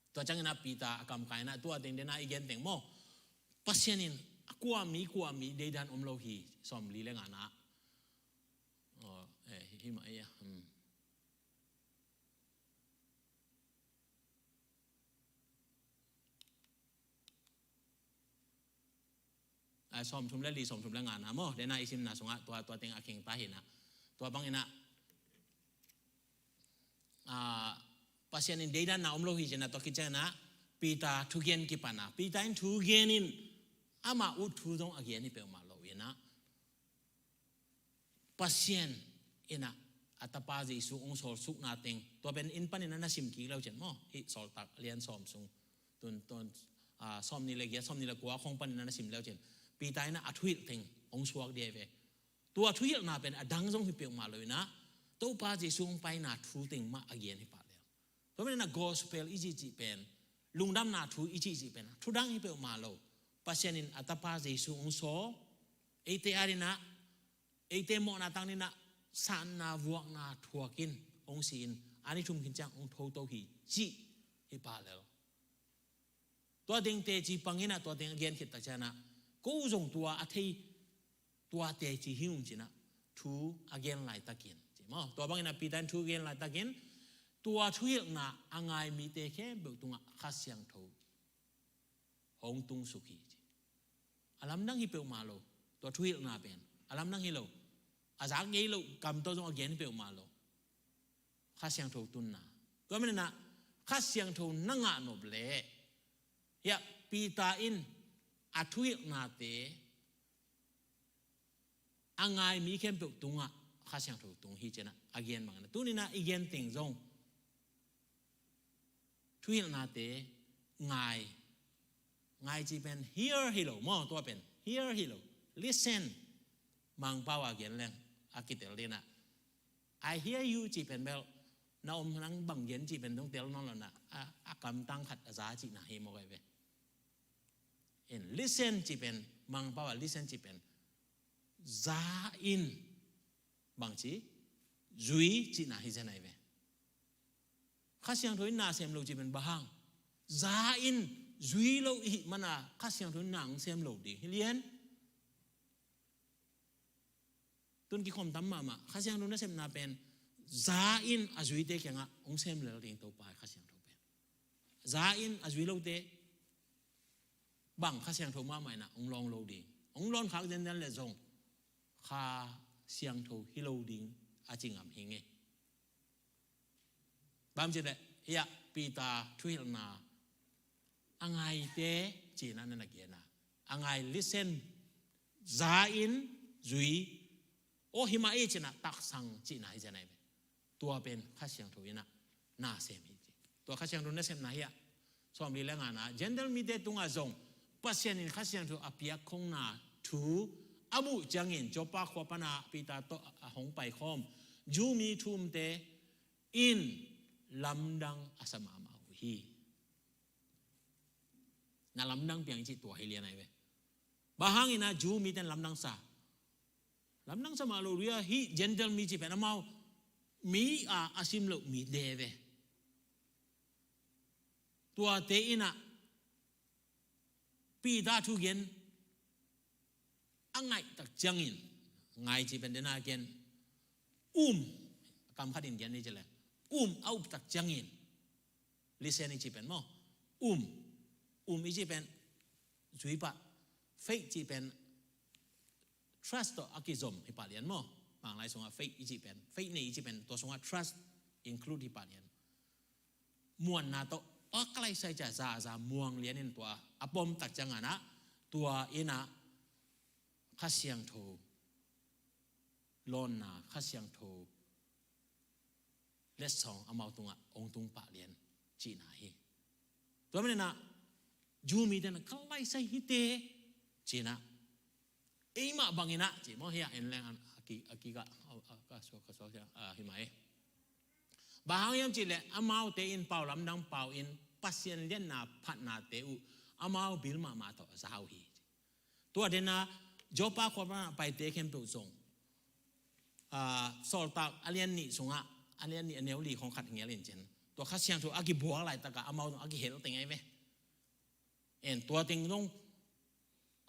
Tua ciangin ah Peter a kamkai in ah tua teng dena i gen teng maw, Pasian in a kua mi, kua mi deidan om lo hi, sawmli le ngana. Aw, eh, hi mah ei a, hmm. A, sawmthum le li, sawmthum le ngana maw, dena i simna sungah tua, tua teng a kheng ta hi in ah. Tua bangin ah, a, Pasian in deidanna om lo hi ci-in ah tua khit ciangin ah Peter thugen kipan a, Peter in thugen in amah ut thu zong a gen hi peuhmah lo in ah, Pasian in ah a tapa Jesu hong sawlsukna teng, tua pen inn panin ah na sim kik leu cin maw, hih Sawltak lian sawm sung, tun, tun, ah, sawmnih le giat, sawmnih le kua khong panin ah na sim leu cin, Peter in ah a thuhilh teng hong suak ding hi ve. Tua thuhilhna pen a dang zong hi peuhmah lo in ah, Topa Jesu hong paina thu teng mah a gen hi pah lel. Tua manin ah gospel i cihcih pen, lungdamna thu i cihcih pen thu dang hi peuhmah lo. Pasian in a tapa Jesu hong sawl, eite adingin ah, eite mawhna tangin ah, sanna vuakna thuakin hong si in, a ni thum khin ciang hong thoto hi cih hi pah lel. Tua teng teci pang in ah, tua teng a gen khit tak ciangin ah, ko zong tua a thei, tua teci hi ung ci-in ah, thu a gen laitakin, ci maw. Tua bangin ah Peter in thu a gen laitakin, tua thuhilhna a ngai mite khempeuh tungah Kha Siangtho hong tung suk hi, ci. A lamdang hi peuhmah lo, tua thuhilhna pen a lamdang hi lo. A zak ngei loh kam tawh zong a gen hi peuhmah lo. Kha Siangtho tunna. Tua manin ah Kha Siangtho na ngah nop leh, hiah Peter in a thuhilhnate a ngai mi khempeuh tungah Kha Siangtho tung hi ci-in ah a gen bangin ah, tuni-in ah i gen teng zong thuhilhnate ngai. Ngai cih pen hear hi lo maw, tua pen hear hi lo, listen. Mangpau a gen leng a kitel dingin ah, "I hear you," cih pen bel, "Na om nang bang gen?" cih pen dong tel nawn lo-in ah, a, a kamtang khat a za cihna hi mawk ahi ve. In listen cih pen, Mangpau a listen cih pen za in, bangci, zui cihna hi zen ahi ve. Kha Siangtho in na sem lo cih pen bang hang? Za in zui lo i hih manin ah Kha Siangtho in na hong sem lo ding hi lian. Tun kikhom tam mahmah, Kha Siangtho nasepna pen za in a zuite kiangah hong sem lel ding Topa hi, Kha Siangtho pen. Za in a zui lote bang Kha Siangtho mahmah in ah hong lawn lo ding. Hong lawn khak zenzen leh zong Kha Siangtho hi lo ding a ci ngam hi ing ei. Bang ci leh, hiah Peter thuhilhna a ngaite ci-in ah na na gen a, a ngai, listen, za in, zui, aw hi mah ei ci-in ah taksang cihna hi zen ahi ve. Tua pen Kha Siangtho in ah na sem hi ci. Tua Kha Siangtho nasepna hiah sawmli le ngana, Gentile mite tungah zong Pasian in Kha Siangtho a piak khongna thu a muh ciangin Joppa khua pan a Peter tawh a hong paikhawm Jew mi thumte in lamdang a sa mahmah uh hi. Na lamdang piang i cih tua hi lian ahi ve. Bang hangin ah Jew mite in lamdang sa? Lamdang sa mah lo ding a, hih Gentile mi cih pen amau mi a, a sim loh mite ve. Tuate in ah Peter thugen a ngaih tak ciangin, ngai cih pen dena gen, um, kam khatin gen ni ci leh, um a up tak ciangin, listen i cih pen maw, um, um i cih pen zui pah, faith cih pen trust tawh a kizom hi pah lian maw. Manglai sungah faith i cih pen, faith nei i cih pen, tua sungah trust include hi pah lian. Muanna tawh a kalaisai cia zaza muang lian in tua a pom tak ciangin ah, tua in ah Kha Siangtho lawnna, Kha Siangtho letsong amau tungah hong tung pah lian cihna hi. Tua manin ah Jew mite in ah kalaisai hi te ci-in ah, eimah bangin ah ci maw, hiah en leng a ki, a kikah, a, a, ka suak, ka suak, a, hi mah ei. Bang hang hiam cih leh amaute in pau lamdang pau in Pasian liatna phatnate uh amau bil mahmah tawh a za uh hi. Tua dena Joppa khua pan a paite khempeuh zong, a, Sawltak a lian nih sungah, a lian nih a neu li khong khat hi ngel in cin, tua Kha Siangtho a kibuak laitakah amau zong a kihel teng ahi ve. En tua teng zong,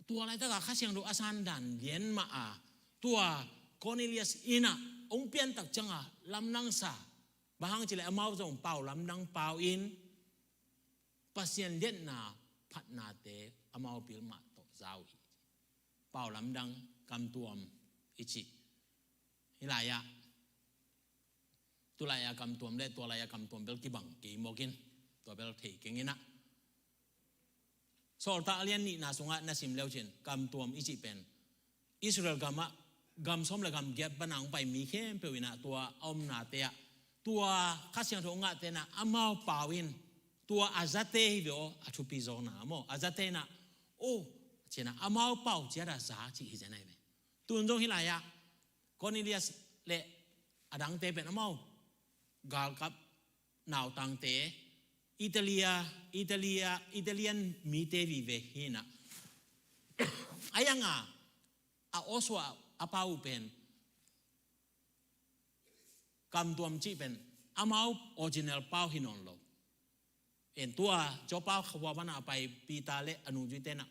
tua laitakah Kha Siangtho a sandan lian mah a, tua Cornelius in ah hong piantak ciangin lamdang sa. Bang hang cih leh amau zong pau lamdang pau in Pasian liatna phatnate amau bil mah tawh za uh hi. Pau lamdang, kamtuam i cih. Hih lai-ah, tu lai-a kamtuam le tua lai-a kamtuam bel kibang kei mawk in, tua bel thei keng in ah, Sawltak a lian nihna sungah na sim leucin, kamtuam i cih pen Israel gamah gam sawm le gam giat pana hong pai mi khempeuh inah tua a omnate ah tua Kha Siangtho hong ngahte inah amau pau in tua a zate hi ve aw, a thupi zawkna maw, a zate inah, oh, cinah amau pau ciat a za cih hi zen ahi ve. Tun zong hi lai-ah Cornelius le a dangte pen amau galkap nautangte, Italia, Italia, Italian mite vive hi inah. A yanga a awsua a pau uh pen kamtuam cih pen amau original pau hi nawn lo. En tua Joppa khua pana a pai Peter le a nungzuite inah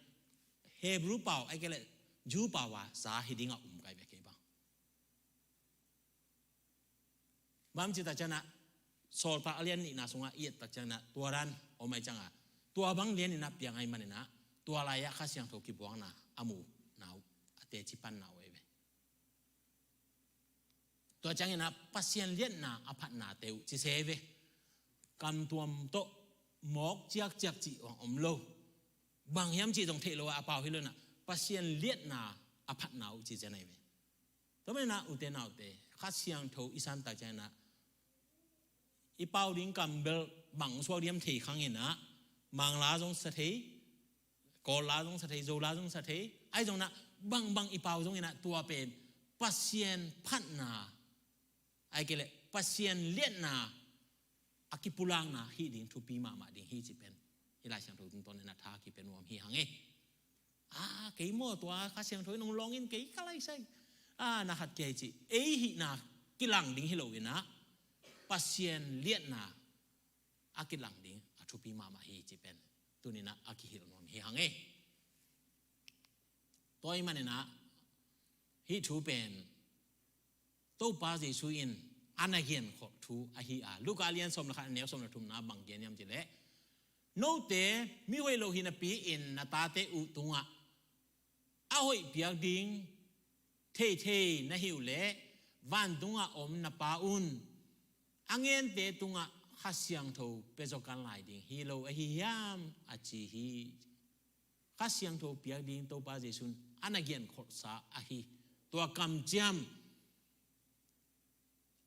Hebrew pau ai kei le Jew pau a za hi dingah um kai ve kei bang. Bang ci tak cianah Sawltak a lian nihna sungah i et tak cianah tua dan om ai cianga tua bang lian inah piang ai maninah tua lai-ah Kha Siangtho kibuakna a mu nau a teci pan nau ai ve. Tua cianginah Pasian liatna a phatnate uh ci se ve. Kamtuam tawh mawk ciakciak cih bang om lo. Bang hiam cih zong theih lo a pau hi lo inah Pasian liatna a phatna uh ci zen ai ve. Tua maninah ute naute Kha Siangtho i san tak cianginah i pau ding kam bel bang suak diam thei khang inah Mangla zong sa thei, Kawlla zong sa thei, Zola zong sa thei, ai zonginah bangbang i pau zonginah tua pen Pasian phatna ai kei le Pasian liatna a kipulakna hi ding thupi mahmah ding hi ci pen hi Lai Siangtho tungtawn inah tha kipe nuam hi hang e. A kei maw tua Kha Siangtho in hong lawng in kei ka lai sai a na khat kei ci ei hihna kilang ding hi lo inah Pasian liatna a kilang ding a thupi mahmah hi ci pen tuninah a kihilh nuam hi hang e. Tua i maninah hih thu pen Topa Jesu in a na genkholh thu ahi a, Luka lian sawm le khat a neu sawm le thumna bang gen hiam cih leh note mi hoih lo hi napi-in na tate uh tungah a hoih piak ding theithei na hi uh leh vantungah om na Pa un a ngente tungah Kha Siangtho pia zaw kan lai ding hi lo ahi hiam a ci hi. Kha Siangtho piak ding Topa Jesu in a na genkholhsa ahi tua kamciam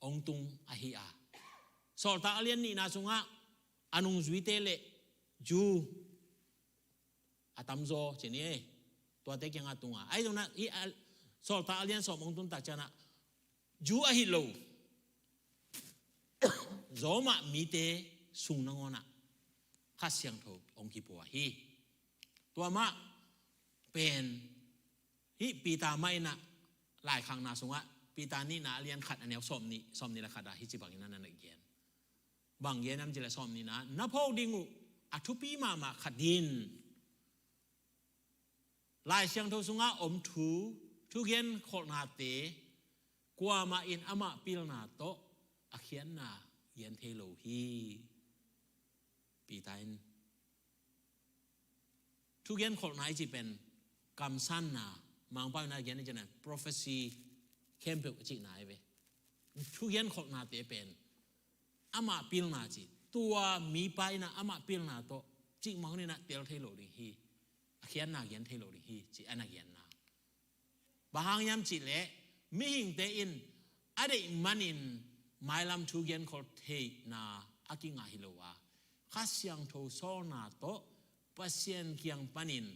hong tung ahi a. Sawltak a lian nihna sungah a nungzuite le Jew a tamzaw ci ni e. Tuate kiangah tunga ai zongna i a, Sawltak a lian sawm hong tun tak cianah Jew ahi lo Roma mite sung nangawnah Kha Siangtho hong kipua hi. Tua mah pen hih Peter mah inah laikhakna sungah Peter nihna a lian khat a neu sawm nih, sawm nih le khat ah hih ci bangin a na gen. Bang gen hiam cih leh sawm nihna na phawk ding uh a thupi mahmah khat in Lai Siangtho sungah om thu, thugen kholhnate kuamah in amah pilna tawh a khiatna gen thei lo hi. Peter in thugen kholhna i cih pen kamsanna, Mangpau in a gen i cihna prophecy khempeuh a cihna hi ve. Thugen kholhnate pen amah pilna ci, tua mipa inah amah pilna tawh cih mah huninah tel thei lo ding hi. A khiatna gen thei lo ding hi ci a na genna. Bang hang hiam cih leh mihingte in a deih manin mailam thu genkholh theihna a kingah hi lo a, Kha Siangtho sawlna tawh Pasian kiang panin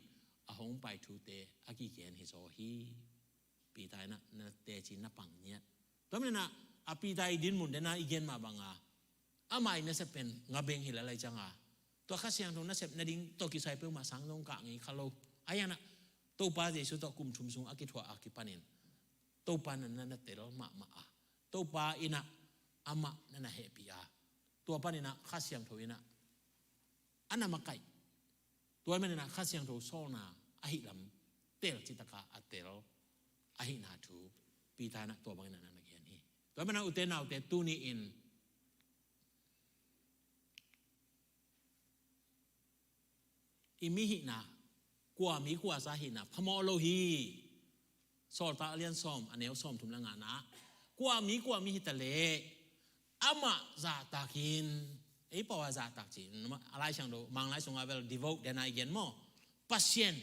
a hong pai thute a kigen hi zaw hi. Peter inah na teci na pang ngiat. Tua maninah a Peter i dinmun dena i gen mah banga amah i nasep pen ngabeng hi lalai cianga tua Kha Siangtho nasep nading tawh kisai peuhmah sang zong kah ngei kha lo. A ianah Topa Jesu tawh kum thum sung a kithuah a kipanin Topa na na tel mahmah a, Topa inah amah na na hehpih a, tua paninah Kha Siangtho inah a na makaih. Tua maninah Kha Siangtho sawlna ahih lam tel citaka a tel ahihna thu Peter inah tua bangin a na na gen hi. Tua maninah ute naute tuni-in i mi hihna, kua mi kua za hihna phamawh lo hi. Sawltak a lian sawm a neu sawm thum le ngana kua mi kua mi hita leh amah zahtakin, ei pau a zahtak ci, a Lai Siangtho Manglai sungah vel devote dena i gen maw? Pasian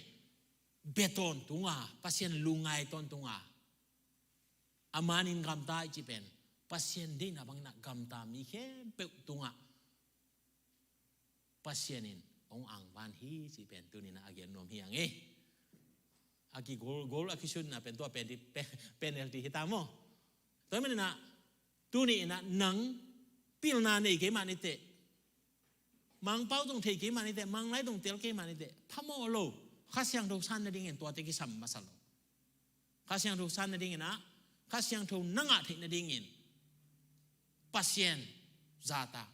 bia tawntunga, Pasian lungngai tawntunga, a manin gamta i cih pen Pasian deihna bangin ah gamta mi khempeuh tungah Pasian in hong angvan hi cih pen tuni-in ah a gen nuam hi hang e. A kigol, gol a kisutna pen tua pen di pe-, penalty hi ta maw? Tua manin ah tuni-in ah nang pilna nei kei mah ni teh, Mangpau tawh thei kei mah ni teh, Manglai tawh tel kei mah ni teh, phamawh lo. Kha Siangtho san nadingin tuate kisam masa lo. Kha Siangtho san nadingin ah, Kha Siangtho na ngah theih nadingin Pasian zahtak,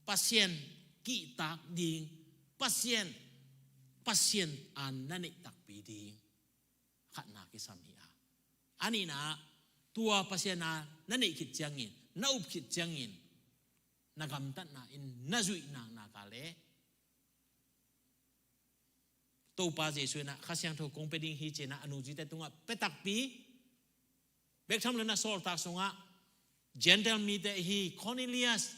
Pasian kihtak ding, Pasian, Pasian a na neih takpi ding khatna kisam hi a, a nihna ah tua Pasian a na neih khit ciangin, na up khit ciangin, na gamtatna in na zuih naknak a leh Topa Jesuh in ah Kha Siangtho kong pia ding hi ci-in ah a nungzuite tungah pia takpi. Bek tham lo-in ah Sawltak sungah Gentile mite hi Cornelius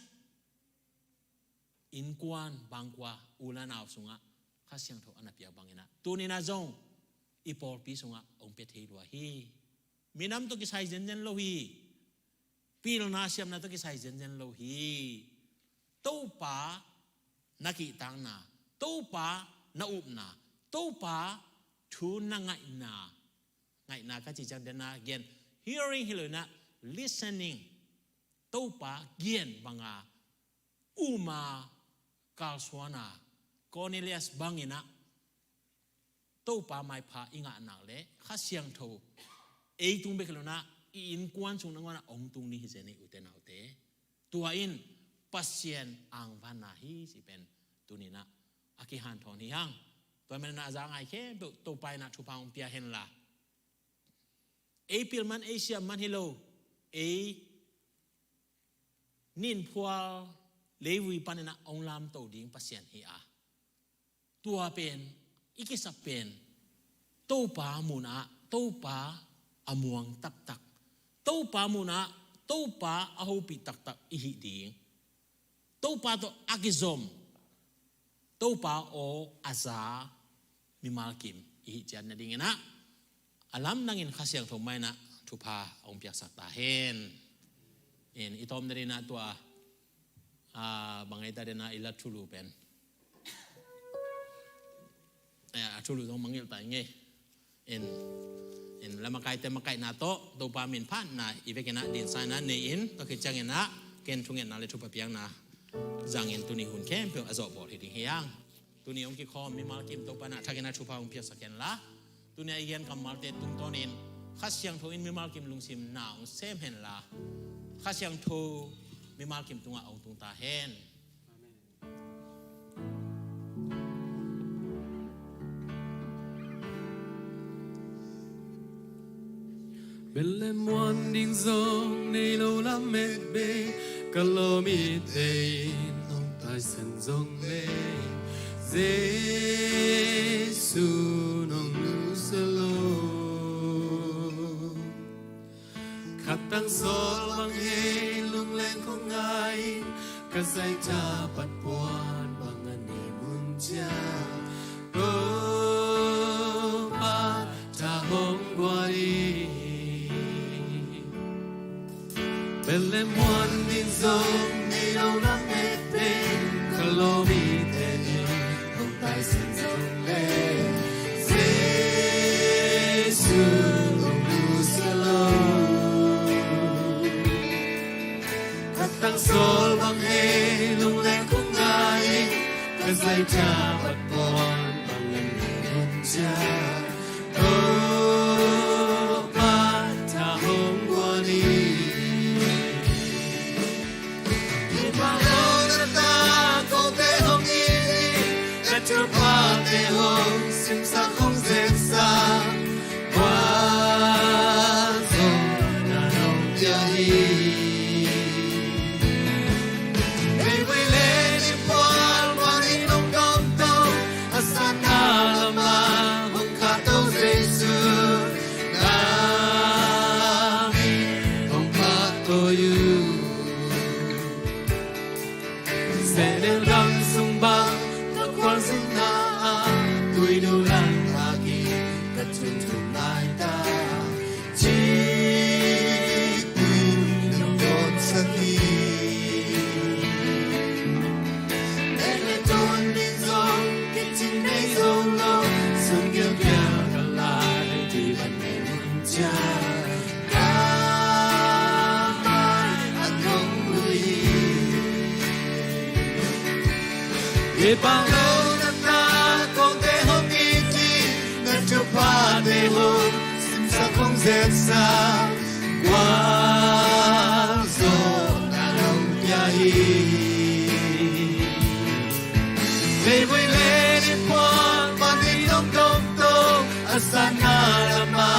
innkuan bangkua u le nau sungah Kha Siangtho a na piak bangin ah tuni-in ah zong i pawlpi sungah hong pia thei lua hi. Minam tawh kisai zenzen lo hi. Pilna siamna tawh kisai zenzen lo hi. Topa na kihtakna, Topa na upna, Topa thu na ngaihna, ngaihna ka cih ciang den a gen, hearing hi lo-in ah listening, Topa gen banga um a kalsuan a, Cornelius bangin ah Topa maipha i ngah nak leh Kha Siangtho ei tung bek hi lo-in ah i innkuan sung nangawn ah hong tung ding hi zen hi, ute naute. Tua in Pasian angvanna hi cih pen tuni-in ah a kihanthawn hi hang. Tua manin ah a za ngai khempeuh Topa in ah thupha hong pia hen la, ei pil man, ei siam man hi lo, ei ninphual leivui panin ah hong lamto ding Pasian hi a, tua pen i kisap pen Topa mun ah Topa a muang taktak, Topa mun ah Topa a hopih taktak i hih ding, Topa tawh a kizom, Topa aw a za mimal kim i hih ciat nadingin ah a lamdangin Kha Siangtho mah in ah thupha hong piaksak ta hen. In i tawm nadingin ah tua, a, bang ei ta den a i lat thulu pen, a, a thulu zong mangngilh ta i ngei. In, in la makaite makaihna tawh Topa min phatna i vekin ah dinsa in ah nei in, tua khit ciangin ah ken thungetna le thupha piakna zangin tuni hun khempeuh a zawhbawl hi ding hi hang. Tuni hong kikhawm mimal kim Topa in ah thakin ah thupha hong piaksak hen la, tuni a i gen kammalte tungtawnin Kha Siangtho in mimal kim lungsim na hong sem hen la, Kha Siangtho mimal kim tungah hong tung ta hen. Amen. Bethlehem muan ding zong nei lo lamet bek, ka lawm i tein hong taisen zong le, Jesu nong nusia lo. Khatang sawl bang hei lungleng khong ngai, ka zaitha pat puan bang a nei mun ciang, Topa tha hong guan hi. Bethlehem muan ding zong nei lo lamet bek, ka lawm i tein hong taisen zong le, Jesu hong nusia lo. Khatang sawl bang hei lungleng khong ngai, ka zaitha pat puan bang a nei mun ciang, Topa tha hong guan hi. Mipa lo na ta kote hong it hi, na thuphate hong simsak hong zeksak, guan zong na hong pia hi. Leivui le ninphual panin hong domto, a satna lamah hong khahto Jesu, nang in hong pahtawi uh. Sehnel gam sung bang na khualzinna ah, tuinuam Hih bang lo na ta, kote hong it hi, na thuphate hong simsak hong zetsak, gualzawhna hong pia hi. Leivui le ni phual panin hong dong to, a sanna lama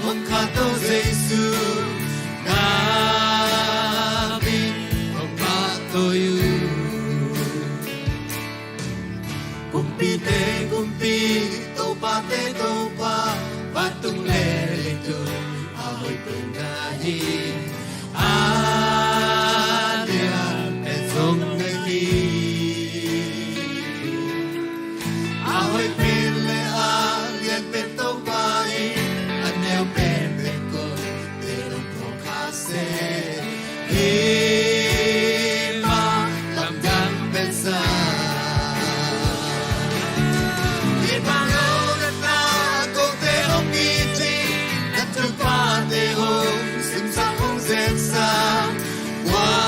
hong kha to Jesu, na min hong pahtawi uh. Kumpite kumpi, topate topa, vantung le leitung a hoih pen na hi. A lian pen zong na hi. A hoih pen le a lian pen Topa hi. A neu pen pen kote hong phawk kha seh. Hih mah lamdang pen sa. Hih bang lo na ta, kote hong it hi, na thuphate hong simsak hong zetsak, gualzawhna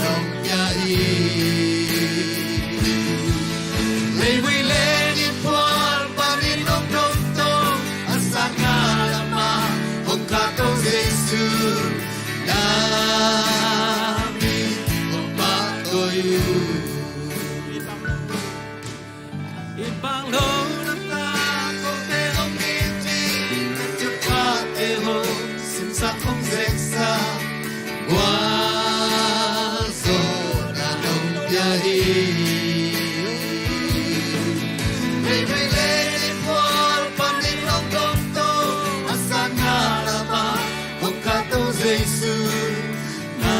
hong pia hi. Leivui le ni phual panin hong dong to, a sanna lama hong kha to Jesu, na min hong pahtawi uh. Hih bang lo na ta, kote hong it hi, na thuphate hong simsak hong zetsak, gualzawhna hong pia hi. Leivui le ni phual panin hong dong to, a sanna lama hong kha to Jesu, na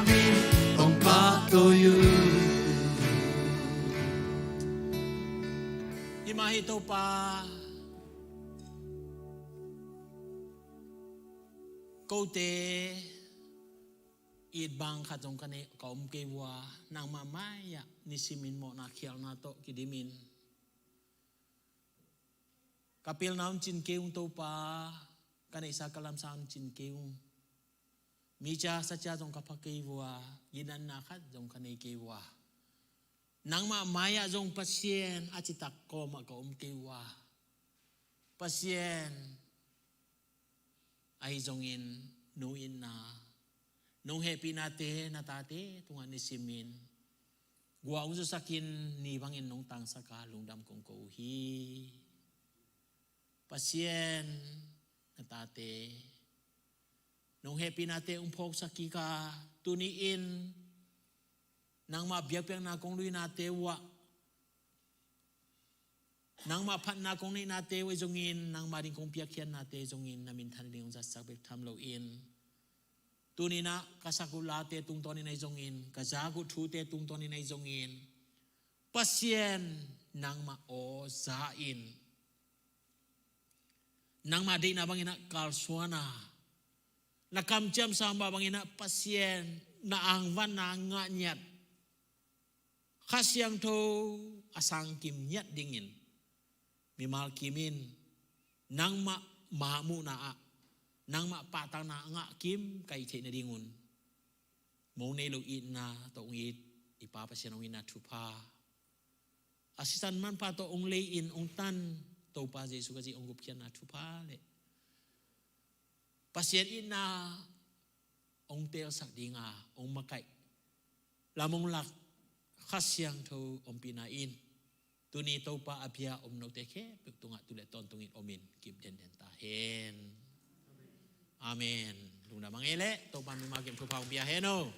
min hong pahtawi uh. Hih mah hi Topa, kote it bang khat zong ka neih, ka om kei uh a, nangmah mai-ah nisimin mawhna khialhna tawh kidimin ka pilna hong cin kei ung Topa, ka neihsa ka lamsa hong cin kei ung. Mi cia sa cia zong ka pha kei uh a, ginatna khat zong ka nei kei uh a, nangmah mai-ah zong Pasian a citak kawmah ka om kei uh a, Pasian ahi zongin nong itna, nong hehpihnate na tate tungah nisimin guah hong zusakin ni bangin nong tangsak a, lungdam kong ko uh hi. Pasian, na tate nong hehpihnate hong phawksak kik a, tuni-in nangmah biakpiakna kong luinate uh ah, nangmah phatna kong neihnate uh ahi zongin, nangmah ding kong piakkhiatnate zongin na minthan ding hong zatsak bek tham loin, tuni-in ah ka sak uh late tungtawnin ahi zongin, ka zak uh thute tungtawnin ahi zongin, Pasian, nangmah aw za in, nangmah deihna bangin ah kalsuan a, na kamciamsa mah bangin ah Pasian, na angvanna ngah ngiat, Kha Siangtho a sang kim ngiat dingin mimal kim in, nangmah mah muhna ah, nangmah pahtakna a ngah kim ka hih theih nadingun, mong nei lo itna tawh hong it i Pa Pasian, hong itna thupha, a sisan manpha tawh hong lei-in hong tan Topa Jesu Khazih hong gupkhiatna thupha le Pasian itna hong teelsak dinga hong makaih lam hong lak Kha Siangtho ompihna in, tuni Topa a bia om note khempeuh tungah tu le tawntungin omin kip denden ta hen. Amen. Lungdam a ngei leh Topa mimal kim thupha hong pia hen aw.